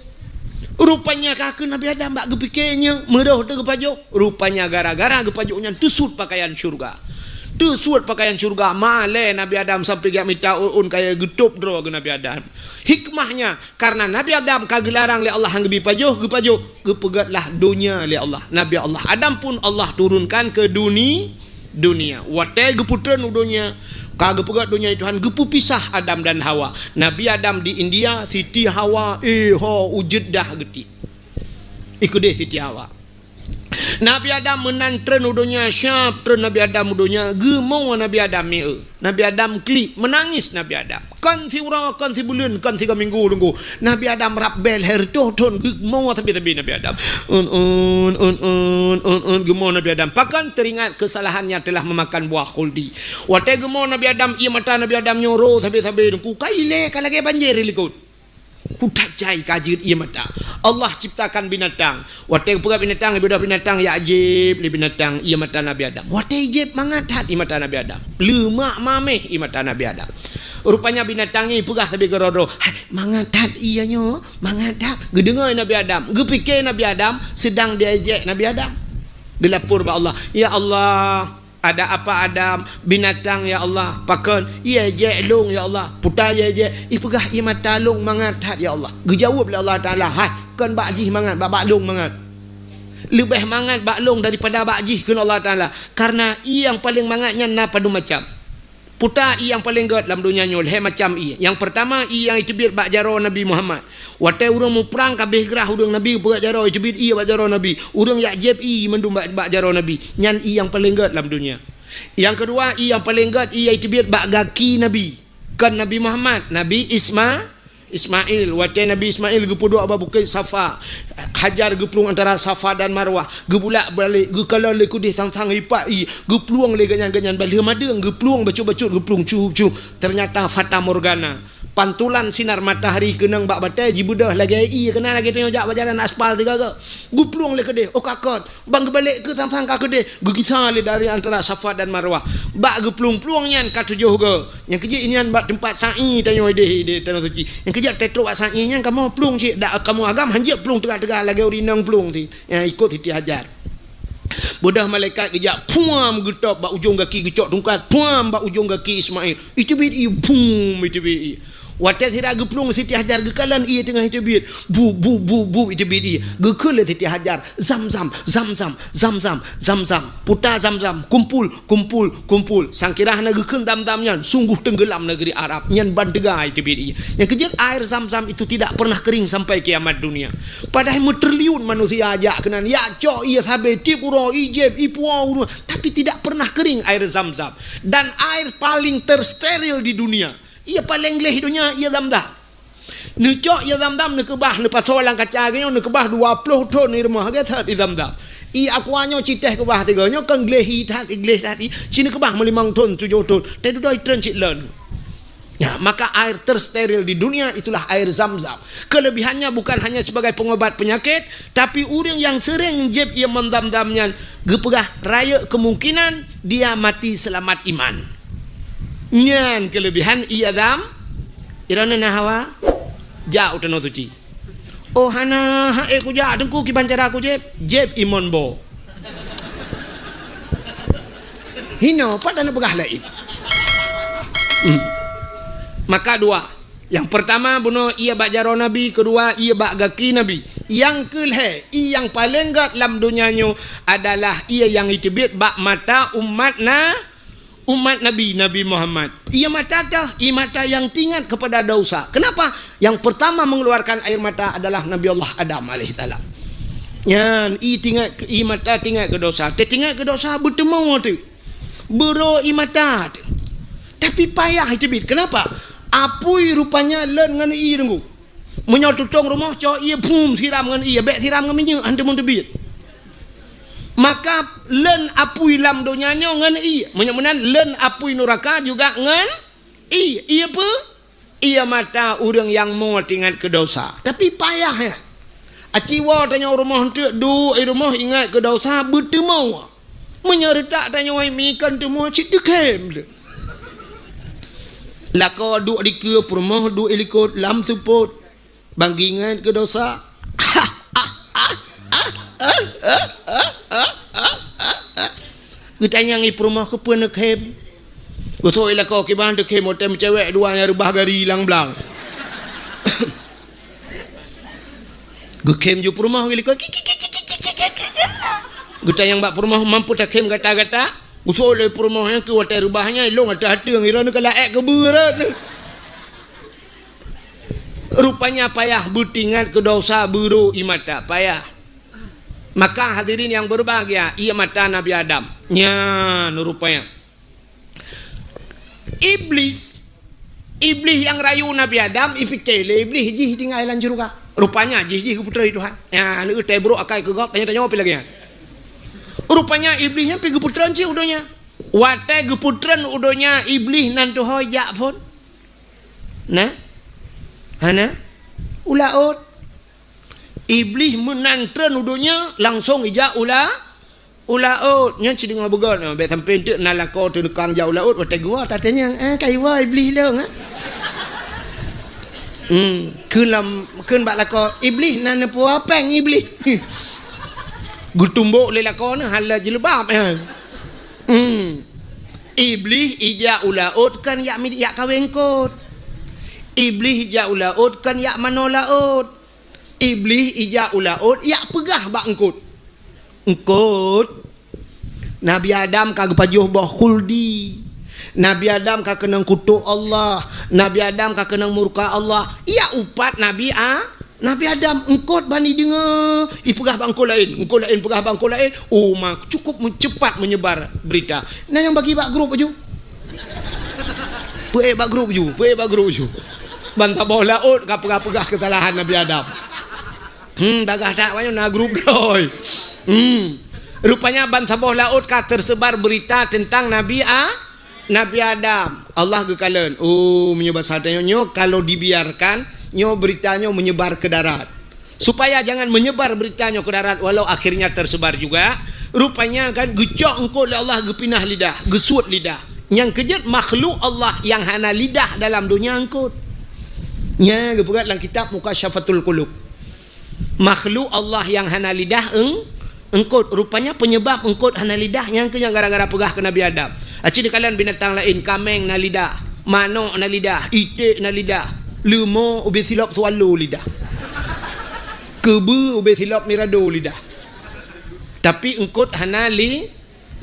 Rupanya ka keu Nabi Adam bak geupike nyoe, meurôh teuh geupajoh. Rupanya gara-gara geupajoh nyan teusut pakaian syurga. Teusuet pakaian syeuruga, malèe Nabi Adam sampoe geujak mita ôn-ôn kayèe geutôb droe keu Nabi Adam. Hikmahnya, karena Nabi Adam ka geularang lé Allah han geubi pajoh, geupajoh, geupeugötlah donya lé Allah. Nabi Allah Adam pun Allah turunkan ke duni-, dunia. Watèe geupeutreun u donya, ka geupeugöt donya Tuhan, geupeupisah Adam dan Hawa. Nabi Adam di India, Siti Hawa, eh, ho, u Jeddah geutiek. Ih keudéh Siti Hawa. Nabi Adam meunan treun u donya, siap treun Nabi Adam u donya, geumoe Nabi Adam mieu. Nabi Adam klik, meunangis Nabi Adam. Kon siuroe, kon sibuleuen, kon sigoe minggu teungku. Nabi Adam rab bèe lhèe reutôh thôn, geumoe sabe-sabe Nabi Adam. Un, un, un, un, un, un, geumoe Nabi Adam. Pakon? Teringat kesalahannya telah memakan buah khuldi. Watèe geumoe Nabi Adam, ié mata Nabi Adam nyoe ro sabe-sabe teungku. Ka ilèe, ka lagèe banjir di likot. Kutat jai ka jeuet ié mata. Allah ciptakan binatang. Watèe geupeugah binatang, ibeudôh binatang, jak jieb lé binatang ié mata Nabi Adam. Watèe jieb, mangat that ié mata Nabi Adam. Leumak mamèh ié mata Nabi Adam. Rupanya binatang nyan ipeugah sabe keudroe-droe, "Hai, mangat that ié nyoe, mangat that." Geudeungö Nabi Adam, geupike Nabi Adam, seudang diejek Nabi Adam. Geulapor bak Allah, "Ya Allah, ada apa Adam? Binatang, ya Allah. Pakon? Ié ejek lôn, ya Allah. Peue ta ié ejek?" Ipeugah, "Ié mata lôn mangat that, ya Allah." Geujaweueb lé Allah Taala, "Hai, kon bak jih mangat, bak, bak lôn mangat. Leubeh mangat bak lôn daripada bak jih," kheun Allah Taala. "Karena ié nyang paleng mangat nyan na padum macam. Peue ta ié nyang paleng gèt lam donya nyoe? Lhèe macam ié. Nyang peurtama, ié nyang iteubiet bak jaroe Nabi Muhammad. Watèe ureueng muprang ka abéh grah ureueng Nabi, geupeugöt jaroe, iteubiet ié bak jaroe Nabi. Ureueng jak jieb ié mandum bak, bak jaroe Nabi. Nyan ié nyang paleng gèt lam donya. Nyang keudua, ié nyang paleng gèt, ié iteubiet bak gaki Nabi. Kon Nabi Muhammad, Nabi Isma-, Ismail. Watèe Nabi Ismail geupeuduek bak Bukét Safa, Hajar geuplueng antara Safa dan Marwah, geubulak-balik, geukalon lé keudéh sang-sang ipak ié, geuplueng lé gobnyan, gobnyan baleuh madeueng, geuplueng bacut-bacut, geuplueng cup-cup. Ternyata fata morgana. Pantulan sinar matahari keunong bak batèe, jibeudôh lagèe ié, keunan lagèe tanyoe jak bak jalan aspal sigoe-goe. Geuplueng lé keudéh, oh ka kon, ban geubalek keu sang-sang ka keudéh, geugisa lé dari antara Safa dan Marwah. Bak geuplueng-plueng nyan ka tujoh goe. Nyang keujeuet nyan bak teumpat sa'i tanyoe idéh, idéh Tanoh Suci. Nyang keujeuet teutôp bak sa'i nyan kamoe plueng cit, dak kamoe agam hanjeuet plueng teuga-teuga lagèe ureueng inong plueng ti. Nyang ikot Siti Hajar. Beudôh malaikat geujak, puam, geutôb bak ujong gaki, geucok tungkat, puam, bak ujong gaki Ismail. Iteubiet ié, bum, iteubiet ié. Watèe sira geuplueng Siti Hajar geukalon ié teungoh iteubiet. Bu, bu, bu, bu, iteubiet ié. Geukheun lé Siti Hajar, "Zam-zam, zam-zam, zam-zam, zam-zam. Peue ta zam-zam, kumpul, kumpul, kumpul." Sangkira hana geukheun zam-zam nyan, sungguh teunggeulam negeri Arab. Nyan ban teuga iteubiet ié. Nyang keujeuet, air zam-zam itu tidak pernah kering sampai kiamat dunia. Padahai meutriliun manusia jak keunan, jak cok ié sabe, tiep uroe, ijieb, ipuwoe ureueng, tapi tidak pernah kering air zam-zam. Dan air paling tersteril di dunia. Ié paleng gleh donya, ié zam-zam. Neucok ié zam-zam, neukeubah, neupasoe lam kaca geuh nyoe, neukeubah dua ploh thon di rumoh, lagèe that ié zam-zam. Ié aqua nyoe ci teh keubah sigoe, nyoe kon gleh that, gleh that, ci neukeubah meulimong thon, tujoh thon. Teududoe itreun cit lon. Ya, maka air tersteril di dunia itulah air zam-zam. Kelebihannya bukan hanya sebagai pengobat penyakit, tapi ureueng nyang sering jieb ié meunan zam-zam nyan geupeugah rayeuk kemungkinan dia mati selamat iman. Nyan kelebihan ié zam-, iroh na hawa jak u Tanoh Suci. Oh, hana, ha, eh, kujak teungku kiban cara kujieb, jieb ié mon bo. Hino, pat hana peugah laén. Hmm. Maka dua. Nyang peurtama bunoe ié bak jaroe Nabi, keudua ié bak gaki Nabi. Nyang keulhèe, ié nyang paleng gèt lam donya nyoe adalah ié nyang iteubiet bak mata umat na-, umat Nabi, Nabi Muhammad. Ié mata teuh, ié mata nyang teuingat kepada dosa. Kenapa? Yang pertama mengeluarkan air mata adalah Nabi Allah Adam alaihissalam. Nyan, ié teuingat, ié mata teuingat keu dosa. Teuingat keu dosa, beuteumoe teuh. Beurô ié mata teuh. Tapi payah iteubiet. Kenapa? Apui rupanya lôn ngon ié teungku. Meunyoe tutong rumoh, cok ié, phum, siram ngon ié, bèk siram ngon minyeuk, han teumon teubiet. Maka lôn apui lam donya nyoe ngon ié. Meunyoe meunan, lôn apui nuraka juga ngon ié. Ié peue? Ié mata ureueng nyang mo teuingat keu dosa. Tapi payah, ya. Aci woe tanyoe rumoh eunteuk, duek i rumoh ingat keu dosa, beuteumoe. Meunyoe reutak tanyoe mi kon teumoe cit teukhém lé. Lakoe duek dikeue peurumoh duek i likot lam seupôt. Ban geuingat keu dosa. Geutanyong i peurumoh keupeue neukhém. Geutrok i lakoe kiban teukhém watée meucewek dua nyang reubah gari lam blang. Geukhém ju peurumoh geulikot. Geutanyong bak peurumoh, "Mampu takhém gata-gata?" Geutrok lé peurumoh nyan keu watée reubah nyan, ilong ateueh ateueng, iron ka laék keubeue rot. Rupanya payah beutingat keu dosa beurô ie mata, payah. Maka hadirin yang berbahagia, ie mata Nabi Adam. Nyan rupanya. Iblis, Iblis nyang rayu Nabi Adam, ipike lé Iblis jih tinggai lam syeuruga. Rupanya jih, jih geupeutreun Tuhan. Nyan, leueuh teubrok akai keu gob, tanyoe-tanyoe pi lagée nyan. Rupanya Iblis nyan pi geupeutreun cit u donya. Watée geupeutreun u donya, Iblis nan tuho jak phon. Nah? Hana? U laôt. Iblis meunan treun u donya, langsong ijak u la-, u laôt. Nyan sideungoe beugöt, bék sampoe teuk na lakoe teuneukang jak u laôt, watée geuwoe tatanyong, "Ah, ka iwoe Iblis lôn, ah?" Hmm, kheun lam, kheun bak lakoe, "Iblis na neupeu péng Iblis." Geutumbok lé lakoe nyan hana jileubab, ya. Hmm. Iblis ijak u laôt kan yak mi-, yak kawé eungkôt. Iblis ijak u laôt kan yak manoe laôt. Iblis ijak u laôt yak peugah bak eungkôt, "Eungkôt, Nabi Adam ka geupajoh boh khuldi. Nabi Adam ka keunong kutok Allah. Nabi Adam ka keunong murka Allah." Yak upat Nabi A-, Nabi Adam, eungkôt bani deungoe, ipeugah bak eungkôt laén, eungkôt laén peugah bak eungkôt laén. Oh, ma, cukup me-, cepat menyebar berita. Na nyang bagi bak grup laju. Peuék bak grup laju, peuék bak grup laju. Ban saboh laôt ka peugah-peugah keusalahan Nabi Adam. Hmm, bagah that, wayang na grup droe. Hmm. Rupanya ban saboh laôt ka tersebar berita tentang Nabi A-, Nabi Adam, Allah geukalon. Oh, meunyoe basa tanyoe nyoe, kalau dibiarkan, nyoe berita nyoe menyebar ke darat. Supaya jangan menyebar berita nyoe ke darat, walau akhirnya tersebar juga, rupanya kan geucok eungkôt lé Allah, geupinah lidah, geusuet lidah. Nyang keujeuet makhluk Allah nyang hana lidah dalam donya eungkôt. Nya geupeugah lam kitab Mukasyafatul Qulub. Makhluk Allah nyang hana lidah eung-, eungkôt. Rupanya penyebab eungkôt hana lidah nyan keuh nyang gara-gara peugah keu Nabi Adam. Aci dikalon binatang laén, kaméng na lidah, manok na lidah, iték na lidah, leumo ubé silop swallow lidah. Keubeue ubé silop mirado lidah. Tapi eungkôt hana li-,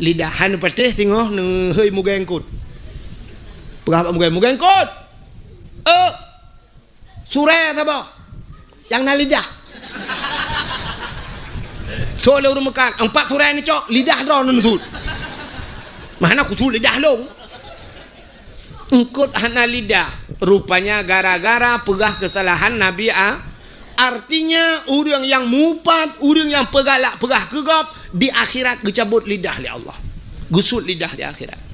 lidah. Hana patéh singoh neuhôi mugée eungkôt. Peugah bak mugée, "Mugée eungkôt! Euk!" Surée saboh nyang na lidah. Sok lé ureuëng meukat, empat surée neucok, lidah droe neuneusut. Meuhana kusut lidah lôn. Eungkôt hana lidah. Rupanya gara-gara peugah keusalahan Nabi A-, artinya ureuëng nyang mupat, ureuëng nyang peugalak peugah keu gob, di akhirat geucabot lidah lé Allah. Geusuet lidah di akhirat.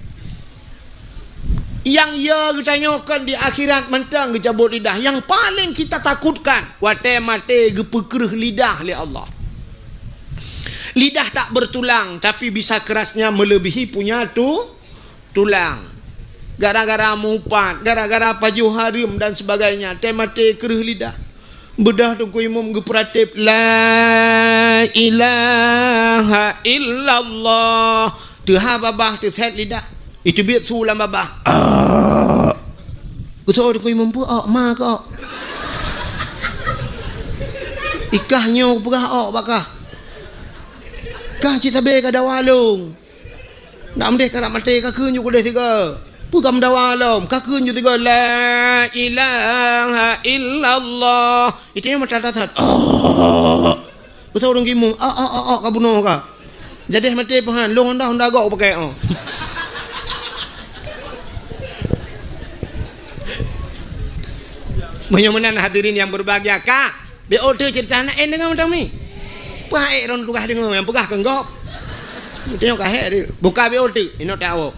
Nyang ya geutanyoe kon di akhirat mantong geucabot lidah. Nyang paléng kita takutkan, watée maté geupeukreuh lidah lé Allah. Lidah tak bertulang, tapi bisa kerasnya melebihi punya tu-, tulang. Gara-gara mupat, gara-gara pajoh hareuem dan sebagainya, watée maté kreuh lidah. Beudôh Teungku Imum geupeurateb, "La ilaha illallah." Teuhah babah teusét lidah. Iteubiet su lam babah. Ah. Geusoe Teungku Imum, "Peue ôk, ma keu ôk?" "Ikah nyoe peugah ôk bak kah. Kah cit sabe ka dawa lôn." Nak meudeh karab maté, ka kheun ju keudeh sigoe. Peue ka meudawa lom, ka kheun ju sigoe, "La ilaha illallah." Itu nyang mata dasar. Oh. Beutôi ureuëng gimu. Oh, oh, oh, oh, ka bunoe ka. Jadeh maté peuhan, lôn honda, honda gok pakèk, oh. Meunyoe meunan hadirin yang berbahagia, ka Beu teuk ceurita na ék deungoe mantong mi. Peue ék droen tugaih deungoe nyang peugah keu gob. Tanyoe ka hék deuh. Buka beu teuk, inong tawoe.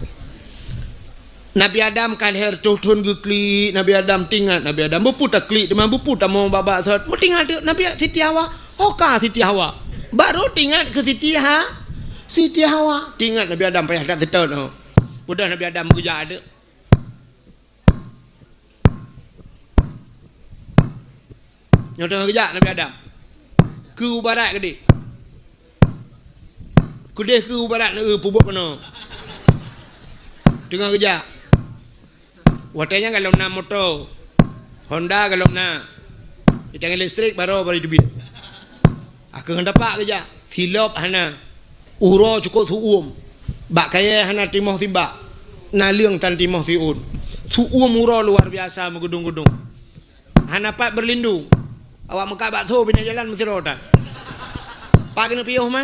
Nabi Adam ka lhèe reutôh thôn geuklik, Nabi Adam teuingat, Nabi Adam beupu taklik teuma beupu tamong bak-bak sot. Meutingat teuk Nabi Siti Hawa. Ho ka Siti Hawa. Baru teuingat keu Siti Ha-, Siti Hawa. Teuingat Nabi Adam payah that seutôt, oh. Udah Nabi Adam geujak teuk. Nyoe teungoh geujak Nabi Adam. Keu barat keudeh. Keudeh keu u barat, eh, peubuet keunoe. Teungoh geujak. Watèe nyan golom na moto. Honda golom na. Di tangan listrik baroe, baroe teubiet. Akeuh ngon tapak geujak. Silop hana. Uroe cukôp siuem. Bak kayèe hana timoh sibak. Naleueng tan timoh siôn. Siuem uroe luar biasa meugeudong-geudong. Hana pat beurlindong. Awak meukat bakso bina jalan meusidroe tan. Pat keuneuk piôh man?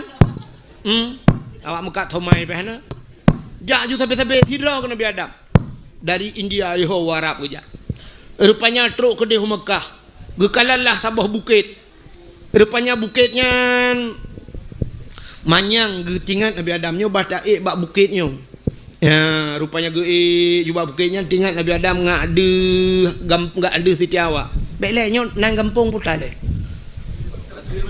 Hmm. Awak meukat somai pih hana. Jak ju sabe-sabe sidroe keu Nabi Adam. Dari India yoh u Arab geujak. Rupanya trok keudeh u Mekah. Geukalon lah saboh bukét. Rupanya bukét nyan manyang geutingat Nabi Adam nyoe bah taék bak bukét nyoe. Ya, rupanya geuék ju bak bukét nyan, tingat Nabi Adam ngat deuh gam-, ngat deuh siti awak. Bèk lé nyoe nan gampông puta lé.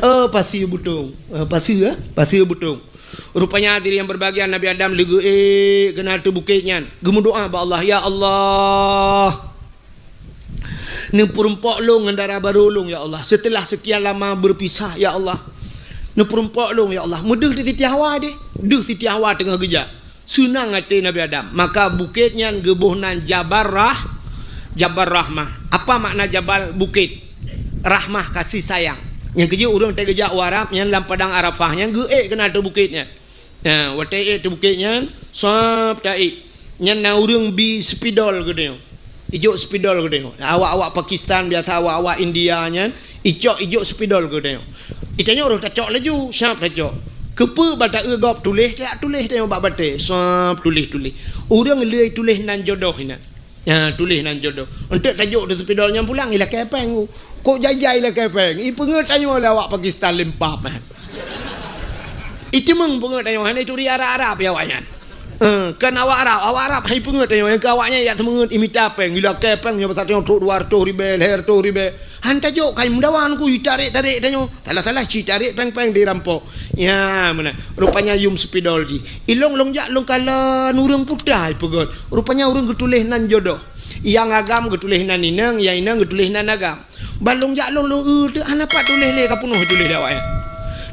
Oh, Pasir Butong. Eh, Pasir, eh? Pasir Butong. Rupanya hadirin yang berbahagia, Nabi Adam lé geuék keunan ateueh bukét nyan. Geumeudoa bak Allah, "Ya Allah, neupeurumpok lôn ngon dara barô lôn, ya Allah. Setelah sekian lama berpisah, ya Allah. Neupeurumpok lôn, ya Allah." Meudeuh di Siti Hawa deh. Deuh Siti Hawa teungoh geujak. Seunang até Nabi Adam. Maka bukét nyan geuboh nan Jabal Rah-, Jabal Rahmah. Apa makna jabal? Bukét. Rahmah, kasih sayang. Nyang keujeuet ureueng watèe geujak u Arab, nyan lam padang Arafah, nyan geuék keunan ateueh bukét nyan. Ha, watèe ék ateueh bukét nyan, sab taék. Nyan na ureueng bi spidol geutanyoe. Ijok spidol geutanyoe. Awak-awak Pakistan biasa, awak-awak India nyan, icok, ijok spidol geutanyoe. Itanyoe roh tacok laju, sab tacok. Keupeue bak taeu gob tuléh, tajak tuléh tanyoe bak batèe, sab tuléh-tuléh. Ureueng lé tuléh nan jodoh inan. Ya, tuléh nan jodoh. Eunteuk tajok di spidol nyan pulang, ilakèe péng. Kok jai-jai ilakèe péng? Ipeungeut tanyoe lé awak Pakistan lempap, man. Iteumeng peungeut tanyoe, hana ituri Arab-Arab ya awak nyan. Eh, kan awak Arab, awak Arab hai peungeut tanyoe, nyang keu awak nyan jak seumeungeut imita péng, ilakèe péng nyoe pasal tanyoe trok dua reutôh ribèe, lhèe reutôh ribèe. Han tajok kai meudawa ku itarek-tarek tanyoe. Salah-salah cit tarek péng-péng dirampok. Ya, meunan. Rupanya yum spidol jih. Ilôn lôn jak lôn kalon ureueng puta ipeugöt. Rupanya ureueng geutuléh nan jodoh. Nyang agam geutuléh nan inong, nyang inong geutuléh nan agam. Ban lôn jak lôn lôn eu teuk hana pat tuléh lé ka peunoh tuléh lé awak nyan.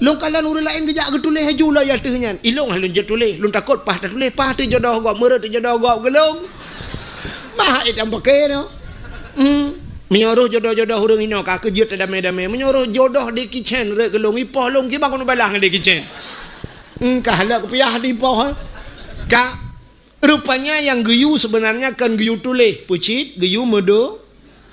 Lôn kalon ureueng laén geujak geutuléh laju lom ateueh nyan. Ilôn lôn jeuet tuléh, lôn takot paih tatuléh, paih teuh jodoh gob, meureuh teuh jodoh gob geulôn. Bah ék tameupakè nyoe. Hmm. Meunyoe roh jodoh-jodoh ureueng inoe ka keu jeuet tadamé-damé. Meunyoe roh jodoh Jackie Chan rhot keu lôn, ipoh lôn kiban keuneuk balaih ngon Jackie Chan. Hmm, ka halek kupiah dipoh, eh. Ka, rupanya nyang geuyue seubeunarnya kon geuyue tuléh. Peue cit, geuyue meudo-,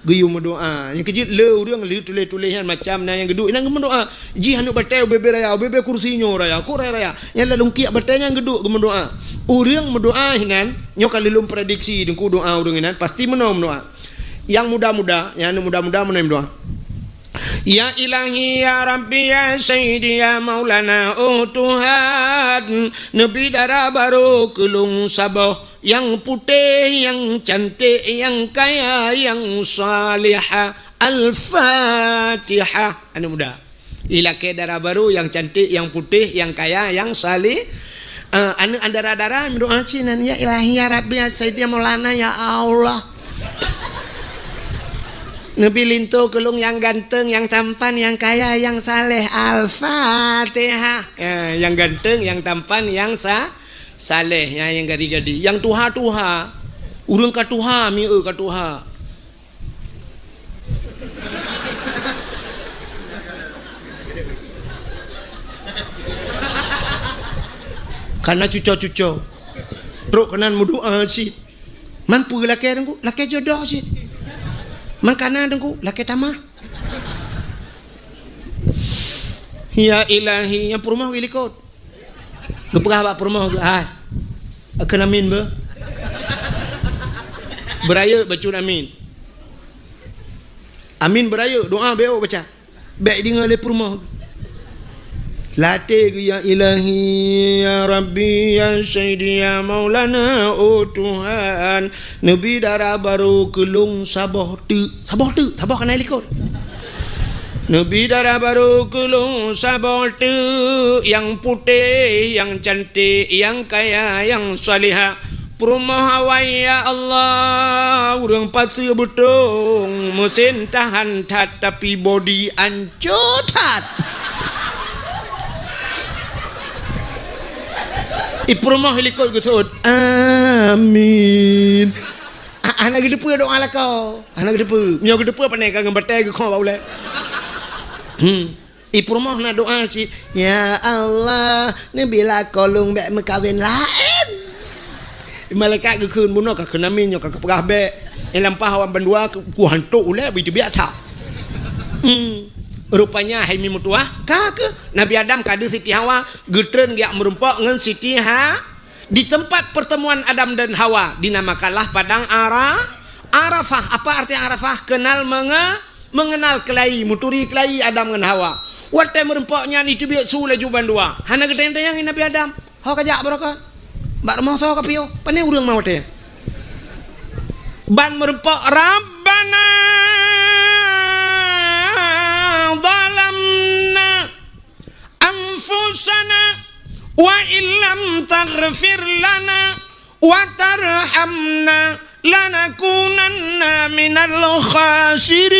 geuyue meudoa. Nyang keujeuet le ureueng lheueh tuléh-tuléh nyan macam na nyang geuduek, inan geumeudoa. Jih aneuk batèe ubé-bé raya, ubé-bé kursi nyoe raya, kok raya-raya. Nyan lam lungkiek batèe nyan geuduek geumeudoa. Ureueng meudoa hinan, nyoe ka lôn prediksi deungku doa ureueng hinan, pasti meunoe meudoa. Nyang muda-muda, nyang aneuk muda-muda meunoe meudoa. Ya Ilahi, ya Rabbi, ya Sayyidi, ya Maulana, oh Tuhan, neubi dara barô keu lôn saboh, nyang putéh, nyang canték, nyang kaya, nyang salihah. Al-Fatihah. Aneuk muda. Ilakèe dara barô nyang canték, nyang putéh, nyang kaya, nyang saleh. Eh, aneuk dara-dara meudoa cit nan, "Ya Ilahi, ya Rabbi, ya Sayyidi, ya Maulana, ya Allah. Neubi linto keu lôn nyang ganteng, nyang tampan, nyang kaya, nyang saleh." Al-Fatihah. Eh, nyang ganteng, nyang tampan, nyang sa-, saleh, nyang, nyang gadih-gadih. Nyang tuha-tuha. Ureueng ka tuha, mieu ka tuha. Kana cuco-cuco. Trok keunan meudoa cit. Man peue lakèe teungku? Lakèe jodoh cit. Man kana teungku? Lakèe tamah. Ya Ilahi, nyang peurumoh geulikot. Geupeugah bak peurumoh geuh, "Hai, akeun amin beu." Beurayeuk bacut amin. Amin beurayeuk, doa beu baca. Bèk deungö lé peurumoh geuh. Latèe geuh, "Ya Ilahi, ya Rabbi, ya Sayyidi, ya Maulana, oh Tuhan, neubi dara barô keu lôn saboh teuk." Saboh teuk, saboh kana likot. Neubi dara barô keu lôn saboh teuk, nyang putéh, nyang canték, nyang kaya, nyang salihah. Peurumoh awai, ya Allah, ureueng Pasir Butong, meusén tahan that, tapi bodi ancô that. I peurumoh likot geuseuôt, "Amin." Ah, hana geuteupeue doa lakoe. Hana geuteupeue. Meunyoe geuteupeue, pane ka ngon batèe geukho bak ulèe. Hmm. I peurumoh na doa cit, "Ya Allah, neubi lakoe lôn bèk meukawen laén." Malaikat geukheun, "Bunoe ka kheun amin, nyoe ka kapeugah bèk. Eh, lampah awak bandua ku, ku hantok ulèe, beuteubiet that." Hmm. Rupanya hai mi meutuah, ka keuh Nabi Adam ka deuh Siti Hawa, geutreun geujak meurumpok ngon Siti Ha-, di tempat pertemuan Adam dan Hawa, dinamakanlah Padang Ara-, Arafah. Apa arti Arafah? Kenal menge-, mengenal kelahi, meuturi kelahi Adam ngon Hawa. Watèe meurumpok nyan, jiteubiet su laju bandua. Hana geutanyong-tanyong Nabi Adam. Ho ka jak baroe ka? Bak rumoh soe ka piôh? Pane ureueng ma watèe? Ban meurumpok, "Rabbana zalamna anfusana wa illam taghfir lana wa tarhamna lanakunanna minal khasirin."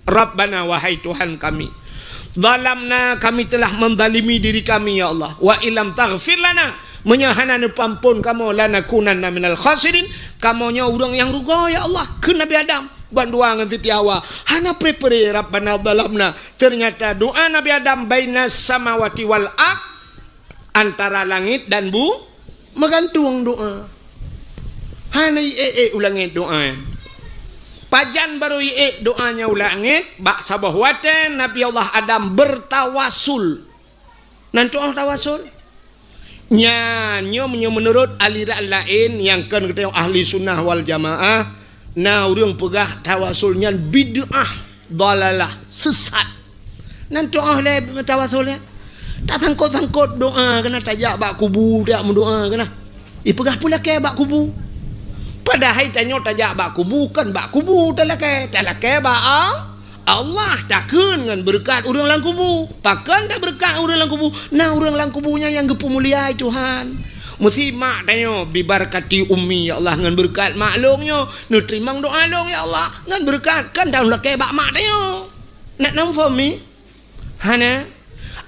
Rabbana, wahai Tuhan kami, zalamna, kami telah menzalimi diri kami, ya Allah, wa illam taghfir lana, meunyoe hana neupeuampôn kamoe, lanakunanna minal khasirin, kamoe nyoe ureueng nyang rugoe, ya Allah. Kheun Nabi Adam, bandua ngon Siti Hawa, hana pre-pre, Rabbana zalamna. Ternyata doa Nabi Adam bainas samawati wal ard, antara langit dan bu-, meugantung doa. Hana iék-ék u langét doa. Pajan barô iék doa nyan u langét, bak saboh watèe Nabi Allah Adam bertawasul. Nan tu'oh tawasul? Nyan, nyoe meunyoe meunurot aliran laén nyang kon geutanyoe ahli sunnah wal jamaah, na ureueng peugah tawasul nyan bid'ah, dalalah, sesat. Nan tu'oh lé tawasul nyan? Tasangkot-sangkot doa keunan, tajak bak kubu, tajak meudoa keunan. Ipeugah peue lakèe bak kubu. Padahai tanyoe tajak bak kubu, kon bak kubu talakèe, talakèe bak A-, Allah, takheun ngon beureukat ureueng lam kubu. Pakon tabeureukat ureueng lam kubu? Na ureueng lam kubu nyan nyang geupeumulia Tuhan. Meusi mak tanyoe, "Bibarakati ummi, ya Allah, ngon beureukat mak lôn nyoe, neuteurimong doa lôn, ya Allah, ngon beureukat," kan talakèe bak mak tanyoe. Nak nam fahami? Hana.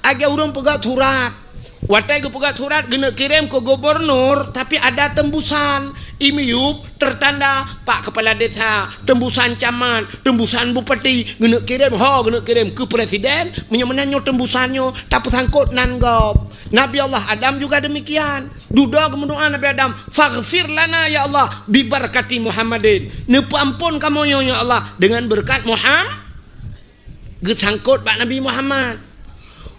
Lagèe ureueng peugah surat. Watèe geupeugah surat, geuneuk kirém keu gubernur, tapi ada tembusan. I miyueb tertanda Pak Kepala Desa, tembusan camat, tembusan bupati, geuneuk kirém, ho, geuneuk kirém keu presiden. Meunyoe meunan nyoe tembusan nyoe tapeusangkot nan gob. Nabi Allah Adam juga demikian. Dudoe geumeudoa Nabi Adam, "Faghfir lana ya Allah, bibarakati Muhammadin." Neupeuampon kamoe nyoe ya Allah, dengan beureukat Muham-, geusangkot bak Nabi Muhammad.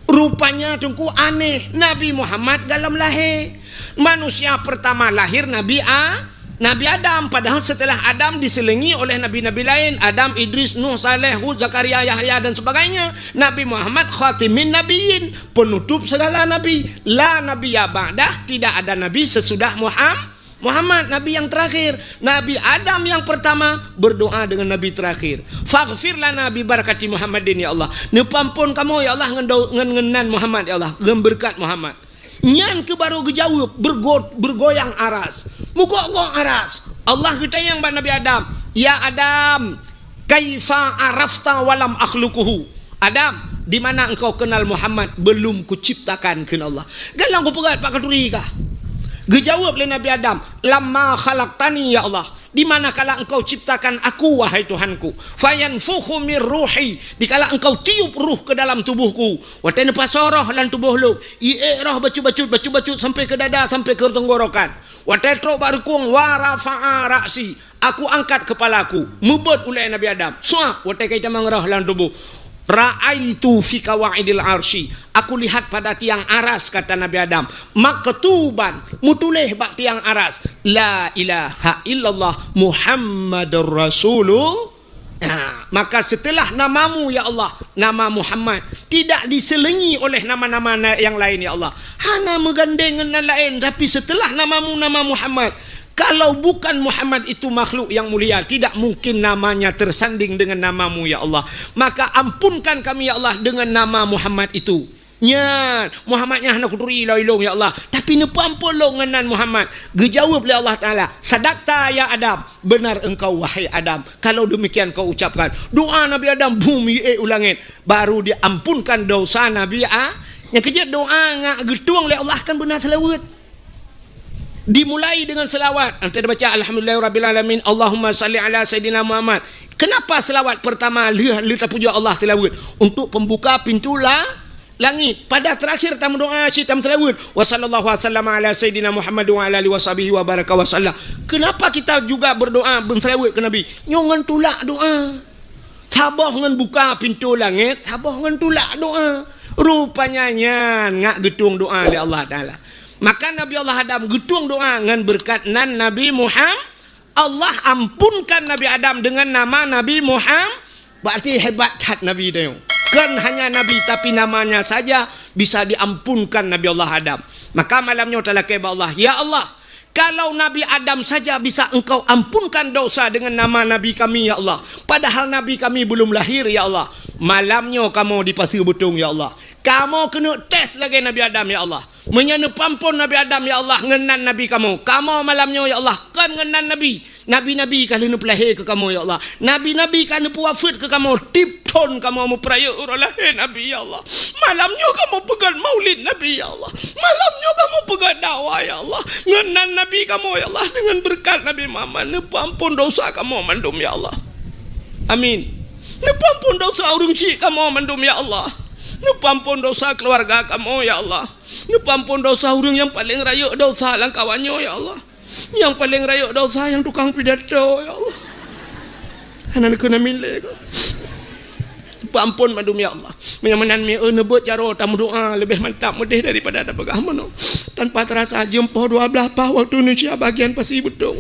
Rupanya teungku aneh, Nabi Muhammad golom lahé. Manusia pertama lahir Nabi A-, Nabi Adam, padahal setelah Adam diselingi oleh nabi-nabi lain, Adam, Idris, Nuh, Saleh, Hud, Zakaria, Yahya dan sebagainya. Nabi Muhammad khatimin nabiyyin, penutup segala nabi. La nabiyya ba'dah, tidak ada nabi sesudah Muham-, Muhammad, nabi yang terakhir. Nabi Adam yang pertama berdoa dengan nabi terakhir. "Faghfir lana bi barakati Muhammadin, ya Allah." Neupeuampon kamoe, ya Allah, ngon dau-, ngon, ngon nan Muhammad, ya Allah, ngon beureukat Muhammad. Nyan keuh barô geujaweueb, beurgo-, beurgoyang aras. Meugok-gok aras. Allah geutanyong bak Nabi Adam, "Ya Adam, kaifa arafta walam akhluquhu?" "Adam, di mana engkau kenal Muhammad belum kuciptakan?" kheun Allah. Galak geupeugah, "Pat katuri kah?" Geujaweueb lé Nabi Adam, "Lamma khalaqtani, ya Allah, di mana kala engkau ciptakan aku, wahai Tuhanku. Fayanfukhu mir ruhi, dikala engkau tiup ruh ke dalam tubuhku." Watèe neupasoe roh lam tuboh lôn, iék roh bacut-bacut, bacut-bacut sampai ke dada, sampai ke tenggorokan. Watèe trok bak reukong, wa rafa'a ra'si, aku angkat kepalaku, meubeuet ulèe Nabi Adam. Suap, watèe ka itamong roh lam tuboh. Ra'aitu fi qawaidil arsy, aku lihat pada tiang aras, kata Nabi Adam, maktuban, meutuléh bak tiang aras, la ilaha illallah Muhammadur Rasulullah. Nah, maka setelah namamu, ya Allah, nama Muhammad, tidak diselingi oleh nama-nama na-, yang lain, ya Allah. Hana meugandeng ngon nan laén, tapi setelah namamu, nama Muhammad, kalau bukan Muhammad itu makhluk yang mulia, tidak mungkin namanya tersanding dengan namamu, ya Allah. Maka ampunkan kami, ya Allah, dengan nama Muhammad itu. Nyan, Muhammad nyan hana kuturi lom ilong, ya Allah. Tapi neupeuamphon lôn ngon nan Muhammad. Geujaweueb lé Allah Taala, "Sadaqta ya Adam, benar engkau wahai Adam. Kalau demikian kau ucapkan." Doa Nabi Adam, bum, jiék u langét. Baru diampunkan dosa Nabi A-, nyang keujeuet doa ngat geutueng lé Allah kan beuna seulaweuet. Dimulai dengan selawat. Anta baca, "Alhamdulillahirabbil alamin, Allahumma salli ala Sayyidina Muhammad." Kenapa selawat pertama lheueh, lheueh tapujoe Allah seulaweuet? Untuk pembuka pintu la-, langit. Pada terakhir tameudoa cit tameuseulaweuet, "Wa sallallahu wasallam ala Sayyidina Muhammad wa ala alihi wa sahbihi wa baraka wa sallam." Kenapa kita juga berdoa, beuseulaweuet keu Nabi? Nyoe ngon tulak doa. Saboh ngon buka pintu langét, saboh ngon tulak doa. Rupanya nyan ngat geutueng doa lé Allah Taala. Maka Nabi Allah Adam geutueng doa ngon beureukat nan Nabi Muham-, Allah ampunkan Nabi Adam dengan nama Nabi Muham-, berarti hebat that Nabi nyoe. Kon hanya Nabi, tapi namanya saja bisa diampunkan Nabi Allah Adam. Maka malam nyoe talakée bak Allah, "Ya Allah, kalau Nabi Adam saja bisa Engkau ampunkan dosa dengan nama Nabi kami, ya Allah, padahal Nabi kami belum lahir, ya Allah, malam nyoe kamoe dipaseue beutông, ya Allah. Kamoe keuneuk tes lagée Nabi Adam, ya Allah. Meunyoe neupeuamphon Nabi Adam, ya Allah, ngon nan Nabi kamoe, kamoe malam nyoe, ya Allah, kon ngon nan Nabi. Nabi-nabi ka lheueh neupeulahé keu kamoe, ya Allah. Nabi-nabi ka neupeuwafeuet keu kamoe, tiep thon kamoe meupeurayeuk uroe lahé Nabi, ya Allah. Malam nyoe kamoe peugét maulid Nabi, ya Allah. Malam nyoe kamoe peugét dakwah, ya Allah. Ngon nan Nabi kamoe, ya Allah, deungon beureukat Nabi Muhammad, neupeuamphon dosa kamoe mandum, ya Allah. Amin. Neupeuamphon dosa ureuëng syik kamoe mandum, ya Allah. Neupeuamphon dosa keuluwarga kamoe, ya Allah. Neupeuamphon dosa ureuëng nyang paleng rayeuk dosa lam kawan nyoe, ya Allah. Nyang paleng rayeuk dosa nyang tukang pidato, ya Allah. Hana neukheun amin lé kah. Peuamphon mandum, ya Allah. Meunyoe meunan mieu neubeuet jaroe tameudoa leubeh mantap meudeh daripada tapeugah meunoe. Tanpa terasa jeuem poh dua blaih paih waktu Indonesia bagian pasi beutông.